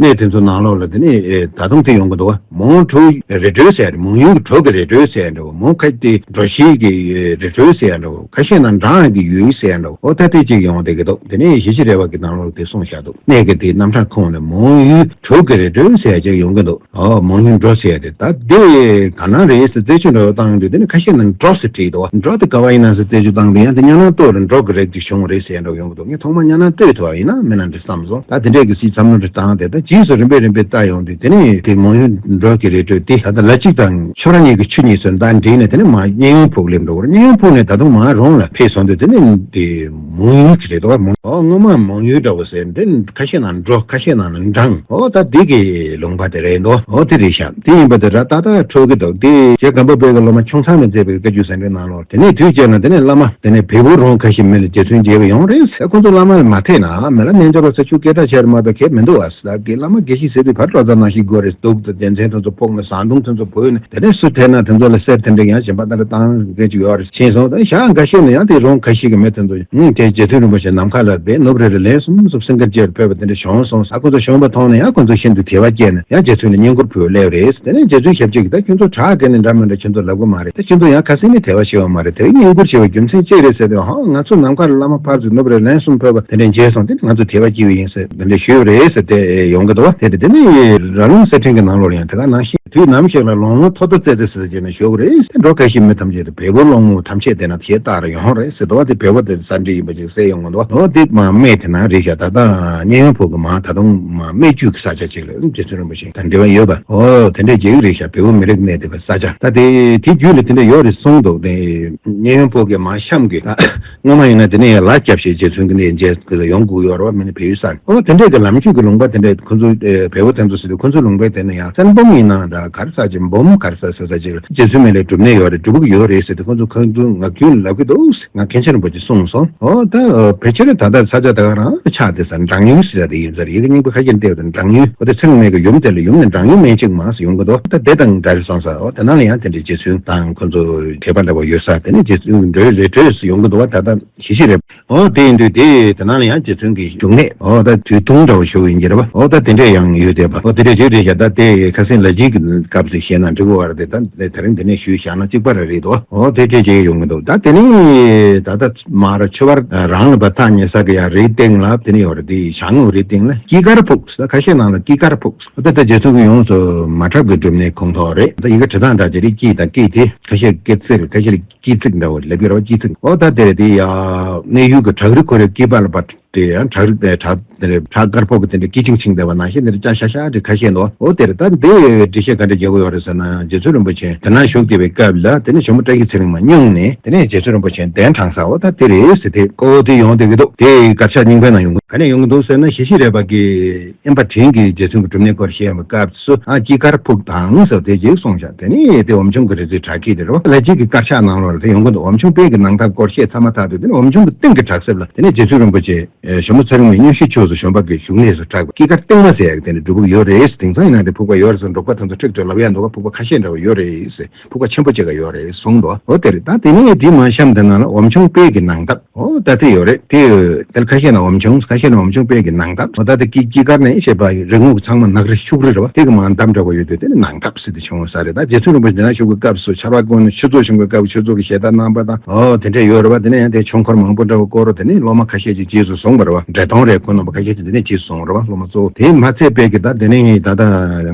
གནས་དེ་ཚོ་ནང་ལོགས་ལ་དེ་ནས་ད་དུང་དེ་ཡོང་གི་འདུག་མོན་གྲུ་རི་ཁྲོད་ཟེར་ཡ་རེད། མོན་ཡུལ་གྱི་གྲུ་གི་རི་ཁྲོད་ཟེར་ཡ་འདྲ་བོ། མོན་ཁ་དེ་འགྲོ་ཤེས་ཀྱི་རི་ཁྲོད་ཟེར་ཡ་འདྲ་བོ། ཁ་ཤས་ན་འབྲང་གི་ཡུལ་ཟེར་ཡ་འདྲ་བོ། འོ་ད་དེ་ཅིག་ཡོང་བསྡད་ཀྱི་འདུག་དེ་ནས་ཞི་བྱེད་རས་པ་གི་ནང་ལོགས་དེ་གསུངས་བཞག་འདུག་གནས་ཀྱི་དེ་རྣམ་གྲངས་ཁོངས་ནས་མོན་ཡུལ་གྲུ་གི་རི་ཁྲོད་ཟེར་ཡ་ཅིག་ཡོང་གི་འདུག་འོ་མོན་ཡུལ་འགྲོ་ཟེར་ཡ་དེ་ད་དེ་ག་ན་རེད་ཟེར་རྩད་གཅོད་འདྲ་བོ་བཏང་ཡོང་དུས། དེ་ནི་ཁ་ཤས་ན་འགྲོ་ཟེར་བྲིས་འདུག་འགྲོ་དེ་ག་བ་ཡིན་ན་ཟེར་རྩད་གཅོད་བཏང་དུས། ཡང་དེ་གཉའ་ནང་སྟོད་ལ་འགྲོ་གི་རིགས་ཅིག་བྱུང་བ་རེད་ཟེར་ཡ་འདྲ་བོ་ཡོང་གི་འདུག་ངས་ཐོག་མ་གཉའ་ནང་སྟོད་དུ་བ་ཡིན་ན་མིན་ན་འདྲ་བསམ་སོང་། ད་དེ་འདྲས་ཀྱི་སྲིད་བསམ་བློ་འདྲ་བཏང་སྟེ། ད་རྗེས་སུ་རིམ་པས་རིམ་པས་བལྟ་ཡོང་དུས། དེ་ནས་དེ་མོན་ཡུལ་འགྲོ་གི་རི་ཁྲོད་དེ་ད་ལྟ་ལ་གཅིག་དང་ཆོས་ར་གཉིས་ཀྱི་ཆུ་གཉིས་སུ་ད་འདྲེས་ནས། དེ་ནས་མར་གཉན་ཡོན་ཕུག་སླེབས་འགྲོ་བར། གཉན་ཡོན་ཕུག་ནས་ད་དུང་མར་རོང་ལ་ཕེབས་སོང་དུས། དེ་ནས་དེ་མོན་ཡུལ་གྱི་རེད་དོ། མོན། ཨོ་སྔོན་མ་མོན་ཡུལ་འདྲ་བོ་ཟེར། འདི་ཁ་ཤས་ན་འགྲོ། ཁ་ཤས་ན་འབྲང་། ཨོ་ད་འདི་གི་ལུང་པ་དེ་རེད་འདུག་འོ་དེ་རེད་ཤག་དེ་ཡིན་པ་དེ་ར་ཏག་ཏག་འཕྲོད་ཀྱི་འདུག་དེ་རྗེ་སྒམ་པོ་པའི་གི་སློབ་མ་ཁྱུང་ཚང་ནས་མཛད་པའི་བཀའ་བརྒྱུད་ཟེར་འདྲའི་ནང་ལོགས། དེ་ནས་དུས་བཅད་ན་དེ་ནས་བླ་མ་དེ་ནས་བལ་པོ་རོང་ཁ་ཤས་མི་ལ་རྗེ་བཙུན་མཇལ་བར་ཡོང་རེད་ཟེར། ཁོ་ཚོ་བླ་མ་ལ་མ་ཐད་ན་མི་ལ་རྣལ་འབྱོར་པ་ཚོ་ཆུ་སྐད་གྲགས་ཆེར་མ་གཏོགས་གལ་མི་འདུག་བ་ཟེར་གི། བླ་མ་དགེ་བཤེས་ཟེར་དུས་ཕར་གྲྭ་ཚང་ནང་བཞིན་དགོས་རེད། གདུགས་དང་རྒྱལ་མཚན་དེ་ཚོ་ཕོག་ནས། བཟའ་བཏུང་དེ་ཚོ་བོས་ནས། དེ་ནས་སུ་ཐད་ན་དེ་ཚོ་ལ་གསེར་དེ་འདྲ་ཡང་གཞན་པ་དེ་འདྲ་བཏང་མཁན་ཅིག་ཡོད་རེད། ཕྱིན་སོང་། ད་ཞག་འགའ་ཤས་ནས་ཡང་དེ་རོང་ཁ་ཤས་ཀྱི་མི་དེ་ཚོ་ཡང་དེ་རྗེ་བཙུན་རིན་པོ་ཆེ་ནམ་མཁའ་ལ་བས་ནུབ་རེ་རེ་ལན་གསུམ་གསུམ་སེང་གེར་བཅར་ཕེབས་པ་དེ་འདྲ་བྱུང་སོང་ཟེར། ཁོ་ཚོ་བྱུང་བ་མཐོང་ནས་ཡང་ཁོ་ཚོ་ཤིན་ཏུ་དད་པ་སྐྱེས་ནས་ཡང་རྗེ་བཙུན་ལ་བསྙེན་བཀུར་ཕུལ་བ་སླེབས་རེད་ཟེར། དེ་ནས་རྗེ་བཙུན་ཞབས་ཕྱི་གིས་ད་ཁྱོད་ཚོ་དྲག་གི་ནི་འདྲ་མི་འདྲ་ཁྱོད་ཚོ་ལབ་གི་མ་རེད། ད་ཁྱོད་ཚོ་ཡང་ཁ་སང་ནས་དད་པ་ཆེ་བ་མ་རེད། དེ་བསྙེན་བཀུར་བྱེད་པའི་རྒྱུ་མཚན་ཅི་རེད་ཟེར་དུས། ཧ་ང་ཚོ་ནམ་མཁའ་ལ་བླ་མ་ཕར་ཚུར་ནུབ་རེ་ལན་གསུམ་ཕེབས་པ་དེ་འདྲ་མཇལ་སོང་། དེ་ནི་ང་ཚོ་དད་པ་སྐྱེས་པ་ཡིན་ཟེར་དེ་འདྲ་ཞུས་པ་རེད་ཟེར་ཏེ་ཡོང་གི་འདུག་དེ་རེད། དེ་ནི་ར་ལུང་གསེར་ཕྲེང་གི་ནང་ལོགས་ལ་ཡང་དེ་ག་ནང་བཞིན། དུས་ནམ་ཞིག་ལ་ལོང་ལོང་ཐོ་ཐོ་ཙེ་ཙེ་ཟེར་བྱས་ནས་བཞུགས་རེད། དེ་འགྲོ་ཁ་ཤས་མི་ཐམས་ཅད་དེ་བལ་པོ་སློང་མོ་ཐམས་ཅད་དེ་ན་ཞེས་བཏགས་རེ་ཡོང་རེད་ཟེར་འདུག་དེ་བལ་པོ་དེ་ས་འདྲི་ཡིན་པ་ཅིག་གསལ་ཡོང་གི་འདུག་འོ་དེ་མ་སྨད་དེ་ན་རེད་ཤག་ད་ལྟ་གཉན་ཡོན་ཕུག་གི་མ་ད་དུང་མ་སྨད་རྒྱུད་ཀྱི་ས་ཆ་ཅིག་ལ་རྗེ་བཙུན་རིན་པོ་ཆེ་དང་འབྲེལ་བ་ཡོད་པ། འོ་དེ་འདྲས་ཅིག་རེད་ཤག་བལ་པོ་མི་རིགས་གནས་བསྡད་པའི་ས་ཆ། ད་དེ་དེ་རྒྱུད་ལ་དེ་འདྲ་ཡོད་རེད་གསུངས་འདུག་དེ་གཉན་ཡོན་ཕུག་གི་མ་གཤམ་གི་ད། སྔོན་མ་ཡིན་ན་དེ་ནས་ཡང་ལ་རྒྱབ་བྱས་རྗེ་བཙུན་གྱི་གནས་མཇལ་ཡོང་དགོས་ཡོད་རེད་བ། མི་ནི་བལ་ཡུལ་ས་ནས། འོ་དེ་འདྲས་ཀྱི་ལམ་རྒྱུད་ཀྱི་ལུང་པ་དེ་འདྲས་ཁོ་ཚོ་ཨེ་བལ་པོ་དེ་ཚོ་ཟེར་དུས་ཁོ་ཚོའི་ལུང་པའི་དེ་ནས་ཡང་སན་འབུམ་ཡིན་ན་འདྲ་ག་རེ་ས་ཅིག་འབུམ་ག་རེ་ས་ཟེར་ས་ཅིག་ལ་རྗེ་བཙུན་མི་ལའི་སྒྲུབ་གནས་ཡོད་རེད། སྒྲུབ་ཀྱི་ཡོད་རེད་ཟེར་དུས་ཁོ་ཚོ་ཁོང་ཚོ་ངག་རྒྱུན་ལབ་ཀྱི་འདུག་ང་མཁན་ཆེན་རིན་པོ་ཆེས་གསུངས་སོང་། འོ་ད་ཕལ་ཆེར་ད་ལྟ་ས་ཆ་ད་ག་རང་ཆགས་བསྡད་ས་འབྲང་ཡུལ་ཟེར་ཡ་དེ་ཡིན་ས་རེད། ཡི་གེ་རྙིང་པ་ཁ་ཤས་བལྟས་པ་དང་འབྲང་ཡུལ། འོ་དེ་ཚེ་རིང་མ་གི་ཡུམ་དེ་ལ་ཡུམ་ནི་འབྲང་ཡུལ་སྨན་གཅིག་མ་ཟེར་ཡོང་གི་འདུག་ད་དེ་དང་འདྲ་རེད་སོང་ས། འོ་དེ་ནང་ལ་ཡང་དེ་འདྲའི་རྗེ་བཙུན་དང་ཁོ་ཚོ་དད་པ་འདྲ་བོ་ཡོད་ས། དེ་ནས་རྗེ་བཙུན་འགྲོའི་རི་ཁྲོད་ཟེར་ཡོང་གི་འདུག་བ། ད་ལྟ་ཞི་ཞི་རེད། འོ་དེ་ཡིན་དུས་དེ་དེ་ནང་ལ་ཡང་རྗེ་བཙུན་གྱི་བཞུགས་གནས། འོ་ད་དུས་ཐུང་འདྲ་བོ་ཞུ་ཡིན་གྱི་རེད་བ། འོ་ད་དེ་འདྲས་ཡང་ཡོད་བསྡད་པ། འོ་དེ་འདྲས་ཅིག་རེད་ཤག་ད་དེ་ཁ་སང་ལ་རྒྱའི་གི་སྐབས་སུ་བཤད་ན་འགྲིག་གི་བ་རེད་དེ། ད་དེ་རིང་དེ་ནས་ཞུས་བཞག་ན་གཅིག་པ་རེ་རེད་དོ། འོ་དེ་འདྲས་ཅིག་ཡོང་གི་འདུག་ད་དེ་ནས་ད་ལྟ་མར་ཆོས་པ་རང་ལ་བ་ཐག་ཉེ་ས་གི་ཡང་རིའི་སྟེང་ལ་དེ་ནས་ཡོད་རེད། དེ་ཞང་ངོ་རིའི་སྟེང་ལ་སྐྱིད་ཀར་ཕུག་ད་ཁ་ཤས་ནང་ལ་སྐྱིད་ཀར་ཕུག་འོ་ད་ལྟ་རྗེ་བཙུན་གྱི་ཡོངས་སུ་མ་གྲགས་པའི་སྒྲུབ་གནས་ཁོངས་གཏོགས་རེད། ད་ཡི་གེ་བྲི་སྟངས་འདྲ་ཅིག་རེད། སྐྱིད་དང་སྐྱིད་དེ་ཁ་ཤས་སྐྱིད་ཚིག་རེད། ཁ་ཤས་སྐྱིད་ཚིག་འདྲ་བོ་ལབ་ཀྱི་རེད་བ། སྐྱིད་ཚིག་འོ་ད་དེ་རེད། དེ་ཡ་གནས་ཡུལ་གྱི་བྲག་རི་ཁོ་རའི་སྐྱིད་པ་ལ་བ་དེ་ཡང་བྲག་རི་དེ་བྲག་དེ་རེད། བྲག་དཀར་པོ་གི་དེ་འདྲ་སྐྱིད་ཅིང་ཆིང་བསྡད་པ་ནང་བཞིན་དེ་འདྲ་ཅ་ཤ་ཤ་དེ་ཁ་ཤས་འདུག་འོ་དེ་རེད། ད་འདི་འགྲེལ་བཤད་ག་འདྲ་རྒྱག་གི་ཡོད་རེད་ཟེར་ན། རྗེ་བཙུན་རིན་པོ་ཆེ་དེ་ན་བཞུགས་བསྡད་པའི་སྐབས་ལ་དེ་ནས་ཇོ་མོ་བཀྲ་ཤིས་ཚེ་རིང་མ་སྙུང་ནས་དེ་ནས་རྗེ་བཙུན་རིན་པོ་ཆེ་གདན་དྲངས་ས། འོ་ད་དེ་རེད་ཟེར། དེ་ཀོ་དེ་ཡོང་བསྡད་ཀྱི་འདུག་དེ་དཀར་ཆག་རྙིང་པའི་ནང་ཡོང་གི། ག་ནས་ཡོང་གི་འདུག་ཟེར་ན། ཞི་ཞི་རས་པ་གིས་དབེན་པ་བྲན་གྱིས་རྗེ་བཙུན་གྱི་སྒྲུབ་གནས་སྐོར་བཤད་པའི་སྐབས་སུ། ཨ་སྐྱིད་ཀར་ཕུག་དང་ཟེར་དེ་ཅིག་གསུངས་ཤག་དེ་ནས་དེ་འོམ་ཆུང་གི་རི་རྩེའི་བྲག་དཀྱིལ་དེ་རེད་བ། ལ་རྒྱའི་གི་དཀར་ཆག་ནང་ལོགས་ལ་དེ་ཡོང་གི་འདུག་འོམ་ཆུང་དཔལ་གྱི་ནང་ཐག་སྐོར་བཤད་ཚར་མ་ཐག་ཏུ་དེ་ནས་འོམ་ཆུང་གི་སྟེང་གི་བྲག་གསེབ་ལ་དེ་ནས་རྗེ་བཙུན་རིན་པོ་ཆེ་ཨེ་ཇོ་མོ་ཚེ་རིང་མའི་མངོན་ཤེས་ཕྱོགས་སུ་བྱོན་པ་གི་བཞུགས་གནས་སུ་གྲགས་པ་སྐྱིད་ཀར་སྟེང་མ་ཟེར་ཡག་དེ་འདྲ་སྒྲུབ་ཀྱི་ཡོད་རེད། དེང་སང་ཡིན་ན་དེ་ཕུག་པ་ཡོད་རེད་ཟེར་འབྲོག་པ་དེ་ཚོ་ཁྲིག་ཁྲིག་ལབ་ཡག་འདུག་ག་ཕུག་པ་ཁ་ཤས་འདྲ་བོ་ཡོད་རེད་ཟེར། ཕུག་པ་ཆེན་པོ་ཅིག་ག་ཡོད་རེད་གསུངས་འདུག་འོ་དེ་རེད། ད་དེ་ནས་དེ་མ་གཤམ་དེ་ན་ལ་འོམ་ཆུང་དཔལ་གྱི་ནང་འདབས། འོ་ད་དེ་ཡོད་རེད། དེ་དེར་ཁ་ཤས་ན་འོམ་ཆུང་། ཁ་ཤས་ན་འོམ་ཆུང་དཔལ་གྱི་ནང་འདབས། འོ་ད་དེ་སྐྱིད་སྐྱིད་ཀར་ནས་བཤད་པ་རི་སྔོ་གི་ཚང་མ་ནགས་རི་ཤུག་རི་རེད་བ། དེ་གི་མ་འདབས་འདྲ་བོ་ཡོད་དུས་དེ་ནི་ནང་འདབས་ཟེར་དེ་བྱུང་བ་ས་རེད། ད་རྗེ་བཙུན་རིན་པོ་ཆེ་དེ་ན་བཞུགས་པའི་སྐབས་སུ་ཆར་པ་བསྐོར་ནས་ཆུ་ཚོད་བྱུང་བའི་སྐབས། ཆུ་ཚོད་ཀྱི་ཞལ་ཏ་རྣམ་པ་དང་འོ་དེ་འདྲ་ཡོད་རེད་བ། དེ་ནས་ཡང་དེ་ཆོས་འཁོར་མང་པོ་འདྲ་བོ་བསྐོར་རོ། དེ་ནས་སློབ་མ་ཁ་ཤས་ཀྱིས་རྗེས་སུ་བཟུང་བ་རེད་བ། འབྲས་སྟོང་རེད། ཁོ་རྣམ་པ་ཁ་ཤས་ཀྱིས་དེ་ནས་རྗེས་སུ་བཟུང་རེད་བ། སློབ་མ་གཙོ་བོ་དེ་མ་ཚད་པའི་གི་ད་དེ་ནས་ད་ལྟ་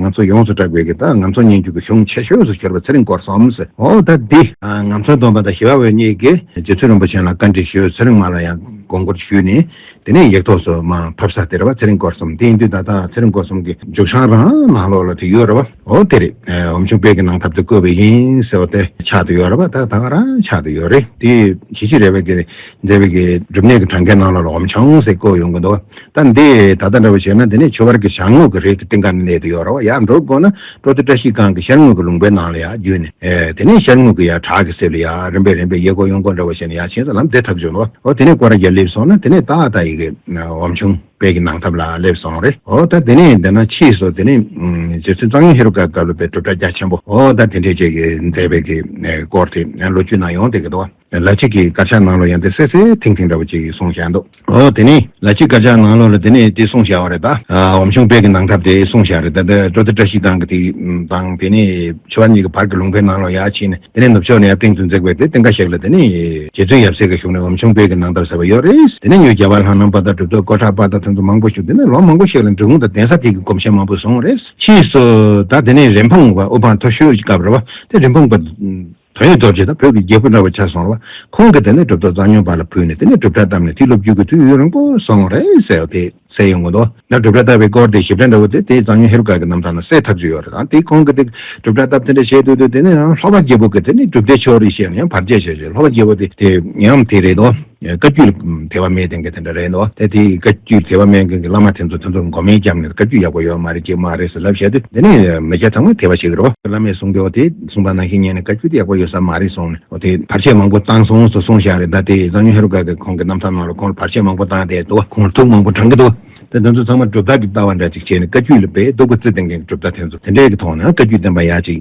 ང་ཚོ་ཡོངས་སུ་གྲགས་པའི་གི་ད་ང་ཚོ་སྙན་བརྒྱུད་ཀྱི་གཞུང་ཆེ་ཤོས་སུ་གྱུར་པ་ཚེ་རིང་སྐོར་གསུམ་ཟེར། འོ་ད་འདི་ངམ་ཚ་སྡོམ་པ་དང་ཞི་བ་འོད་གཉིས་ཀྱིས་རྗེ་བཙུན་རིན་པོ་ཆེ་ལ་བཀའ་འདྲི་ཞུས། ཚེ་རིང་མ་ལ་ཡང་དགོངས་སྐོར་ཞུས་ནས། དེ་ནས་ཡིག་ཐོག་སུ་མར་ཕབ་ས་དེ་རེད་བ། ཚེ་རིང་སྐོར་གསུམ། དེ་ཡིན་དུས་ད་ལྟ་ཚེ་རིང་སྐོར་གསུམ་གྱི་མཇུག་བྱང་རང་ནང་ལོགས་ལ་དེ་ཡོད་རེད་བ། འོ་དེ་རེད། ཨ་འོམ་ཆུང་དཔལ་གྱི་ནང་ཐབས་དེ་བཀོད་པ་ཡིན་ཟེར་བ་དེ་ཆགས་བསྡད་ཡོད་རེད་བ། ད་ད་ག་རང་ཆགས་བསྡད་ཡོད་རེད། དེ་ཞི་བྱེད་རས་པའི་གི་མཛད་པའི་གི་སྒྲུབ་གནས་ཀྱི་གྲངས་ཀའི་ནང་ལོགས་ལ་འོམ་ཆུང་ཟེར་བཀོད་ཡོང་གི་འདུག་ད་འདི་ད་ལྟ་འདྲ་བོ་བྱས་ན་དེ་ནས་ཆོས་པར་གྱི་ཞལ་ངོ་གི་རིགས་ཀྱི་སྟེང་ག་ནས་གནས་དུ་ཡོད་རེད་བ། ཡར་འགྲོ་དགོས་ན་ཀྲོ་ཏི་བཀྲ་ཤིས་སྒང་གི་ཤར་ངོས་ཀྱི་ལུང་པའི་ནང་ལ་ཡར་བརྒྱུད་ནས། ཨེ་དེ་ནས་ཤར་ངོས་ཀྱི་ཡར་བྲག་གི་གསེབ་ལ་ཡར་རིམ་པས་རིམ་པས་གཡས་སྐོར་གཡོན་སྐོར་འདྲ་བོ་བྱས་ནས་ཡར་ཕྱིན་ཙང་ལམ་དེ་ཐག་ཆོད་ལོ། འོ་དེ་ནས་སྐོར་ར་བརྒྱབ་སླེབས་སོང་ན་དེ་ནས་ཏག་ཏག་ཡི་གེ་འོམ་ཆུང་དཔལ་གྱི་ནང་ཐབས་ལ་སླེབས་སོང་རེད། འོ་ད་དེ་ནས་འདི་ན་ཕྱིས་སུ་དེ་ནས་ཨམ་རྗེ་བཙུན་གཙང་སྨྱོན་ཧེ་རུ་ཀ་སྐབས་ལ་དཔེ་གྲུབ་མཐའ་རྒྱ་ཆེན་པོ་འོ་ད་དེ་འདྲས་ཅིག་གི་མཛད་པའི་གི་སྐོར་དེ་ལོ་རྒྱུས་ནང་ཡོང་བསྡད་ཀྱི་འདུག་ལ་ཕྱི་གི་དཀར་ཆག་ནང་ལོགས་ཡང་དེ་གསལ་གསལ་ཐིང་ཐིང་འདྲ་བོ་ཅིག་གསུངས་བཞག་འདུག་འོ་དེ་ནས་ལ་ཕྱི་དཀར་ཆག་ནང་ལོགས་ལ་དེ་ནས་དེ་གསུངས་བཞག་པ་རེད། ད་ཨ་འོམ་ཆུང་དཔལ་གྱི་ནང་ཐབས་དེ་གསུངས་བཞག་རེད། ད་ལྟ་ཀྲོ་ཏི་བཀྲ་ཤིས་སྒང་གི་དེ་དང་དེ་ནས་ཆོས་པ་གཉིས་ཀྱི་བར་གྱི་ལུང་པའི་ནང་ལོགས་ཡར་ཕྱིན་ནས་དེ་ནས་ནུབ་ཕྱོགས་ནས་ཡར་སྟེང་དུ་འཛེགས་པའི་དེ་སྟེང་ཁ་ཤག་ལ་དེ་ནས་རྗེ་བཙུན་ཡབ་སྲས་ཀྱི་གཞུང་ནས་འོམ་ཆུང་དཔལ་གྱི་ནང་ཐབས་ཟེར་བ་ཡོད་རེད། དེ་ནས་ཉོ་རྒྱ་བལ་ལྷ་ནང་པ་དང་གྲུབ་ཐོབ་ཀོ་ཁྲག་པ་དང་དེ་ཚོ་མང་པོ་ཞིག་དེ་ནས་ལོ་མང་པོ་ཞིག་ལ་འབྲི་གུང་དང་གདན་ས་དེ་གི་གོམས་གཤིས་མང་པོ་བཟུང་རེད། ཕྱིས་སུ་ད་དེ་ནས་རིན་ཕུང་བ་དབུ་འཕང་མཐོ་ཤོས་ཀྱི་སྐབས་རེད་བ། དེ་རིན་ཕུང་པ། བོད་རྡོ་རྗེ་དང་བོད་ཀྱི་རྒྱལ་པོ་འདྲ་བོ་ཆགས་སོང་བ། ཁོང་གིས་དེ་ནས་གྲུབ་ཐོབ་གཙང་སྨྱོན་པ་ལ་ཕུལ་ནས་དེ་ནས་གྲུབ་མཐའ་བཏབ་ནས་དེ་སློབ་བརྒྱུད་ཀྱི་དུས་ཡུན་རིང་པོ་སོང་རེད་ཟེར་བ་དེ་གསལ་ཡོང་གི་འདུག་ན་གྲུབ་མཐའ་བཏབ་པའི་སྐོར་དེ་ཞིབ་ཕྲ་འདྲ་བོ་དེ་དེ་གཙང་སྨྱོན་ཧེ་རུ་ཀ་གི་རྣམ་ཐར་ན་གསལ་ཐག་ཆོད་ཡོད་རེད། ད་དེ་ཁོང་གིས་དེ་གྲུབ་མཐའ་བཏབ་དེ་འདྲ་བྱས་དུས་དུས་དེ་ནས་ཡང་ལྷོ་པ་རྒྱལ་པོ་གིས་དེ་ནས་གྲུབ་མཐའི་ཕྱོགས་རིས་བཤད་ནས་ཡང་བར་ཆད་བྱས་བྱས་ལྷོ་པ་རྒྱལ་པོ་དེ་དེ་ཡང་དེ་རེད་དོ། བཀའ་བརྒྱུད་ལ་དད་པ་མེད་དེང་གི་དེ་འདྲ་རེད་དོ། ད་དེ་བཀའ་བརྒྱུད་དད་པ་མེད་མཁན་གྱི་བླ་མ་དེ་ཚོ་དེ་ཚོར་མགོ་སྨན་བརྒྱབ་ནས་བཀའ་བརྒྱུད་ཡག་པོ་ཡོད་མ་རེད་ཅེས་མ་རེད་ཟེར་ལབ་བཤད་དུས་དེ་ནས་མི་སྐྱ་ཚང་མས་དད་པ་བྱེད་ཀྱི་རེད་བ། བླ་མས་གསུང་རྒྱུ་བ་དེ་གསུངས་པ་ནང་བཞིན་ཉན་ནས་བཀའ་བརྒྱུད་དེ་ཡག་པོ་ཡོད་ས་མ་རེད་གསུངས་ནས། འོ་དེ་བར་ཆད་མང་པོ་བཏང་སོང་ཟེར་གསུངས་བཞག་རེད། ད་དེ་གཙང་སྨྱོན་ཧེ་རུ་ཀ་གི་ཁོང་གི་རྣམ་ཐར་ནང་ལ་ཁོང་ལ་བར་ཆད་མང་པོ་བཏང་བསྡད་འདུག་ཁོང་ལ་ཐུགས་མང་པོ་དྲངས་ཀྱི་འདུག་དེ་དེ་ཚོ་ཚང་མ་གྲུབ་མཐའ་གི་ལྟ་བ་འདྲ་ཅིག་བྱས་ནས་བཀའ་བརྒྱུད་ལ་དཔེ་སྡུག་པོ་བརྩི་བསྡད་མཁན་གྱི་གྲུབ་མཐའ་དེ་ཚོ་དེ་འདྲའི་གི་ཐོག་ནས་བཀའ་བརྒྱུད་བསྟན་པ་ཡག་ཅིག་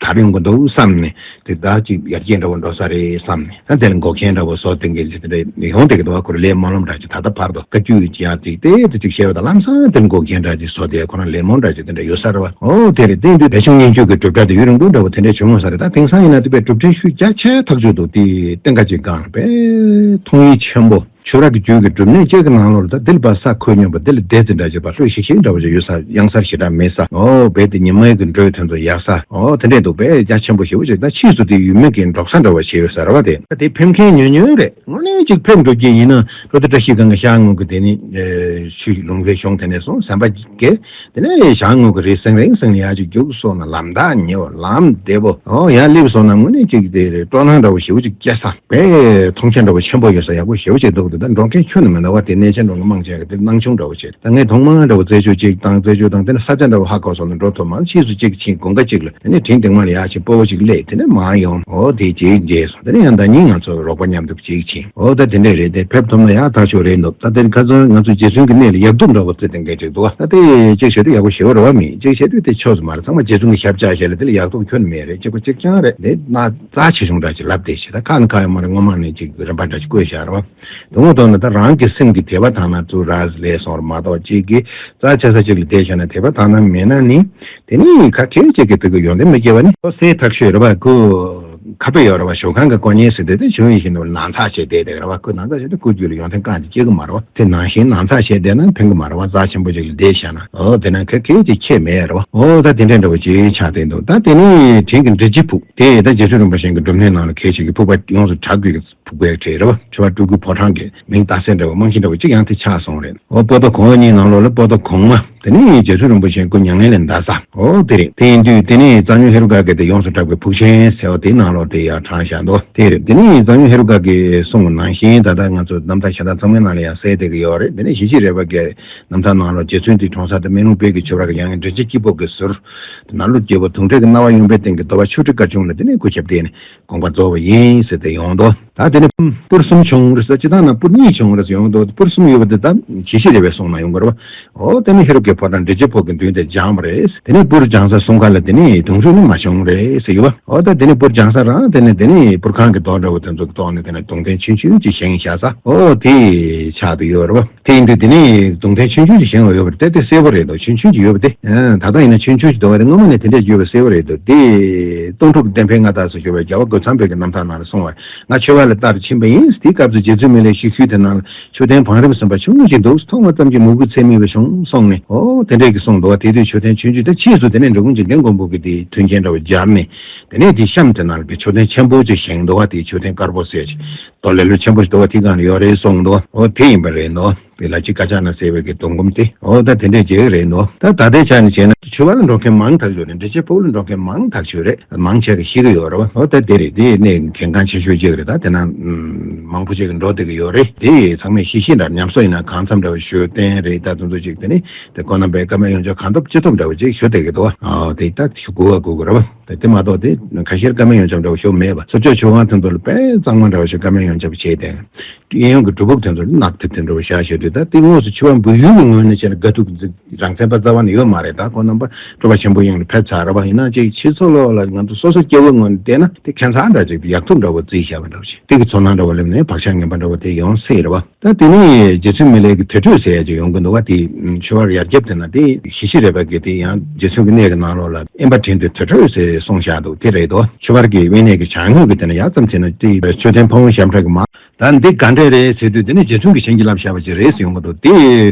དར་ཡོང་གི་འདུག་བསམ་ནས་དེ་ད་ཅིག་ཡར་རྒྱས་འདྲ་བོ་འགྲོ་ས་རེད་བསམ་ནས་ད་དེ་ལ་འགོག་རྐྱེན་འདྲ་བོ་བཟོ་བསྡད་མཁན་ཅིག་དེ་འདྲ་ཡོང་བསྡད་ཀྱི་འདུག་ཁོ་རང་ལས་སྨོན་ལམ་འདྲ་ཅིག་ད་ལྟ་བར་དུ་བཀའ་བརྒྱུད་ཀྱི་ཡང་ཅིག་དེ་དེ་ཅིག་བཤད་པ་དང་ལམ་སང་དེ་ལ་འགོག་རྐྱེན་འདྲ་ཅིག་བཟོ་དེ་ཁོ་རང་ལས་སྨོན་འདྲ་ཅིག་དེ་འདྲ་ཡོད་ས་རེད་བ། ཨོ་དེ་རེད། དེ་ཡིན་དུས་བདེ་ཆུང་སྙན་བརྒྱུད་ཀྱི་གྲུབ་མཐའ་དེ་ཡུན་རིང་པོ་འདྲ་བོ་དེ་འདྲ་བྱུང་ཡོད་ས་རེད། ད་དེང་སང་ཡིན་ན་དེ་བས་གྲུབ་འབྲས་ཤུགས་རྒྱ་ཆེ་ཐག་ཆོད་འདུག་དེ་གཏན་ཁ་ཅིག་སྒང་ལ་དཔེ་མཐོང་ཡིད་ཆེན་པོ། ཆོས་ར་གི་རྒྱུད་ཀྱི་སྒྲུབ་གནས་བཅས་ཀྱི་ནང་ལོགས་ལ་ད་དེ་ལ་ཕར་ས་ཁོད་སྙོམས་པ་དེ་ལ་བདེ་ཙི་འདྲ་ཅིག་ཕར་ལྷོད་ཤིག་ཤིག་འདྲ་བོ་ཅིག་ཡོད་ས། གཡང་གཟར་ཞེ་དྲག་མེད་ས། ཨོ་རྦད་དེ་ཉི་མའི་གི་འགྲོས་དེ་ཚོ་ཡག་ས། ཨོ་དེ་འདྲས་འདུག་དཔེ་རྒྱ་ཆེན་པོ་ཞེ་པོ་ཅིག་ད་ཕྱིས་སུ་དེ་ཡུལ་མི་གི་འབྲོག་ས་འདྲ་བོ་ཞིག་ཡོད་ས་རེད་བ། དེ་ད་དེ་ཕེབས་མཁན་ཉུང་ཉུང་རེད། དངོས་གནས་ཅིག་ཕེབས་འགྲོ་གི་ཡིན་ན་ཀྲོ་ཏི་བཀྲ་ཤིས་སྒང་གི་ཤར་ངོས་ཀྱི་དེ་ནི་ཆུ་ལུང་པའི་གཞུང་དེ་ནས་སོང་ཟམ་པ་བརྒལ། དེ་ནས་ཡང་ངོས་ཀྱི་རི་སེང་རིང་སེང་ཡར་ཅིག་རྒྱུགས་སོང་ན་ལམ་ཐག་ཉེ་བོ་ལམ་བདེ་པོ། ཨོ་ཡར་སླེབས་སོང་ན་དངོས་གནས་ཅིག་དེ་རེད། སྤྲོ་སྣང་འདྲ་བོ་ཞེ་པོ་ཅིག་སྐྱེ་ས། དཔེ་མཐོང་ཆེན་འདྲ་བོ་ཆེན་པོ་ཡོད་ས་ཡག་པོ་ཞེ་པོ་ཅིག་འདུག་དེ་ད་འགྲོ་མཁན་ཁྱོན་ནས་མི་འདུག་བ། དེ་གནས་ཆེན་འགྲོ་མཁན་མང་ཆེ་གི་དེ་སྣང་ཆུང་འདྲ་བོ་བྱེད། ད་ངས་མཐོང་མ་འདྲ་བོ་རྩད་གཅོད་ཅིག་དང་རྩད་གཅོད་དང་དེ་ནས་ས་ཆ་འདྲ་བོ་ཧ་གོ་སོང་ན་འགྲོ་ཐུབ་མ་རེད། ཕྱིས་སུ་ཅིག་ཕྱིན་དགུན་ཁ་ཅིག་ལ་དེ་ནས་དྲིན་དེང་མ་ལ་ཡར་ཕྱིན་སྤོ་བོ་ཅིག་སླེབས། དེ་ནས་མར་ཡོང་། ཨོ་དེ་ཅིག་མཇལ་སོང་། དེ་ནས་ཡང་ཟླ་ཉིན་ང་ཚོ་རོགས་པ་མཉམ་དུ་ཅིག་ཕྱིན། ཨོ་ད་དེ་འདྲས་རེད། དེ་ཕེབས་ཐུབ་ན་ཡག་ཐག་ཆོད་རེད་འདུག་ད་དེ་ཁ་སང་ང་ཚོ་རྗེ་བཙུན་གྱི་གནས་ལ་ཡག་སྡུག་འདྲ་བོ་རྩི་དེ་འགའ་ཅིག་འདུག་ད་དེ་ཅིག་བྱེད་དུས་ཡག་པོ་ཞེ་པོ་རེད་བ། མི་ཅིག་བྱེད་དུས་དེ་ཆོས་སུ་མ་རེད། ཚང་མ་རྗེ་བཙུན་གྱི་ཞབས་བཅགས་བྱས་ལ་དེ་ལ་ཡག་སྡུག་ཁྱོན་ནས་མེད་རེད། གཅིག་པ་གཅིག་རྐྱང་རེད། དེ་ན་རྩ་ཆེ་ཆུང་འདྲ་ཅིག་ལབ་བསྡད་ཤག་ད་ཁ་ནས་ཁ་ཡོད་མ་རེད། སྔོན་མ་ནས་ཅིག་རིམ་པ་འདྲ་ཅིག་བཀོད་བཞག་རེད་བ། དེ་འོང་དོན་ལ་ད་རང་གི་སེམས་ཀྱི་དད་པ་དག་ན་ཙུ་ར་ལས་སོང་རེད་མ་གཏོགས་གཅིག་གིས་རྩ་ཆེ་ས་ཅིག་ལ་བསྡད་བཞག་ན་དད་པ་དག་ན་མེད་ན་ནི་དེ་ནི་ཁ་ཁེ་ཅིག་གི་དེ་གི་ཡོན་ཏན་མི་སྐྱེ་བ་ནི་ཁོ་གསལ་ཐག་ཆོད་རེད་བ། ཁོ་ཁ་དཔེ་ཡོད་རེད་བ། ཞོ་ཁང་གི་དཀོན་གཉེར་ཟེར་དེ་དེ་བྱུང་ཡིན་བཞིན་དུ་ནང་ཚགས་བྱས་བསྡད་བསྡད་རེད་བ། ཁོ་ནང་ཚགས་བྱས་དེ་ཁོ་རྒྱུད་ལ་ཡོན་ཏན་གང་ཅིག་སྐྱེ་གི་མ་རེད་བ། དེ་ནང་བཞིན་ནང་ཚགས་བྱས་བསྡད་ན་ཕན་གི་མ་རེད་བ། རྩ་ཆེན་པོ་ཅིག་ལ་བསྡད་བཞག་ན། ཨོ་དེ་ན་ཁ་ཁེ་ཅིག་ཁྱད་མེད་རེད་བ། ཨོ་ད་དེ་འདྲ་འདྲ་བོ་ཅིག་ཆགས་བསྡད་འདུག་ད་དེ་ནི་དྲིན་གྱི་འབྲི་རྗེ་ཕུག་དེ་ད་རྗེ་བཙུན་རིན་པོ་ཆེ་གི་སྒྲུབ་གནས་ནང་ལ་གལ་ཆེ་གི་ཕུག་པ་ཡོངས་སུ་གྲགས་པའི་ཕུག་པའི་གྲས་རེད་བ། ཆོས་པ་སྤྲུལ་སྐུ་ཕོ་བྲང་གི་མིང་བཏགས་སའི་འདྲ་བ་རྨང་གཞི་འདྲ་བ་གཅིག་ཡང་དེ་ཆགས་སོང་རེད། འོ་པོ་ཏོ་གོང་འོག་གཉིས་ནང་ལོགས་ལ་པོ་ཏོ་གོང་མ་དེ་ནི་རྗེ་བཙུན་རིན་པོ་ཆེ་སྐུ་མྱ་ངན་ལས་འདས་ས་འོ་དེ་རེད། དེ་ཡིན་དུས་དེ་ནི་གཙང་སྨྱོན་ཧེ་རུ་ཀ་གི་དེ་ཡོངས་སུ་གྲགས་པའི་ཕུག་ཆེན་ཟེར་བ་དེའི་ནང་ལོགས་དེ་ཡར་དྲངས་བཞག་འདུག་དེ་རེད། དེ་ནི་གཙང་སྨྱོན་ཧེ་རུ་ཀ་གི་གསུང་གི་ནང་བཞིན་ད་ལྟ་ང་ཚོ་རྣམ་ཐར་ཤ་སྟག་ཚང་མའི་ནང་ལ་ཡང་གསལ་བསྡད་ཀྱི་ཡོད་རེད། དེ་ནི་ཞི་བྱེད་རས་པ་གི་རྣམ་ཐར་ནང་ལོགས་རྗེ་བཙུན་དེ་གྲོངས་ས་དེ་སྨན་ལུང་དཔལ་གྱི་ཆོས་ར་གི་ཡང་མགྲིན་བཅུ་གཅིག་པོ་གི་ཟུར་དེ་ནང་ལོགས་རྒྱལ་པོ་དུང་ཁྲོད་ཀྱི་རྣ་བ་གཡོན་པའི་སྟེང་གི་རྡོ་བ་ཆུ་ཁྲི་དཀར་ཆུང་ལ་དེ་ནི་སྐུ་ཞབས་བསྟེན་ནས། དགོངས་པ་རྫོགས་པ་ཡིན་ཟེར་ཏེ་ཡོང་དོ། ད་དེ་ནས་སྤུར་གསུམ་བྱུང་རེད་ཟེར། སྤྱིར་བཏང་ན་སྤུར་གཉིས་བྱུང་རེད་ཟེར་ཡོང་དོ། སྤུར་གསུམ་ཡོད་པ་དེ་ད་ཞི་བྱེད་རས་པས་གསུངས་ན་ཡོང་གི་རེད་བ། འོ་དེ་ནས་ཧེ་རུ་ཀའི་ཕོ་བྲང་མགྲིན་བཅུ་པོ་གི་མདུན་དེ་སྦྱངས་པ་རེད། དེ་ནས་སྤུར་སྦྱང་ས་གསུམ་ཀ་ལ་དེ་ནས་དུང་ཁྲོད་ནི་མ་བྱུང་རེད་ཟེར་གྱི་བ། འོ་ད་དེ་ནས་སྤུར་སྦྱང་ས་རང་དེ་ནས་དེ་ནས་སྤུར་ཁང་གི་རྡོ་འདྲ་བོ་དེ་ཚོ་གི་ཐོག་ནས་དེ་ནས་དུང་ཐེངས་ཆུང་ཆུང་ཅིག་བཞེངས་བཞག་ས་འོ་དེ་ཆགས་བསྡད་ཡོད་རེད་བ། དེ་ཡིན་དུས་དེ་ནས་གདུང་ཐེངས་ཆུང་ཆུང་ཅིག་བཞེངས་པ་ཡོད་པ་རེད་དེ། དེ་གསལ་པོ་རེད་འདུག་ཆུང་ཆུང་ཅིག་ཡོད་པ་དེ། ཨ་ད་ལྟ་ཡིན་ན་ཆུང་ཆུང་ཅིག་འདུག་བ་རེད། སྔོན་མ་ནས་དེ་འདྲས་ཡོད་པ་གསལ་པོ་རེད་འདུག་དེ་སྟོང་ཕྲུག་བདེན་འཕེལ་མངའ་བདག་སོགས་ཞུ་བའི་རྒྱལ་བ་རྒོད་ཚང་བོད་ཀྱི་རྣམ་ཐར་ནང་ལ་གསུངས་པ། ང་ཆོས་པ་ལ་ལྟར་ཕྱིན་པ་ཡིན། དེའི་སྐབས་སུ་རྗེ་བཙུན་མི་ལའི་ཤུལ་ཤུལ་དེ་ནང་ལ་མཆོད་རྟེན་བང་རིམ་གསུམ་པ་ཆུང་ངུ་ཅིག་འདུག་མཐོང་བ་ཙམ་གྱིས་མོས་གུས་ཚད་མེད་པ་བྱུང་གསུངས་ནས། ཨོ་དེ་འདྲས་ཀྱི་གསུངས་འདུག་བ། དེ་དུས་མཆོད་རྟེན་ཆུང་ཆུང་དེ་ཕྱིས་སུ་དེ་ནས་འབྲི་གུང་འཇིག་རྟེན་མགོན་པོ་གིས་དེའི་མཐུན་རྐྱེན་འདྲ་བོ་སྦྱར་ནས་དེ་ནས་དེའི་གཤམ་དེ་ནང་ལ་མཆོད་རྟེན་ཆེན་པོ་ཅིག་བཞེངས་འདུག་བ། དེའི་མཆོད་རྟེན་དཀར་པོ་ཟེར་ཅིག་རྡོ་ལེབ་ལེབ་ཆེན་པོ་ཞིག་འདུག་བ། དེའི་སྒང་ལ་ཡོད་རེད་གསུངས་འདུག་འོ་དེ་ཡིན་པ་རེད་འདུག་པའི་ལ་ཅི་ཀ་ཅག་ན་ཟེར་བའི་གི་སྡོང་སྒོམ་དེ། འོ་ད་དེ་འདྲས་བྱེད་ཀྱི་རེད་འདུག་ད་ད་ལྟའི་ཆ་ནས་བྱས་ན་ཆོས་པ་ལ་འགྲོ་མཁན་མང་ཐག་ཆོད་རེད། འདྲེ་ཆེ་ཕོ་ལ་འགྲོ་མཁན་མང་ཐག་ཆོད་རེད། མང་ཆེ་གི་ཤི་གི་ཡོད་རེད་བ། འོ་ད་དེ་རེད། དེ་ནས་གལ་འགངས་ཆེ་ཤོས་ཅིག་རེད། ད་དེ་ན་མང་པོ་ཅིག་འགྲོ་བསྡད་ཀྱི་ཡོད་རེད། དེ་ཚང་མས་ཤེས་ཤེས་འདྲ་ཉམས་གསོ་ཡིན་ན་གང་འཚམ་འདྲ་བ་ཞུ་བསྟན་རེད། ད་དེ་ཚོ་ཅིག་དེ་ནས་དེ་ཁོ་རྣམ་པས་བཀའ་མོལ་ཡོངས་ཁྱབ་གང་ཐུབ་ཅི་ཐུབ་འདྲ་བ་ཅིག་ཞུ་བསྡད་ཀྱི་འདུག་བ། དེ་ད་ཞུ་དགོས་བ་དགོས་ཀྱི་རེད་བ། དེ་མ་གཏོགས་དེ་ཁ་ཤས་བཀའ་མོལ་ཡོངས་ཁྱབ་འདྲ་བ་ཞུ་མེད་པ། སྲིད་སྐྱོང་ཆོས་ཁང་དེ་ཚོ་ལ་དཔེ་གཙང་མ་འདྲ་བ་ཞིག་བཀའ་མོལ་ཡོངས་ཁྱབ་བྱས་ཏེ། གཡས་གཡོན་གྱི་སྒྲུབ་ཕུག་དེ་ཚོ་ནག་ཐིབ་ཐིབ་འདྲ་བ་བཞག་བཞག་དུས། ད་དེ་དངོས་སུ་ཆོས་པ་འབུལ་ཡུལ་གྱི་ངོས་ནས་བྱས་ན་དགའ་སྡུག་རང་བཙན་པ་རྩ་བ་ནས་ཡོད་མ་རེད། ད་ཁོ་རྣམ་པ་སྤྲུལ་པ་ཆེན་པོ་དབྱིངས་ལ་ཕེབས་ཚར་བ་ཡིན་ན་ཅིག་ཕྱི་ཕྱོགས་ལོགས་ལ་ང་ཚོ་སོ་སོ་སྐྱེ་བོའི་ངོས་ནས་བལྟས་ན་དེ་ཁྱད་མཚར་འདྲ་ཅིག་ཡག་ཐུབ་འདྲ་བོ་བརྩིས་བཞག་པ་འདྲ་བོ་ཅིག་དེ་གི་ཚོར་སྣང་འདྲ་བོ་སླེབས་ནས་བག་ཆགས་ངན་པ་འདྲ་བོ་དེ་ཡོང་སྲིད་རེད་བ། ད་དེ་ནས་རྗེ་བཙུན་མི་ལའི་གི་དུར་ཁྲོད་ཟེར་ཡ་ཅིག་ཡོང་གི་འདུག་བ། དེ་ཆོས་པ་ཡར་རྒྱབ་དེ་ན་དེ་ཞི་ཞི་རས་པ་གི་དེ་ཡང་རྗེ་བཙུན་གྱི་གནས་ཀྱི་ནང་ལོགས་ལ་དབེན་པ་བྲིས་དུས་དུར་ཁྲོད་ཟེར་གསུངས་བཞག་འདུག་དེ་རེད་དོ། ཆོས་པ་གི་དབེན་གནས་ཀྱི་བྱ་དངོས་ཀྱི་དེ་ན་ཡག་ཙམ་བྱས་ན་དེ་མཆོད་རྟེན་ཕ་བོང་ཞབས་ཁྲ་གི་མ། ད་འདི་ག་འདྲས་རེད་ཟེར་དུས་དེ་ནི་རྗེ་བཙུན་གྱིས་བྱིན་གྱིས་བརླབས་བཞག་པ་ཅིག་རེད་ཟེར་ཡོང་གི་འདུག་དེ་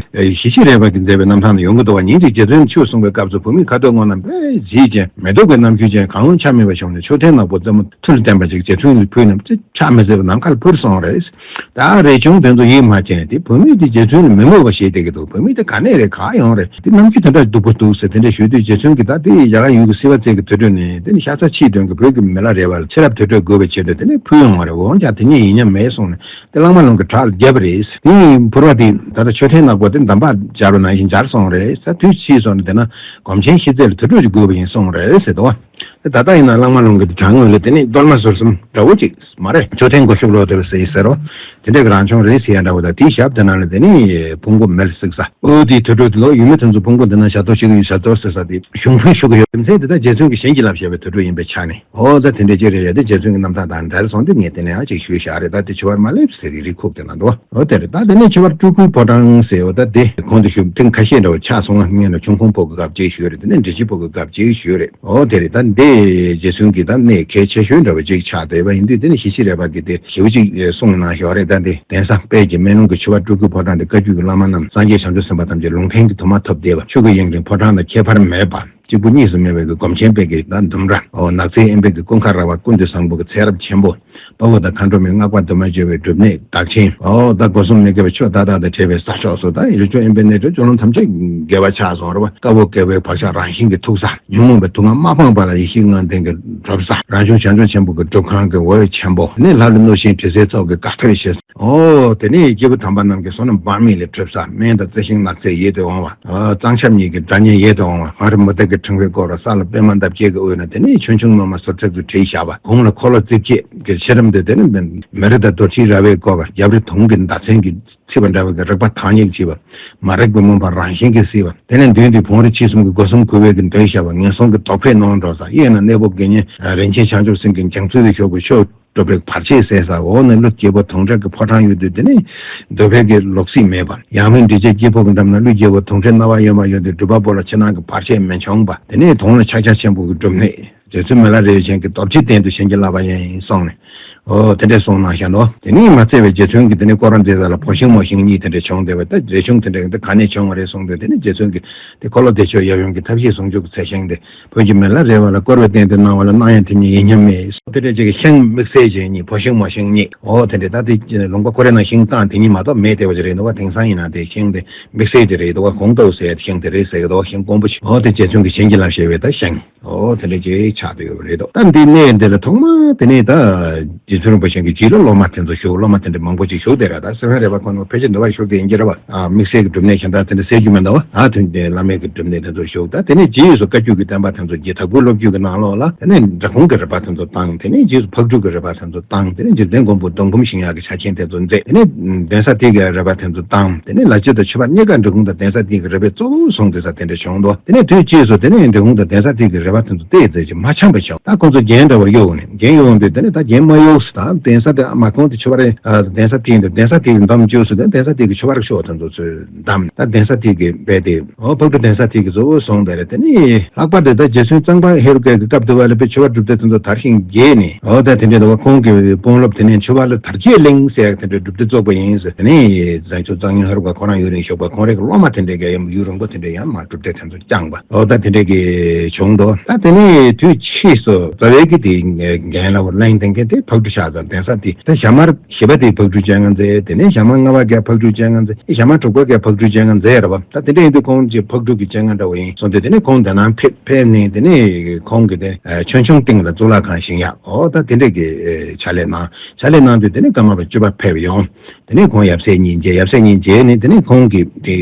ཞི་ཞི་རས་པ་གིས་མཛད་པའི་རྣམ་ཐར་ནང་ཡོང་གི་འདུག་བ། ཉིན་གཅིག་རྗེ་བཙུན་ཆོས་གསུང་བའི་སྐབས་སུ་བུད་མེད་ཁ་འདོན་སྔོ་ནམ་པས་བརྗིད་ཅིང་མེ་ཏོག་གི་རྣམ་འགྱུར་ཅན་གང་རུང་ཆ་མེད་པ་བྱུང་ནས་མཆོད་རྟེན་ནག་པོ་རྩེ་མོ་ཐུར་ལ་བསྟན་པ་ཅིག་རྗེ་བཙུན་ལ་ཕུལ་ནས་ཕྱག་མི་བཟེད་པར་ནམ་མཁའ་ལ་འཕུར་སོང་རེད། ད་རས་ཆུང་དེ་ཚོ་ཡིད་མ་ཆེས་ཏེ་བུད་མེད་དེ་རྗེ་བཙུན་ལ་མི་མོས་པ་བྱེད་བསྡད་ཀྱི་འདུག་བུད་མེད་དེ་ག་ནས་རེད་ག་ཡོང་རེད། དེ་རྣམ་འགྱུར་དེ་འདྲ་སྡུག་པོ་འདུག་ཟེར་དེ་འདྲ་ཞུས་དུས་རྗེ་བཙུན་གྱིས་ད་དེ་རྒྱ་གར་ཡུལ་གྱི་བསིལ་བ་རྩེ་གི་དུར་ཁྲོད་ནས་དེ་ནི་ཤ་ཚ་ཕྱིའི་དོན་གྱི་བོད་ཀྱི་མི་ལ་རས་པ་ལ་ཚེ་རབས་དུར་ཁྲོད་དགོས་པའི་ཆེད་དུ་དེ་ནས་ཕུལ་ཡོང་བ་རེད། འོན་ཀྱང་དེ་ཉིད་ཡིན་མཉམ་མེད་སོང་ནས་དེ་གླང་མ་ལུང་གི་བྲག་ལ་བརྒྱབ་པ་རེད། དེ་ཕུར་པ་དེ་ད་ལྟ་མཆོད་རྟེན་ནག་པོ་དེ་འདམ་བག་སྦྱར་བ་ནང་བཞིན་སྦྱར་སོང་རེད་ཟེར། དུས་ཕྱིས་སོང་ནས་དེ་ན་སྒོམ་ཆེན་ཤེས་རྩལ་ལ་དུར་ཁྲོད་ཅིག་དགོས་པ་ཡིན་གསུངས་རེད་ཟེར་འདུག་བ། ད་ལྟ་ཡིན་ན་གླང་མ་ལུང་གི་བྲག་ངོས་ལ་དེ་ནས་གཏོར་མ་ཟུར་གསུམ་འདྲ་བོ་ཅིག་མ་རེད། མཆོད་རྟེན་སྒོ་ཕྱུགས་ལོག་སྟེ་ཟེར་ཟེར་རོ། དེ་འདྲ་གི་རང་བྱུང་རེད་ཟེར་ཡ་འདྲ་བོ་དང་དེའི་ཞབས་དེ་ནང་ལ་དེ་ནས་ཕུང་པོ་མེར་བསྲེགས་ས། ཨོ་དེའི་དུར་ཁྲོད་དེ་ལོ་ཡུལ་མི་དེ་ཚོ་ཕུང་པོ་འདི་ན་ཞབས་ཏོག་བྱེད་ཀྱི་ཡོད། ཞབས་ཏོག་ཟེར་ས་དེ་གཞུང་ཕུང་ཞུ་གི་ཡོད། རྒྱུ་མཚན་དེ་ད་རྗེ་བཙུན་གྱིས་བྱིན་གྱིས་བརླབས་བཞག་པའི་དུར་ཁྲོད་ཡིན་པའི་ཆ་ནས། ཨོ་ད་དེ་འདྲ་ཅིག་རེད་ཡ། དེ་རྗེ་བཙུན་གྱི་རྣམ་ཐར་དང་འབྲེལ་སོང་དུས་ངས་དེ་ནས་ཡང་ཅིག་ཞུས་བཞག་རེད། ད་དེ་ཆོས་པ་མ་སླེབས་ཟེར་གི་རི་ཁུག་དེ་ན་འདུག་ཨོ་དེ་རེད། ད་དེ་ནས་ཆོས་པ་སྤྲུལ་སྐུའི་ཕོ་བྲང་ཟེར་བ་ད་དེ་གོང་དུ་ཞུས་ཐེངས་ཁ་ཤས་འདྲ་བ་ཆགས་སོང་ང་། སྔོན་ལ་ཆུང་ཁུང་ཕོ་གི་སྐབས་ཅིག་ཞུས་རེད། དེ་ནས་འབྲི་ཆུ་ཕོ་གི་སྐབས་ཅིག་ཞུས་རེད། ཨོ་དེ་རེད། ད་འདི་རྗེ་བཙུན་གྱི་ད་གནས་གལ་ཆེ་ཤོས་འདྲ་བ་ཅིག་ཆགས་བསྡད་པ་ཡིན་དུས་དེ་ནས་ཞི་ཞི་རས་པ་གིས་དེ་ཞེ་པོ་ཅིག་གསུངས་གནང་ཞོར་རེད། ད་འདི་གདན་ས་དཔལ་གྱི་སྨན་ལུང་གི་ཆོས་པ་སྤྲུལ་སྐུའི་ཕོ་བྲང་དེ་བཀའ་བརྒྱུད་ཀྱི་བླ་མ་རྣམས་སངས་རྒྱས་བྱང་ཆུབ་སེམས་དཔའ་ཐམས་ཅད་ལུང་བསྟན་གྱི་དུ་མ་ཐོབ་བསྡད་པ། ཆོས་ཀྱི་དབྱིངས་ཀྱི་ཕོ་བྲང་དང་ཁྱད་པར་མེད་པ། གཅིག་པུ་གཉིས་སུ་མེད་པའི་གི་སྒོམ་ཆེན་དཔལ་གྱི་ད་ལྡུམ་ར། ཨོ་ནགས་ཚལ་དབེན་པའི་གི་ཀུན་མཁར་ར་བ་ཀུན་ཏུ་བཟང་པོ་གི་ཚེ་རབས་ཆེན་པོ། དཔའ་བོ་དང་མཁའ་འགྲོ་མའི་བསྔགས་པ་འདུན་མ་བརྗེད་པའི་སྒྲུབ་གནས་བདག་ཆེན། ཨོ་ད་སྒོ་གསུམ་མི་དགེ་བའི་ཕྱོགས་མཐའ་དག་དང་བྲལ་བའི་ས་ཕྱོགས་སུ། ད་ཡུལ་ཕྱོགས་དབེན་པའི་གནས་གྲོལ་སྤྱོད་ལམ་ཐམས་ཅད་དགེ་བ་ཆགས་སོང་རེད་བ། དཀར་པོ་དགེ་བའི་བག་ཆགས་རང་བཞིན་གྱིས་མཐུག་ས། ཉོན་མོངས་པའི་དུག་ལྔ་མ་སྤངས་པ་ལ་ཡེ་ཤེས་ལྔ་ལྡན་གྱི་གྲུབ་ས། རང་བྱུང་བྱང་ཆུབ་ཆེན་པོ་གི་སྒྲུབ་ཁང་གི་འོད་ཆེན་པོ། ནི་ལྷ་ཀླུ་གནོད་སྦྱིན་དྲི་ཟའི་ཚོགས་ཀྱིས་དགའ་ཐོས་ཤིང་། ཨོ་དེ་ནས་སྐྱེས་བུ་དམ་པ་རྣམས་ཀྱི་བསོད་ནམས་དཔག་མེད་ལས་གྲུབ་ས། སྨན་དང་རྩི་ཤིང་ནགས་ཚལ་ཡིད་དུ་འོང་བ། གཙང་ཆབ་གཉིས་ཀྱི་སྒྲ་སྙན་ཡིད་དུ་འོང་བ། མངའ་རིས་མུ་སྟེགས་ཀྱི་ཕྲེང་བས་བསྐོར་བ། ས་ལ་པདྨ་འདབ་བརྒྱད་ཀྱི་དབུས་ན། དེ་ནས་ཆུང་ཆུང་སྣོན་མ་ཟུར་ཚད་དུ་བྲིས་བཞག་པ། གུང་ལ་འཁོར་ལོ་རྩིབས་བརྒྱད་ཀྱི་ཕྱི་རིམ་དུ་དེ་ནས་མེ་རི་དང་རྡོ་རྗེའི་ར་བས་བསྐོར་བ། རྒྱབ་རི་དུང་གི་མདའ་ཚན་གྱིས་ཚིག་པ་འདྲ་བའི་གི་རིག་པ་དྭངས་སྙིགས་ཕྱེ་བ། མ་རིག་པའི་མུན་པ་རང་བཞིན་གྱིས་སེལ་བ། དེ་ནས་མདུན་དུ་བོང་རི་ཆིག་གསུམ་གྱི་སྒོ་གསུམ་གུས་པས་ཀྱིས་འདོན་བཞག་པ། ངན་སོང་གི་དོགས་པས་གནོང་འགྲོ་ས། གཡས་ན་གནས་པོ་དགེ་བསྙེན་རིན་ཆེན་བྱང་ཆུབ་སེམས་ཀྱི་རྒྱ་མཚོ་དེ་ཤོག་གུ་ཤོག་གྲུབ་པའི་བར་ཆད་སེལ་ས། འོག་ན་ཀླུ་རྒྱལ་པོ་དུང་ཁྲག་གི་ཕོ་བྲང་ཡོད་དུས་དེ་ནས་འདོད་པའི་གི་ལོག་སྲིད་མེད་པ། ཡང་མིན་འབྲི་བྱེད་དཀྱིལ་འཁོར་གྱི་འགྲམ་ན་ཀླུ་རྒྱལ་པོ་དུང་ཁྲག་སྣ་བ་གཡོ་མ་ཡོད་དུས་སྒྲུབ་པ་པོ་ལ་ཕྱི་ནང་གི་བར་ཆད་མི་འབྱུང་བ། དེ་ནས་དུང་ལ་ཕྱག་རྒྱ་ཆེན་པོ་གི་སྒྲུབ་གནས། རྗེ་བཙུན་མི་ལ་རས་ཆེན་གྱི་སྟོབས་ཀྱི་རྟེན་དུ་བྱིན་གྱིས་བརླབས་པ་ཡིན་གསུངས་ནས། ཨོ་དེ་འདྲས་གསུངས་གནང་བཞག་འདུག་དེ་ནས་མ་ཚད་པའི་རྗེ་བཙུན་གྱིས་དེ་ནས་སྐོར་ར་མཛད་ས་ལ་ཕོ་ཤིང་མོ་ཤིང་གཉིས་དེ་འདྲས་བྱུང་བསྡད་པ། ད་རས་ཆུང་དེ་འདྲས་འདི་ག་ནས་བྱུང་བ་རེད་གསུངས་དུས་དེ་ནས་རྗེ་བཙུན་གྱིས་དེ་འཁོར་ལོ་བདེ་མཆོག་ཡབ་ཡུམ་གྱི་ཐབས་ཤེས་ཟུང་འཇུག་གི་ཚེ་ཤིང་དེ། བོད་ཀྱི་མི་ལ་རས་པ་ལ་བསྐོར་བའི་རྟེན་དུ་གནང་བ་ལ་གནང་ཡང་དེ་ཉིད་ཡིན་སྙམ་མེད། དེ་འདྲ་ཅིག་གི་ཤིང་དམིགས་བསལ་ཅན་གཉིས། ཕོ་ཤིང་མོ་ཤིང་གཉིས། ཨོ་དེ་འདྲ་ད་དེ་ལུང་པ་ཁོ་རའི་ནང་ཤིང་བཏང་དེ་ཉིད་མ་གཏོགས་མེད་བསྡད་པ་ཅིག་རེད་འདུག་བ། དེང་སང་ཡིན་ན་དེ་ཤིང་དེ་དམིགས་བསལ་ཅིག་རེད་འདུག་བ། གོང་དུ་ཟེར་ཡ་དེ་ཤིང་དེ་རེད་ཟེར་གི་འདུག་བ། ཤིང་ཀོང་པོ་ཞིག་ཨོ་དེ་རྗེ་བཙུན་གྱིས་བྱིན་གྱིས་བརླབས་བཞག་པའི་ད་ཤིང་། ཨོ་དེ་འདྲ་ཅིག་ཆགས་བསྡད་ཡོད་པ་རེད་འདུག་ད་འདི་གནས་འདི་ལ་ཐོག་མ་དེ་ནས་ད་རྗེ་བཙུན་རིན་པོ་ཆེ་གི་རྗེས་ལ་སློབ་མ་དེ་ཚོ་བཞུགས། སློབ་མ་དེ་འདྲ་མང་པོ་ཅིག་བཞུགས་བསྡད་ར། ད་སེ་བན་རས་པ་ཁོ་ནི་ཕལ་ཆེར་འདི་བར་བཞུགས་བསྡད་ཡིན་གྱི་ར་བ། ཨ་དམིགས་བསལ་གྱི་སྒྲུབ་གནས་གཞན་དག་དེ་འདྲ་ཟེར་རྒྱུ་མི་འདུག་བ། ཨ་དེ་འདྲའི་བླ་མའི་གི་སྒྲུབ་གནས་དེ་ཚོ་བཞུགས། ད་དེ་ནས་རྗེས་སུ་བཀའ་བརྒྱུད་ཀྱི་བསྟན་པ་དེ་ཚོ་རྗེ་དྭགས་པོའི་སློབ་བརྒྱུད་ཀྱི་ནང་ལོགས་ལ་དེ་ནས་འབྲི་གུང་གི་རས་པ་དེ་ཚོ་བཏང་། དེ་ནས་རྗེས་སུ་ཕག་གྲུ་གི་རས་པ་དེ་ཚོ་བཏང་། དེ་ནས་འཇིག་རྟེན་མགོན་པོ་སྡོང་འབུམ་བཞེངས་ཡག་གི་ཆ་རྐྱེན་དེ་ཚོ་མཛད། དེ་ནས་གདན་ས་དེ་གི་རས་པ་དེ་ཚོ་བཏང་། དེ་ནས་ལ་སྤྱོད་དང་ཆོས་པ་གཉིས་ཀ་འབྲི་གུང་དང་གདན་ས་དེ་གི་རས་པའི་གཙོ་བོ་བཟུང་བསྡད་ས་དེ་འདྲ་བྱུང་འདུག་དེ་ནས་དུས་རྗེས་སུ་དེ་ནས་འབྲི་གུང་དང་གདན་ས་དེ་གི་རས་པ་དེ་ཚོ་ཏོག་ཙམ་ཅིག་མ་འཆམ་པ་བྱུང་། ད་ཁོང་ཚོ་རྒྱན་འདྲ་བ་གཡོགས་ནས། རྒྱན་གཡོགས་འདུག་དེ་ནས་ད་རྒྱན་མ་གཡོགས་སུ་ད་གདན་ས་དེ་མ་གཏོགས་དེ་ཆོས་པ་རེད། གདན་ས་དེ་འདི་གདན་ས་དེ་གི་འདོམ་བཅོས་སུ་དེ་གདན་ས་དེ་གི་ཆོས་པ་རིགས་ཤོག་དེ་ཚོ་ཚོས་བདམས། ད་གདན་ས་དེ་གི་རྦད་དེ་ཨོ་ཕག་གྲུ་གདན་ས་དེ་གི་གཙོ་བོ་བཟུང་བསྡད་རེད། དེ་ནས་ལྷག་པར་དུ་ད་རྗེ་བཙུན་གཙང་པ་ཧེ་རུ་ཀ་གི་སྐབས་དུ་བ་ལ་དཔེ་ཆོས་པ་གྲུབ་སྡེ་དེ་ཚོ་དར་ཞིང་རྒྱས་ནས། ཨོ་ད་དེ་འདྲའི་འདུག་བ། ཁོང་གི་དཔོན་སློབ་དེ་ནས་ཆོས་པ་ལ་དར་རྒྱས་གླིང་ཟེར་ཡག་དེ་འདྲའི་གྲུབ་སྡེ་བཙུགས་པ་ཡིན་ཟེར། དེ་ནས་རྫ་མཆོག་གཙང་སྨྱོན་ཧེ་རུ་ཀ་ཁོ་རང་ཡུན་རིང་བཞུགས་པ། ཁོང་རང་གི་སློབ་མ་དེ་འདྲའི་གི་ཡང་ཡུན་རིང་པོ་དེ་འདྲའི་ཡང་མ་གྲུབ་སྡེ་དེ་ཚོ་བསྐྱངས་པ། ཨོ་ད་དེ་འདྲའི་གི་བྱུང་འདུག་ད་དེ་ནས་དུས་ཕྱིས་སུ་རྩ་བའི་གི་དེ་འགན་ལ་བར་གླེང་དེ་གི་དེ་ཕག་གྲུ་ ཆགས་ཙང་གདན་ས་དེ་ད་ཞྭ་དམར་བཞི་པ་དེ་ཕག་གྲུའི་སྤྱན་སྔ་མཛད། དེ་ནས་ཞྭ་དམར་ལྔ་པ་ག་ཕག་གྲུའི་སྤྱན་སྔ་མཛད། ཞྭ་དམར་དྲུག་པ་ག་ཕག་གྲུའི་སྤྱན་སྔ་མཛད་ར་བ། ད་དེ་འདྲ་ཡིན་དུས་ཁོང་ཅིག་ཕག་གྲུ་གི་སྤྱན་སྔ་འདྲ་བོ་ཡིན་སོང་སྟེ། དེ་ནས་ཁོང་དེ་ནང་ཕེབས་ཕེབས་ནས། དེ་ནས་ཁོང་གིས་དེ་ཆོས་འབྱུང་སྟེང་ལ་གཙུག་ལག་ཁང་བཞེངས་ཡག་འོ་ད་དེ་འདྲ་གི་ཕྱག་ལས་གནང་། ཕྱག་ལས་གནང་དུས་དེ་ནས་ཀརྨ་པ་བཅུ་པ་ཕེབས་ཡོང་། དེ་ནས་ཁོང་ཡབ་སྲས་གཉིས་མཇལ། ཡབ་སྲས་གཉིས་མཇལ་ནས། དེ་ནས་ཁོང་གིས་དེ་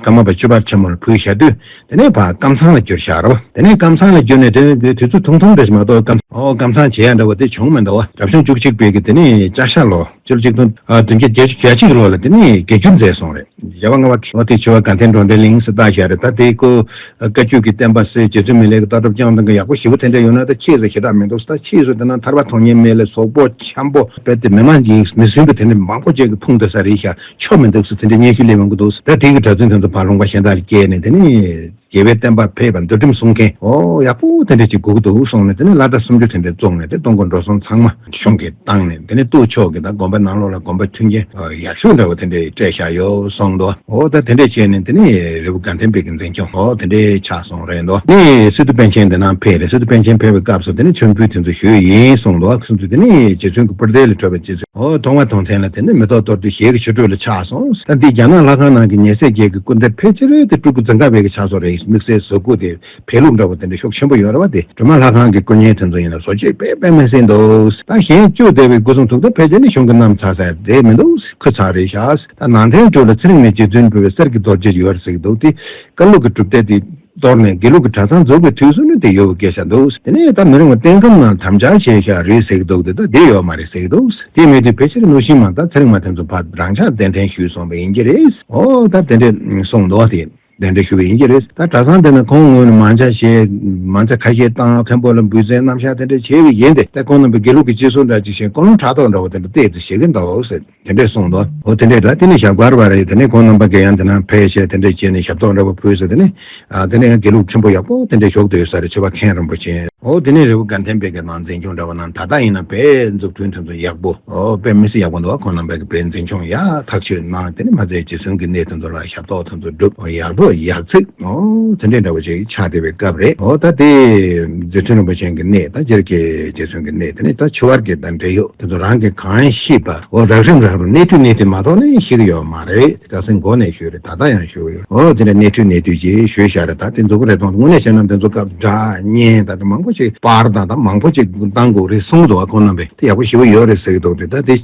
ཀརྨ་པ་བཅུ་པ་ཆེན་མོ་ལ་ཕུལ་བཞག་དུས། དེ་ནས་ཕར་ཀམ་ཚང་ལ་བསྒྱུར་བཞག་ར་བ། དེ་ནས་ཀམ་ཚང་ལ་བསྒྱུར་ནས་དེ་དུས་ཚོད་ཐུང་ཐུང་འདྲ་ཞིག་མ་གཏོགས་ཀམ་ཨོ་ཀམ་ཚང་བྱེད་ཡ་འདྲ་བོ་དེ་བྱུང་མི་འདུག་བ། རབ་བྱུང་བཅུ་གཅིག་པའི་གི་དེ་ནས་ལྕགས་ཞག་ལོ། སྤྱི་ལོ་ཆིག་སྟོང་བདུན་བརྒྱ་བརྒྱད་ཅུ་གྱ་གཅིག་ལོ་ལ་དེ་ནས་དགེ་བསྒྱུར་མཛད་སོང་རེད། ཞྭ་དམར་ལྔ་པ་གི་ཨོ་དེ་ཆོས་པ་དགའ་ལྡན་འགྲོ་འདྲེན་གླིང་ཟེར་བཏགས་བཞག་རེད། ད་དེ་ཁོ་བཀའ་བརྒྱུད་ཀྱི་བསྟན་པ་ཟེར། རྗེ་བཙུན་མི་ལས་ཀྱི་ལྟ་གྲུབ་བསྐྱངས་གཏོང་གི་ཡག་པོ་ཞེ་པོ་དེ་འདྲ་ཡོད་ན། ད་ཕྱིས་སུ་ཞེ་དྲག་མི་འདུག་ད་ཕྱིས་སུ་དེ་ན་ཐར་པ་མཐོང་མཁན་མེད་ལ་གཟུགས་པོ་འཆམ་པོ་དཔེ་དེ་མི་མང་གིས་མི་བཟོད་པའི་དེ་འདྲ་མང་པོ་ཅིག་གིས་ཕུང་བསྡད་ས་རེད་ཤག་ཆོ་མི་འདུག་ཟེར་དེ་འདྲའི་སྙན་ཞུ་སླེབས་ཡོང་གི་འདུག་ད་དེ་གི་གྲྭ་བཙུན་དེ་ཚོ་ཕར་ལུང་པ་གཞན་དག་ལ་བསྐྱལ་ནས། དེ་ནས་རྒྱལ་བའི་བསྟན་པ་ཕེབས་པ་འདུལ་ཁྲིམས་སྲུང་མཁན་ཨོ་ཡག་པོ་དེ་འདྲ་ཅིག་དགོས་ཀྱི་འདུག་གསུངས་ནས། དེ་ནས་བླ་གྲྭ་སུམ་ཅུ་དེ་འདྲ་བཙུགས་ནས། དེ་གཏོང་སྒོ་འགྲོ་སོང་ཚང་མ་གཞུང་གིས་བཏང་ནས། དེ་ནས་གཏུགས་ཆོག་གི་ད་དགོན་པ་ནང་ལོགས་ལ་དགོན་པ་མཐུན་རྐྱེན་ཡག་ཤོས་འདྲ་བོ་དེ་འདྲ་སྤྲད་བཞག་ཡོད་གསུངས་འདུག་ཨོ་ད་དེ་འདྲ་བྱས་ནས་དེ་ནས་རི་བོ་དགའ་ལྡན་པའི་གི་འཛིན་སྐྱོང་ཨོ་དེ་འདྲ་ཆགས་སོང་རེད་འདུག་ནས་སི་ཏུ་པཎ་ཆེན་དེ་ནང་ཕེབས་རེད། སི་ཏུ་པཎ་ཆེན་ཕེབས་པའི་སྐབས་སུ་དེ་ནས་མཆོད་འབུལ་དེ་ཚོ་ཞུས་ཡིན་གསུངས་འདུག་སོང་ཚུལ་དེ་ནས་རྗེ་བཙུན་གྱི་པུར་རྡེལ་ལ་བྲོས་པའི་རྗེ་བཙུན་ཨོ་མཐོང་བ་མཐོང་མཚན་ལ་དེ་ནས་མེ་ཏོག་གཏོར་དུས་ཞལ་གྱི་ཆུ་དྲོད་ལ་ཆགས་སོང་། ད་འདི་རྒྱ་ནག་ལྷ་ཁང་ནང་གི་ཉེ་སྲས་བརྒྱད་ཀྱི་སྐུ་འདྲ་ཕལ་ཆེར་དེ་སྤྲུལ་སྐུ་ཛེང་ག་པའི་གི་ཆགས་སོང་རེད། དམིགས་བསལ་གཟུགས་སྐུ་དེ་བལ་ལུགས་འདྲ་བོ་དེ་འདྲ་ཤུགས་ཆེན་པོ་ཡོད་རེད་བ། དེ་སྒྲོལ་མ་ལྷ་ཁང་གི་སྐུ་བརྙན་དེ་ཚོ་ཡིན་ན་བཟོ་བཅོས་དཔེ་དཔེ་མི་སྲིད་འདུག་ད་གཞན་བཅུ་བསྡད་པའི་སྐུ་གསུང་ཐུགས་རྟེན་ཕལ་ཆེར་ནི་གཞུང་གི་རྣམ་ཚ་ས་དེ་མི་འདུག་ཁུ་ཚ་རེད་ཤག་ད་ནང་རྟེན་དྲུག་ལ་ཚེ་རིང་ནས་རྗེ་བཙུན་འབུལ་བའི་གསེར་གྱི་རྡོ་རྗེ་ཡོད་རེད་ཟེར་གྱི་འདུག་དེ་ཀ་ལུག་གི་སྒྲུབ་སྡེ་དེ་གཏོར་ནས་དགེ་ལུགས་ཀྱི་གྲྭ་ཚང་འཛུགས་པའི་དུས་སུ་ནི་དེ་ཡོད་པའི་སྐད་ཆ་འདུག་དེ་ནས་ད་མི་རིང་བ་རྟེན་སྒམ་ནང་དམ་བཅའ་བྱས་ཤག་རེད་ཟེར་གྱི་འདུག་དེ་ད་དེ་ཡོད་མ་རེད་ཟེར་གྱི་འདུག་དེ་མེད་དུས་ཕལ་ཆེར་གནུབས་ཤིང་མ་ད་ཚེ་རིང་མ་དེ་ཚོ་ཕར་རང་ཕྱག་གདན་འདྲེན་ཞུས་སོང་བ་ཡིན་གྱི་རེད། ཨོ་ད་དེ་འདྲས་གསུངས་འདུག་དེ་གདན་འདྲེན་ཞུས་པ་ཡིན་གྱི་རེད། ད་གྲྭ་ཚང་དེ་ནི་ཁོང་ངོས་ནས་མང་ཇ་བཞེས། མང་ཇ་ཁ་ཤས་བཏང་། མཁན་པོ་ལ་འབུལ་ཚན་རྣམ་གཞག་དེ་འདྲས་བྱས་པ་ཡིན་ཏེ། ད་ཁོང་རྣམ་པའི་དགེ་ལུགས་ཀྱི་སྤྱི་སྲོལ་འདྲ་ཅིག་བཞིན་ཀོ་ལོང་ཕྲག་དོག་འདྲ་བོ་དེ་འདྲ་བལྟས་ཏེ་བཞེས་ཀྱི་འདུག་ཟེར། དེ་འདྲས་གསུངས་འདུག་འོ་དེ་འདྲས་ར། དེ་ནས་ཞབས་དཀར་བ་རེད། དེ་ནས་ཁོང་རྣམ་པ་གིས་ཡང་དེ་ན་ཕེབས་བྱས་དེ་འདྲས་བྱས་ནས་ཞབས་ཏོག་འདྲ་པོ་ཕུལ་ཟེར། དེ་ནས་ཨ་དེ་ནས་ཡང་དགེ་ལུགས་ཆེན་པོ་ཡག་པོ་དེ་འདྲས་བཞུགས་བསྡད་ས་རེད། ཆོས་པ་མཁན་རིན་པོ་ཆེ། འོ་དེ་ནས་རི་བོ་དགའ་ལྡན་པའི་གི་ནང་འཛིན་སྐྱོང་འདྲ་པོ་གནང་། ད་ལྟ་ཡིན་ན་དཔེ་འཛུགས་སྐྲུན་དེ་ཚོ་ཡག་པོ་འོ་དཔེ་མི་སྲིད་ཡག་པོ་འདུག་ཁོང་རྣམ་པ་གིས་དཔེ་འཛིན་སྐྱོང་ཡག་ཐག་ཆོད་གནང་། དེ་ནས་མ་ཚད་རྗེ་བཙུན་གྱི་གནས་དེ་ཚོ་ལ་ཞབས་ཏོག་དེ་ཚོ་བསྒྲུབས། ཡག་པོ་ཡག་ཚིག་འོ་དེ་འདྲས་འདྲ་པོ་ཅིག་ཆགས་བསྡད་པའི་སྐབས་རེད། འོ་ད་དེ་རྗེ་བཙུན་རིན་པོ་ཆེ་གི་གནས། ད་སྤྱིར་གྱི་རྗེ་བཙུན་གྱི་གནས། དེ་ནས་ད་ཆོས་པ་གི་ད་འབྲེལ་ཡོད་དེ་ཚོ་རང་གིས་གང་ཤེས་པ་འོ་རགས་རིམ་རགས་རིམ་གནས་དུས་གནས་དུས་མ་གཏོགས་ནས་ཤེས་ཀྱི་ཡོད་མ་རེད། ད་སེམས་གོ་ནས་ཞུས་རེད། ད་ལྟ་ཡང་ཞུ་གི་ཡོད། འོ་དེ་འདྲ་གནས་དུས་གནས་དུས་ཀྱི་ཞུས་བཞག་རེད། ད་དེ་མཛུབ་གུ་རེ་གཏོང་དངོས་གནས་བྱས་ན་དེ་ཚོ་སྐབས་སྒྲ་སྙན་ད་དེ་མང་པོ་ཞིག་པར་དང་ད་མང་པོ་ཞིག་བཏང་དགོས་རེད་གསུངས་འདུག་ཁོང་རྣམ་པས་དེ་ཡག་པོ་ཞེ་པོ་ཡོད་རེད་ཟེར་གྱི་འདུག་དེ་ད་དེ་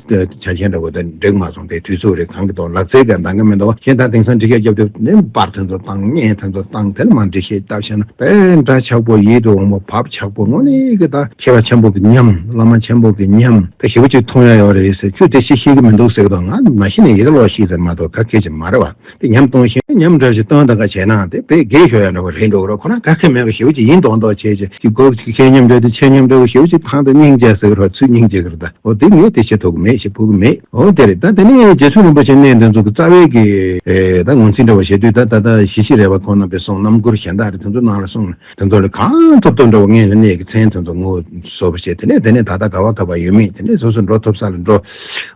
ཆ་རྐྱེན་འདྲ་པོ་དེ་འགྲིག་མ་སོང་། དེ་དུས་ཚོད་རེད། གང་གི་ཐོག་ལག་རྩལ་ག་འདང་གི་མི་འདུག་གཞན་ད་དེང་སང་འབྲི་སྐད་རྒྱབ་དུས་ནི་པར་དེ་ཚོ་བཏང་། སྙན་དེ་ཚོ་བཏང་། དེ་ལ་མར་འགྲེལ་བཤད་བཏབ་བྱས་ན་དཔེ་འདྲ་ཆགས་པོ། ཡིད་དུ་འོང་བ་བབ་ཆགས་པོ། དངོས་གནས་གི་ད་མཁས་པ་ཆེན་པོ་གི་ཉམས། བླ་མ་ཆེན་པོ་གི་ཉམས་དཔེ་ཞེ་པོ་ཅིག་མཐོང་ཡ་ཡོད་རེད་ཟེར། ཁྱོད་དེ་ཤེས་ཤེས་ཀྱི་མི་འདུག་ཟེར་གི་འདུག་ང་མ་གཞི་ནས་ཡི་གེ་ཀློག་ཤེས་ཟེར་མ་གཏོགས་ག་གེ་ཅིག་མ་རེད་བ། དེ་ཉམས་གཏོང་ཤེས་ན་ཉམས་འདྲ་ཞིག་སྟོན་ད་ག་བྱས་ན་དེ་དཔེ་དགེ་ཤོར་ཡ་འདྲ་བོ་རེད་འགྲོ་གི་རེད། ཁོ་རང་ག་གེ་མེད་པ་ཞེ་པོ་ཅིག་ཡིན་མདོག་མདོག་བྱས་བྱས་ཅིག་སྒོ་ཅིག་ཁྱེད་ཉམས་འདྲ་དེ་ཁྱེད་ཉམས་འདྲ་བོ་ཞེ་པོ་ཅིག་ཐང་དུ་སྙིང་རྗེ་ཟེར་གི་རེད། ཚུར་སྙིང་རྗེ་གི་རེད། ད་འོ་དེ་ངས་དེ་བྱེད་ཐུབ་གི་མེད། བྱེད་ཕོད་གི་མེད། འོ་དེ་རེད། ད་དེ་ནས་རྗེ་བཙུན་རིན་པོ་ཆེ་གནས་འདི་ཚོ་གི་རྩ་བའི་གི་ཨེ་ད་ངོས་འཛིན་འདྲ་བོ་བྱེད་དུས། ད་ད་ད་ཞི་ཞི་རས་པ་ཁོང་རྣམ་པས་གསུངས། རྣམ་མགུར་གཞན་དག་རེད། དེ་ཚོ་ནང་ལ་གསུངས། དེ་ཚོ་ལ་གང་ཐུབ་ཐུབ་འདྲ་བོ་ངས་ལ་གནས་ཀྱི་མཚན་དེ་ཚོ་ངོ་སོ་བ་བྱས། དེ་ནས་དེ་ནས་ད་ལྟ་ག་བ་ག་བ་ཡོད་མེད་དེ་ནས་སོ་སོ་འགྲོ་ཐུབ་ས་ལ་འགྲོ།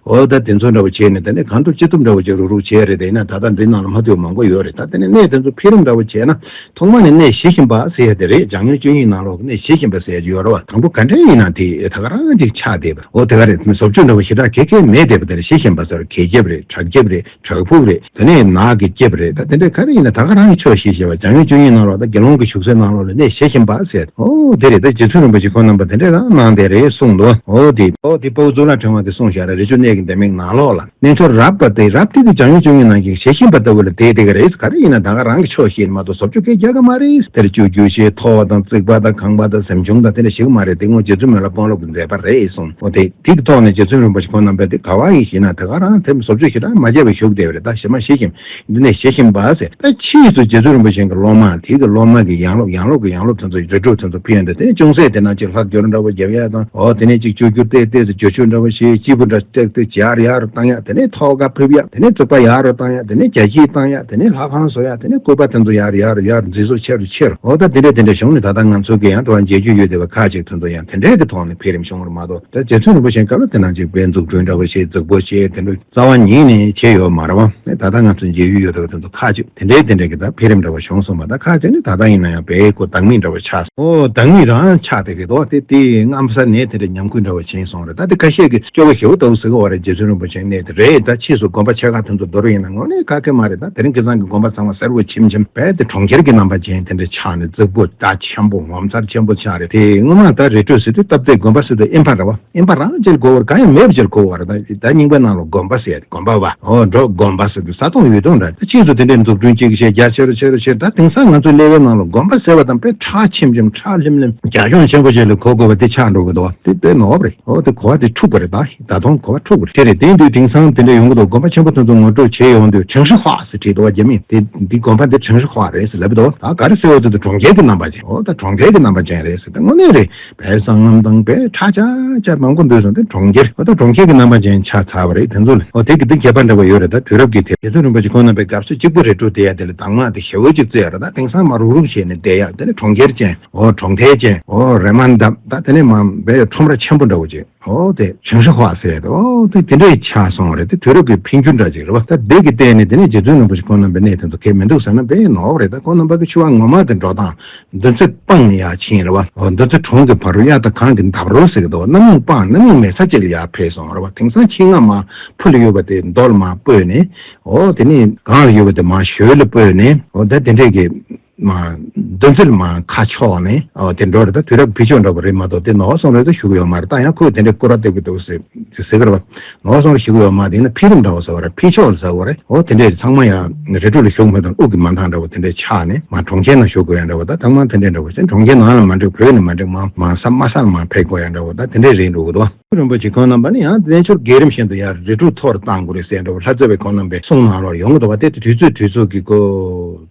འོ་ད་དེ་ཚོ་འདྲ་བོ་བྱས་ནས་དེ་ནས་གང་ཐུབ་ཅི་ཐུབ་འདྲ་བོ་ཅིག་རུག་རུག་བྱས་རེད། དེ་ཡིན་ན་ད་ལྟ་འདི་ནང་ལ་མ་ཐུབ་མང་པོ་ཡོད་རེད། ད་དེ་ནས་གནས་དེ་ཚོ་འཕེལ་རིམ་འདྲ་བོ་བྱས་ན། ཐོག་མ་ནས་གནས་ཞི་ཞིང་པ་ཟེར་ཡ་དེ་རེད། འཇམ་མགོན་བཅུ་གཉིས་ནང་ལོགས་ཀྱི་གནས་ཞི་ཞིང་པ་ཟེར་ཡ་ཅིག་ཡོད་རེད་བ། དང་པོ་ག་འདྲ་ཡིན་ན་དེ་ད་ག་རང་ཅིག་ཆགས་བསྡད་པ། འོ་དེ་ག་རེད། བཟོ་བཅོས་འདྲ་བོ་ཞེ་དྲག་གེ་གེ་མེད་བསྡད་པ་དེ་རེད། ཞི་ཞིང་པ་ཟེར་གད་རྒྱབ་རེད། བྲག་རྒྱབ་རེད། བྲག་ཕུག་རེད། དེ་ནས་ནགས་ཀྱི་རྒྱབ་རེད། ད་དེ་འདྲ་ག་རེ་ཡིན་ན་ད་ག་རང་གི་ཕྱོགས་ཞི་ཞེས་པ། འཇམ་མགོན་བཅུ་གཉིས་ནང་ལོགས་ད་དགེ་སློང་གི་བཞུགས་སའི་ནང་ལོགས་ལ་གནས་ཞི་ཞིང་པ་ཟེར། འོ་དེ་རེད། ད་རྗེ་བཙུན་རིན་པོ་ཆེ་ཁོང་རྣམ་པ་དེ་འདྲས་རང་གནང་བསྡད་རེད་གསུངས་འདུག་འོ་དེ་འོ་དེ་དཔའ་བོ་གཙུག་ལག་ཕྲེང་བ་དེ་གསུངས་བཞག་རེད། རི་ཆུ་གནས་ཀྱི་ལྡེ་མིག་ནང་ལོགས་ལ། གནས་མཆོག་རབ་པ་དེ། རབ་དེ་དུས་འཇམ་དབྱངས་བཅུ་གཉིས་ནང་བཞིན་ཞི་ཞིང་པ་ལྟ་བུ་ལ་བསྡད་བསྡད་ཀྱི་རེད། ག་རེ་ཡིན་ན་ད་ག་རང་གི་ཕྱོགས་ཞེས་མ་གཏོགས་བཟོ་བཅོས་སྐད་རྒྱག་གི་མ་རེད། དེར་བཅོས་བསྒྱུར་ཞེས་མཐོ་བ་དང་རྩིག་པ་དང་ཁང་པ་དང་གཟིམ་ཆུང་དང་དེ་འདྲ་ཞིག་མ་རེད། དེ་སྔོན་རྗེ་བཙུན་མི་ལ་དཔོན་སློབ་ཀྱི་མཛད་པ་རེད་གསུངས། འོ་དེ་དེ་གི་ཐོག་ནས་རྗེ་བཙུན་རིན་པོ་ཆེ་ཁོང་རྣམ་པས་དེ་ག་བ་ཡིན་ཞེ་ན་ད་ག་རང་དེ་བཟོ་བཅོས་ཞེ་དྲག་མ་བྱས་པའི་བཞུགས་བསྡད་པ་རེད། ད་ཞི་མ་ཞི་ཞིང་འདི་ནས་ཞི་ཞིང་པ་ཟེར། ད་ཕྱིས་སུ་རྗེ་བཙུན་རིན་པོ་ཆེ་གི་སློབ་མ་དེ་གི་སློབ་མ་གི་ཡང་སློབ་ཡང་སློབ་ཀྱི་ཡང་སློབ་དེ་ཚོ་རི་ཁྲོད་དེ་ཚོ་ཕུལ་ཡོང་དུས་དེ་ནས་ཅུང་ཟད་དེ་ནང་ཅིག་ལྷག་སྦྱོར་འདྲ་བོ་རྒྱབ་ཡ་དང་། འོ་དེ་ནས་ཅིག་བཅོས་བསྒྱུར་ཏོག་ཙམ་བསྒྱུར་བཅོས་འདྲ་བོ་བྱས། སྐྱེས་བུ་འདྲ་ཏོག་ཙམ་ཡར་ཡར་བཏང་ཡ། དེ་ནས་ཐོག་ཁ་ཕུབ་ཡ། དེ་ནས་བཙུགས་པ་ཡར་རུ་བཏང་ཡ། དེ་ནས་རྒྱ་སྐྱེད་བཏང་ཡ། དེ་ནས་ལྷ་ཁང་བཟོ་ཡ། དེ་ནས་སྐུད་པ་དེ་ཚོ་ཡར་ཡར་ཡར་མཛེས་བཟོ་ཆེ་རུ་ཆེ་རུ། འོ་ད་དེ་འདྲས་དེ་འདྲས་བྱུང་ནས་ད་ལྟ་ང་ཚོ་གི་ཡང་དུ་བ་མཇལ་རྒྱུ་ཡོད་བསྡད་པ་ཁག་ཅིག་དེ་ཚོ་ཡང་དེ་འདྲས་ཀྱི་ཐོག་ནས་འཕེལ་རིམ་བྱུང་བ་རེད་མ་གཏོགས། ད་རྗེ་བཙུན་རིན་པོ་ཆེའི་སྐབས་ལ་དེ་ནང་ཅིག་དཔེ་འཛུགས་སྐྲུན་འདྲ་བོ་བྱས། རྫིག་པོ་བྱས། དེ་འདྲ་རྩ་བ་ཉིད་ནས་བྱས་ཡོད་མ་རེད་བ། ད་ལྟ་ང་ཚོ་མཇལ་ཡུལ་ཡོད་དག་དེ་ཚོ་ཁག་ཅིག་དེ་འདྲའི་དེ་འདྲའི་གི་ད་འཕེལ་རིམ་འདྲ་བ་བྱུང་སོང་བ། ད་ཁག་ཅིག་ནི་ད་ལྟ་ཡིན་ན་ཡང་བལ་ཡུལ་ཁོ་བདག་མེད་འདྲ་བ་ཆགས་སོང་། ཨོ་བདག་མེད་རང་ཆགས་བསྡད་ཀྱི་འདུག་དེ་དེ་སྔ་ས་ནས་དེ་འདྲའི་ཉམས་རྒུད་འདྲ་བ་བྱས་སོང་རེད། ད་དེ་ཁ་ཤས་ཀྱིས་སྐྱོ་བོ་ཞེ་པོ་འདུག་ཟེར་གི་ཡོད་རེད། རྗེ་བཙུན་རིན་པོ་ཆེའི་གནས་དེ་རེད། ད་ཕྱིས་སུ་དགོན་པ་ཆེ་ཁག་དེ་ཚོ་མདོར་ཡིན་ན་དངོས་གནས་ཁ་སྐད་མ་རེད། ད་དེ་རིང་ཁ་སང་གི་དགོན་པ་ཚང་མ་གསལ་པོ་ཆེམ་ཆེམ་བལ་དེ་གྲོང་ཁྱེར་གྱི་རྣམ་པ་ཅན་དེ་འདྲ་ཆགས་ནས་རྫིག་པོ་ད་ཆེན་པོ་ངོ་མཚར་ཆེན་པོ་ཆགས་རེད། དེ་སྔོན་མ་ད་རི་ཁྲོད་ཟེར་དུས་སྟབས་བདེ། དགོན་པ་ཟེར་དུས་ཨིན་པ་རེད་བ། ཨིན་པ་རང་ཅིག་གོ་བར་གང་ཡང་མེད་པ་ཅིག་གོ་བར། ད་ད་རྙིང་པའི་ནང་ལ་དགོན་པ་ཟེར་ཡ་དེ་དགོན་པ་བ། ཨོ་འགྲོ་དགོན་པ་ཟེར་དུས་ས་སྟོང་ཡུལ་སྟོང་འདྲ། ད་ཕྱིས་སུ་དེ་འདྲའི་འཛུགས་སྐྲུན་ཅིག་བྱས་རྒྱ་ཆེ་རུ་ཆེ་རུ་ཆེ་རུ། ད་དེང་སང་ང་ཚོའི་ཀླད་པའི་ནང་ལ་དགོན་པ་ཟེར་བ་དང་དཔེ་ཁྲག་ཆེམ་ཆེམ་ཁྲག་ལྷེམ་ལྷེམ་རྒྱ་གཞུང་ཆེན་པོ་ཅིག་ལ་གོ་དགོས་པ་དེ་ཆགས་འགྲོ་གི་འདུག་བ། དེ་དཔེ་ནོར་བ་རེད། ཨོ་དེ་གོ་བ་དེ་འཁྲུག་པ་རེད། ད་ད་དུང་གོ་བ་འཁྲུག་པ་རེད། དེ་རེད། དེ་དུས་དེང་སང་དེ་འདྲ་ཡོང་གི་འདུག་དགོན་པ་ཆེན་པོ་དེ་ཚོ་ངོ་སྤྲོད་བྱས་ཡོང་དུས་ཁྲེང་ཧྲི་ཧྭ་ཟེར་བྲིས་འདུག་བ། རྒྱ་མིས་དེ་འདི་དགོན་པ་འདི་ཁྲེང་ཧྲི་ཧྭ་རེད་ཟེར་ལབ་འདུག་ད་ག་རེ་ཟེར་བ་དེ་ད་གྲོང་ཁྱེར་གྱི་རྣམ་པ་ཅན། ཨོ་ད་གྲོང་ཁྱེར་གྱི་རྣམ་པ་ཅན་རེད་ཟེར། ད་དངོས་གནས་རེད། བལ་བཟང་ངམ་དང་བལ་ཁྲ་ཆ་ཆ་མང་པོ་འདུས་སོང་། དེ་གྲོང་ཁྱེར། ཨོ་ད་གྲོང་ཁྱེར་གྱི་རྣམ་པ་ཅན་ཆགས་ཚར་བ་རེད། དེ་ཚོ་ལ་ཨོ་དེ་གི་འདི་ཁྱད་པར་འདྲ་བ་ཡོད་རེད། ད་དུས་རབས་ཀྱི་དེ་རྗེ་བཙུན་རིན་པོ་ཆེ་ཁོང་རྣམ་པའི་སྐབས་སུ་གཅིག་པུ་རི་ཁྲོད་དེ་ཡ་དེ་ལ་དྭངས་མ་དེ་ཞེ་བོ་ཅིག་བཙལ་ཡ་རེད། ད་དེང་སང་མ་རུག་རུག་བྱས་ནས་བསྡད་ཡ་དེ་ནི་གྲོང་ཁྱེར་ཅན། ཨོ་གྲོང་རྡལ་ཅན། ཨོ་རེ་མ་འདབ། ད་དེ་ནས་མ་བལ་ཡ་ཁྲོམ་ར་ཆེན་པོ་འདྲ་བོ་ཅིག་ཨོ་དེ་ཁྲེང་ཧྲི་ཧྭ་ཟེར་ཡ་དེ། ཨོ་དེ་དེ་འདྲས་ཆགས་སོང་བ་རེད། དེ་དུས་རབས་ཀྱི་འཕེལ་འགྱུར་འདྲ་ཅིག་རེད་བ། ད་དེ་གི་སྟེང་ནས་དེ་ནས་རྗེ་བཙུན་རིན་པོ་ཆེ་ཁོང་རྣམ་པའི་གནས་དེ་ཚོ་གལ་མི་འདུག་ཟེར་ན་དཔེ་ནོར་བ་རེད། ད་ཁོང་རྣམ་པ་གི་འཆི་བ་ངོ་མ་དེ་འགྲོ་སྟངས་འདུ་འཛི་སྤང་ཡ་ཕྱིན་རེད་བ། འོ་འདུ་འཛི་གྲོང་གི་བར་དུ་གཡའ་དང་གངས་ཀྱི་འདབས་རོལ་ཟེར་གི་འདུག་གནམ་སྨུག་སྤངས། གནམ་སྨུག་མེད་ས་ཅིག་ལ་ཡར་འཕེལ་སོང་རེད་བ། དེང་སང་ཆེད་མངགས་མ་ཕུ་ལ་ཡོད་པ་དེ་རྡོ་ལ་མ་སྤོས་ནས། འོ་དེ་ནས་གངས་ལ་ཡོད་པ་དེ་མ་ཞོལ་ལ་སྤོས་ནས། འོ་ད་དེ་འདྲས་ཀྱི་མ་འདུ་འཛི་ལ་མ་ཁ་ཕྱོགས་ནས། འོ་དེ་འགྲོ་རེད། ད་དུས་རབས་འཕེལ་ཕྱོགས་འདྲ་པོ་རེད་མ་གཏོགས་དེ་ནོར་སོང་རེད་ཟེར་ཞུ་གི་ཡོད་མ་རེད། ད་ཡང་ཁོས་དེ་འདྲས་སྐོར་ར་སྟེར་གི་འདུག་ཟེར་ཟེར་གི་རེད་བ། ནོར་སོང་རེད་ཞུ་གི་ཡོད་མ་རེད། ཡིན་ན་འཕེལ་རིམ་འདྲ་བོ་ཟེར་བ་རེད། འཕེལ་ཕྱོགས་ལ་ཟེར་བ་རེད། འོ་དེ་འདྲས་ཚང་མ་ཡང་རི་ཁྲོད་ལ་བཞུགས་མི་དང་དབུགས་ཀྱི་མ་འདང་འདྲ་བོ་དེ་འདྲས་ཆགས་ནས་མ་གྲོང་ཁྱེར་ནང་བཞུགས་དགོས་ཡ་འདྲ་བོ། ད་ཚང་མ་དེ་འདྲས་འདྲ་བོ་ཟེར། གྲོང་ཁྱེར་ནང་ལ་མ་འགྲིག་བོད་ནས་མ་འགྲིག་མ་མ་ས་མ་ས་ལ་མ་ཕེབས་དགོས་ཡ་འདྲ་བོ། ད་དེ་འདྲས་རེད་འགྲོ་གི་འདུག་རིན་པོ་ཆེ་ཁོང་རྣམ་པ་ནི་ཡང་རྣལ་འབྱོར་བརྒྱུད་རིམ་བཞིན་དུ་ཡང་རི་ཁྲོད་མཐོ་རུ་གཏང་དགོས་རེད་ཟེར་འདྲ་བོ། ལྷ་རྩེ་བའི་ཁོང་རྣམ་པའི་གསུང་ནང་ལོགས་ཡོང་གི་འདུག་བ། དེ་དུས་ཚོད་དུས་ཚོད་ཀྱི་ཀོ་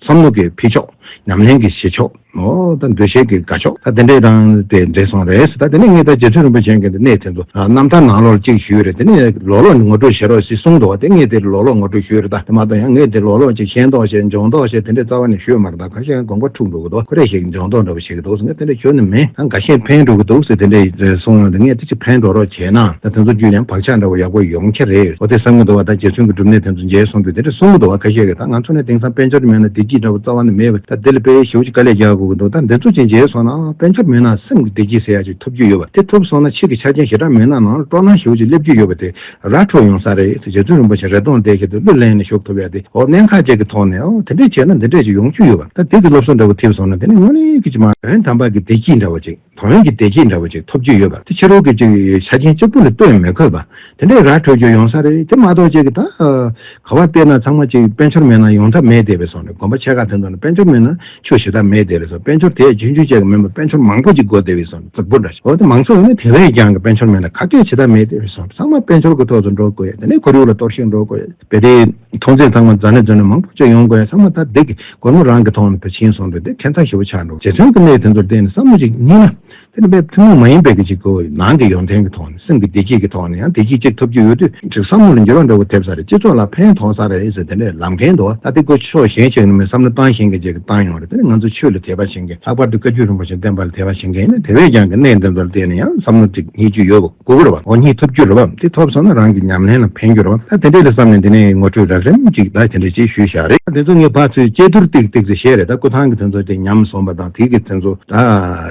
བསམ་བློ་གི་འཕེལ་ཕྱོགས། ཉམས་ལེན་གྱི་བྱེད་ཕྱོགས། འོ་ད་འདུ་ཤེས་ཀྱི་དགའ་ཕྱོགས། ད་དེ་འདྲས་དང་དེ་འདྲས་སོང་རེད་ཟེར། ད་དེ་ནས་ངས་ད་རྗེ་བཙུན་རིན་པོ་ཆེ་གི་འདི་གནས་དེ་ཚོ་རྣམ་ཐར་ནང་ལོགས་ལ་གཅིག་ཞུས་རེད། དེ་ནས་ལོག་ལོག་ངོ་སྤྲོད་བྱེད་རོགས་ཞེས་གསུངས་འདུག་བ། དེ་ངས་དེ་ལོག་ལོག་ངོ་སྤྲོད་ཞུས་རེད། ད་དེ་མ་གཏོགས་ཡང་ངས་དེ་ལོག་ལོག་ཅིག་ཤེས་མདོག་བྱས་འཇོན་མདོག་བྱས་དེ་འདྲས་རྩ་བ་ནས་ཞུས་མ་རེད། ད་ཁ་ཤས་དགོངས་པ་འཁྲུག་འགྲོ་གི་འདུག་ཁོ་རེ་ཞིག་འཇོན་མདོག་འདྲ་བོ་བྱེད་ཀྱི་འདུག་ངས་དེ་འདྲས་ཞུས་ནི་མིན། ད་འགའ་ཤས་ཕན་འགྲོ་གི་འདུག་ཟེར་དེ་འདྲས་གསུངས་ཡོང་དུས་ངས་དེ་ཅིག་ཕན་འགྲོ་རོགས་བྱས་ན་ད་དེ་ཚོ་བརྒྱུད་ནས་བག་ཆགས་འདྲ་བོ་ཡག་པོ་ཡོང་གི་རེད། འོ་དེ་བསམ་གྱི་འདུག་བ། ད་རྗེ་བཙུན་གྱི་སྒྲུབ་གནས་དེ་ཚོ་མཇལ་སོང་དུས་དེ་འདྲས་གསུང་གི་འདུག་བ། ཁ་ཤས་ཀྱིས་ད་ང་ཚོ་ནས་དེང་སང་དཔལ་འབྱོར་མེད་ན་བདེ་སྐྱིད་འདྲ་བོ་རྩ་བ་ནས་མེད་པ། ད་དེ་ལ་དཔེ་ཞེ་པོ་ཅིག་དཀའ་ལས་རྒྱག་དགོས་ཀྱི་འདུག་ད་འདི་ཚོ་ཅིག་མཇལ་སོང་ན་དཔལ་འབྱོར་མེད་ན་སེམས་ཀྱི་བདེ་སྐྱིད་ཟེར་ཡ་ཅིག་ཐོབ་རྒྱུ་ཡོད་པ། དེ་ཐོབ་སོང་ན་ཕྱི་གི་ཆ་རྐྱེན་ཞེ་དྲག་མེད་ན་ནང་ལ་སྤྲོ་སྣང་ཞེ་པོ་ཅིག་སླེབས་རྒྱུ་ཡོད་པ། དེ་ར་འཕྲོད་ཡོང་ས་རེད། རྗེ་བཙུན་རིན་པོ་ཆེ་རེ་སྟོང་བསྡད་ཤེད་དུ་གླུ་ལེན་ནས་ཞུགས་ཐུབ་ཡ་དེ། འོ་གནད་འགག་ཅིག་གི་ཐོག་ནས་འོ་དེ་འདྲས་བྱས་ན་འདི་འདྲས་ཅིག་ཡོང་རྒྱུ་ཡོད་པ། ད་དེ་གི་སློབ་གསོ་འདྲ་བོ་ཐེབས་སོང་ན་དེ་ནི་དངོས་གནས་ཀྱི་ཅིག་མ་དོན་དམ་པ་གི་བདེ་སྐྱིད་འདྲ་བོ་ཅིག་དོན་གྱི་བདེ་སྐྱིད་འདྲ་བོ་ཅིག་ཐོབ་རྒྱུ་ཡོད་པ། དེ་ཕྱི་རོལ་གྱི་ཅིག་ཆ་རྐྱེན་གཅིག་པུ་ལ་ལྟོས་མི་དགོས་པ། དེ་འདྲའི་ར་འཕྲོད་རྒྱུ་ཡོང་ས་རེད། དེ་མ་གཏོགས་ཅིག་གི་ད་ག་བ་བལྟས་ན་ཚང་མ་ཅིག་དཔལ་འབྱོར་མེད་ན་ཡོང་ཐབས་མེད་བསྡད་པའི་བཟོ་འདྲ། དགོན་པ་ཆེ་ཁག་དེ་ཚོ་ནི་དཔལ་འབྱོར་མེད་ན་ཆོས་བྱེད་ཐབས་མེད་བསྡད་པའི་བཟོ། དཔལ་འབྱོར་དེ་རྒྱུན་རྒྱུན་ཅིག་གི་མིན་པ་དཔལ་འབྱོར་མང་པོ་ཅིག་དགོས་བསྡད་པའི་བཟོ་འདྲ་རྫིག་པོ་འདྲ་ཞིག་འོ་དེ་མང་ཚོགས་ཡོད་ན་དེ་བས་ཀྱང་གི་དཔལ་འབྱོར་མེད་ན་ག་གེ་བྱེད་ཐབས་མེད་བསྡད་པའི་བཟོ་འདྲ། ཚང་མ་དཔལ་འབྱོར་གྱི་ཐོག་ཏུ་འགྲོ་དགོས་ཡ། དེ་ནས་ཁོར་ཡུག་ལ་གཏོར་བཤིག་འགྲོ་དགོས་ཡ། བལ་དེ་མཐོང་ཚད་ཚང་མ་རྫ་ནས་རྫ་ནས་མང་པོ་ཅིག་ཡོང་དགོས་ཡ། ཚང་མ་ད་བདེ་གི་སྒོར་མོ་རང་གི་ཐོག་ནས་དེ་ཕྱིན་སོང་དུས་དེ་ཁྱད་མཚར་ཞེ་པོ་ཆགས་འགྲོ། རྗེ་བཙུན་གྱི་གནས་དེ་ཚོར་བལྟས་ནས་བསམ་བློ་ཅིག་གཉིས་ན། དེ་ནི་དཔེ་ཐུན་མོང་མ་ཡིན་པའི་གི་ཅིག་གོ་ནང་གི་ཡོན་ཏན་གྱི་ཐོག་ནས་སེམས་ཀྱི་བདེ་སྐྱིད་ཀྱི་ཐོག་ནས་ཡང་བདེ་སྐྱིད་ཅིག་ཐོབ་རྒྱུ་ཡོད་དུས་ཅིག་བསམ་བློ་ལ་འགྱུར་བ་འདྲ་བོ་ཐེབས་ས་རེད། སྤྱི་ཚོགས་ལ་ཕན་ཐོགས་ས་རེད་ཟེར་དེ་འདྲའི་ལམ་ཁན་འདུག་ད་དེ་ཀོ་ཕྱོགས་གཞན་ཞིག་ནས་མི་བསམ་བློ་བཏང་ཤེས་མཁན་ཅིག་གིས་བཏང་ཡོང་རེད། དེ་ནི་ང་ཚོ་ཆོས་ལ་དད་པ་བྱེད་མཁན་ལྷག་པར་དུ་བཀའ་བརྒྱུད་རིན་པོ་ཆེ་བསྟེན་པ་ལ་དད་པ་བྱེད་མཁན་ཡིན་ན་དེ་བས་ཀྱང་གི་གནས་འདི་ཚོར་བལྟས་ནས་ཡང་བསམ་བློ་ཅིག་རྙེད་རྒྱུ་ཡོད་པ། གོ་གི་རེད་བ། འོ་གཉིས་ཐོབ་རྒྱུ་རེད་བ། དེ་ཐོབ་སོང་ན་རང་གི་ཉམས་ལེན་ལ་ཕན་རྒྱུ་རེད་བ། ད་དེ་འདྲས་ལ་བསམ་ནས་འདི་ནས་ངོ་སྤྲོད་རགས་རིམ་ཅིག་ད་དེ་འདྲས་ཅིག་ཞུས་བཞག་རེད། དེ་ཚོ་ངས་ཕར་ཚུར་ཅེ་ཏུར་ཏིག་ཏིག་ཙི་བཤད་རེད། ད་སྐུ་ཐང་གི་དེ་ཚོ་དེ་ཉམས་སོང་བ་དང་དེ་གི་དེ་ཚོ་ད་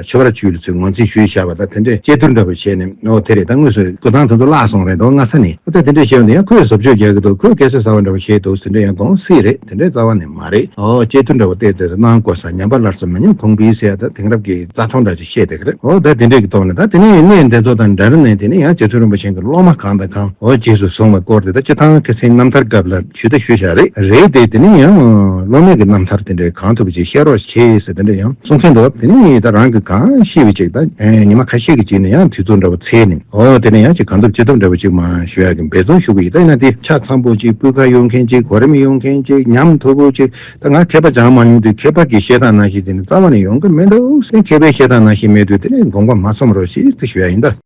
ཆོས་པར་ཆུ་ལ་ཚུར་ངོས་འཛིན་ཞུས་བཞག་པ་ད་དེ་འདྲས་ཅེ་ཏུར་འདྲ་བོ་བྱས་ནས། འོ་དེ་རེད། ད་དངོས་སུ་སྐུ་ཐང་དེ་ཚོ་བརླག་སོང་རེད་འདུག་སྔ་ས་ནས། འོ་ད་དེ་འདྲས་བཤད་ཡོང་དུས་ཡང་ཁོས་བཟོ་བཅོས་རྒྱག་གི་འདུག་ཁོས་སྐད་ཆ་གསར་བ་འདྲ་བོ་བཤད་འདུག་དེ་འདྲས་ཡང་དགོངས་སྲིད་རེད། དེ་འདྲས་རྩ་བ་ནས་མ་རེད། འོ་ཅེ་ཏུར་འདྲ་བོ་བལྟས་ཏེ་གནང་དགོས་ས་ཉམས་པ་སླར་གསོ་མི་ཉམས་གོང་འཕེལ་ཟེར་ཡ་ད་དེང་རབས་ཀྱི་རྩ་ཐང་འདྲ་ཅིག་བཤད་བསྡད་ཀྱི་རེད། འོ་ད་དེ་འདྲས་ཀྱི་ཐོག་ནས་ད་དེ་ནས་གནས་འདི་ཚོ་དང་འབྲེལ་ནས་དེ་ནས་ཡང་རྗེ་བཙུན་རིན་པོ་ཆེ་གི་སློབ་མ་གང་དང་གང་འོ་རྗེས་སུ་བཟུང་བའི་སྐོར་དེ་ད་སྤྱི་བཏང་ཁ་སེང་རྣམ་ཐར་སྐབས་ལ་ཞུ་ད་ཞུས་བཞག་རེད། རེད་དེ་དེ་ནས་ཡང་སློབ་མའི་གི་རྣམ་ཐར་དེ་འདྲས་གང་ཐུབ་ཅིག་བཤད་རོགས་བྱེད་ཟེར་དེ་འདྲས་ཡང་གསུང་མཁན་འདུག་དེ་ནས་ད་རང་གི་གང་ཤེས་པ་ཅིག་ད་ཉི་མ་ཁ་ཤས་ཀྱི་རྗེས་ནས་ཡང་དུས་ཚོད་འདྲ་བོ་འཚོལ་ནས་འོ་དེ་ནས་ཡང་ཅིག་གང་ཐུབ་ཅི་ཐུབ་འདྲ་བོ་ཅིག་མ་ཞུ་ཡ་གི་འབད་བརྩོན་ཞུ་གི་ཡིན། ད་ཡིན་ན་དེ་ཆ་ཚང་པོ་ཅིག་སྤུས་ཀ་ཡོད་མཁན་ཅིག་གོ་རིམ་ཡོད་མཁན་ཅིག་ཉམས་ཐུབ་པོ་ཅིག་ད་ང་མཁས་པ་སྦྱང་མ་མྱོང་དུས་མཁས་པ་གི་བཤད་སྟངས་ནང་བཞིན་དེ་ནི་རྩ་བ་ནས་ཡོང་གི་མི་འདུག་ཟེར། མཁས་པའི་བཤད་སྟངས་ནང་བཞིན་མེད་དུས་དེ་ནས་དགོངས་པ་མ་ཚོམ་རོགས་ཞེས་ཅིག་ཞུ་ཡ་ཡིན། ད་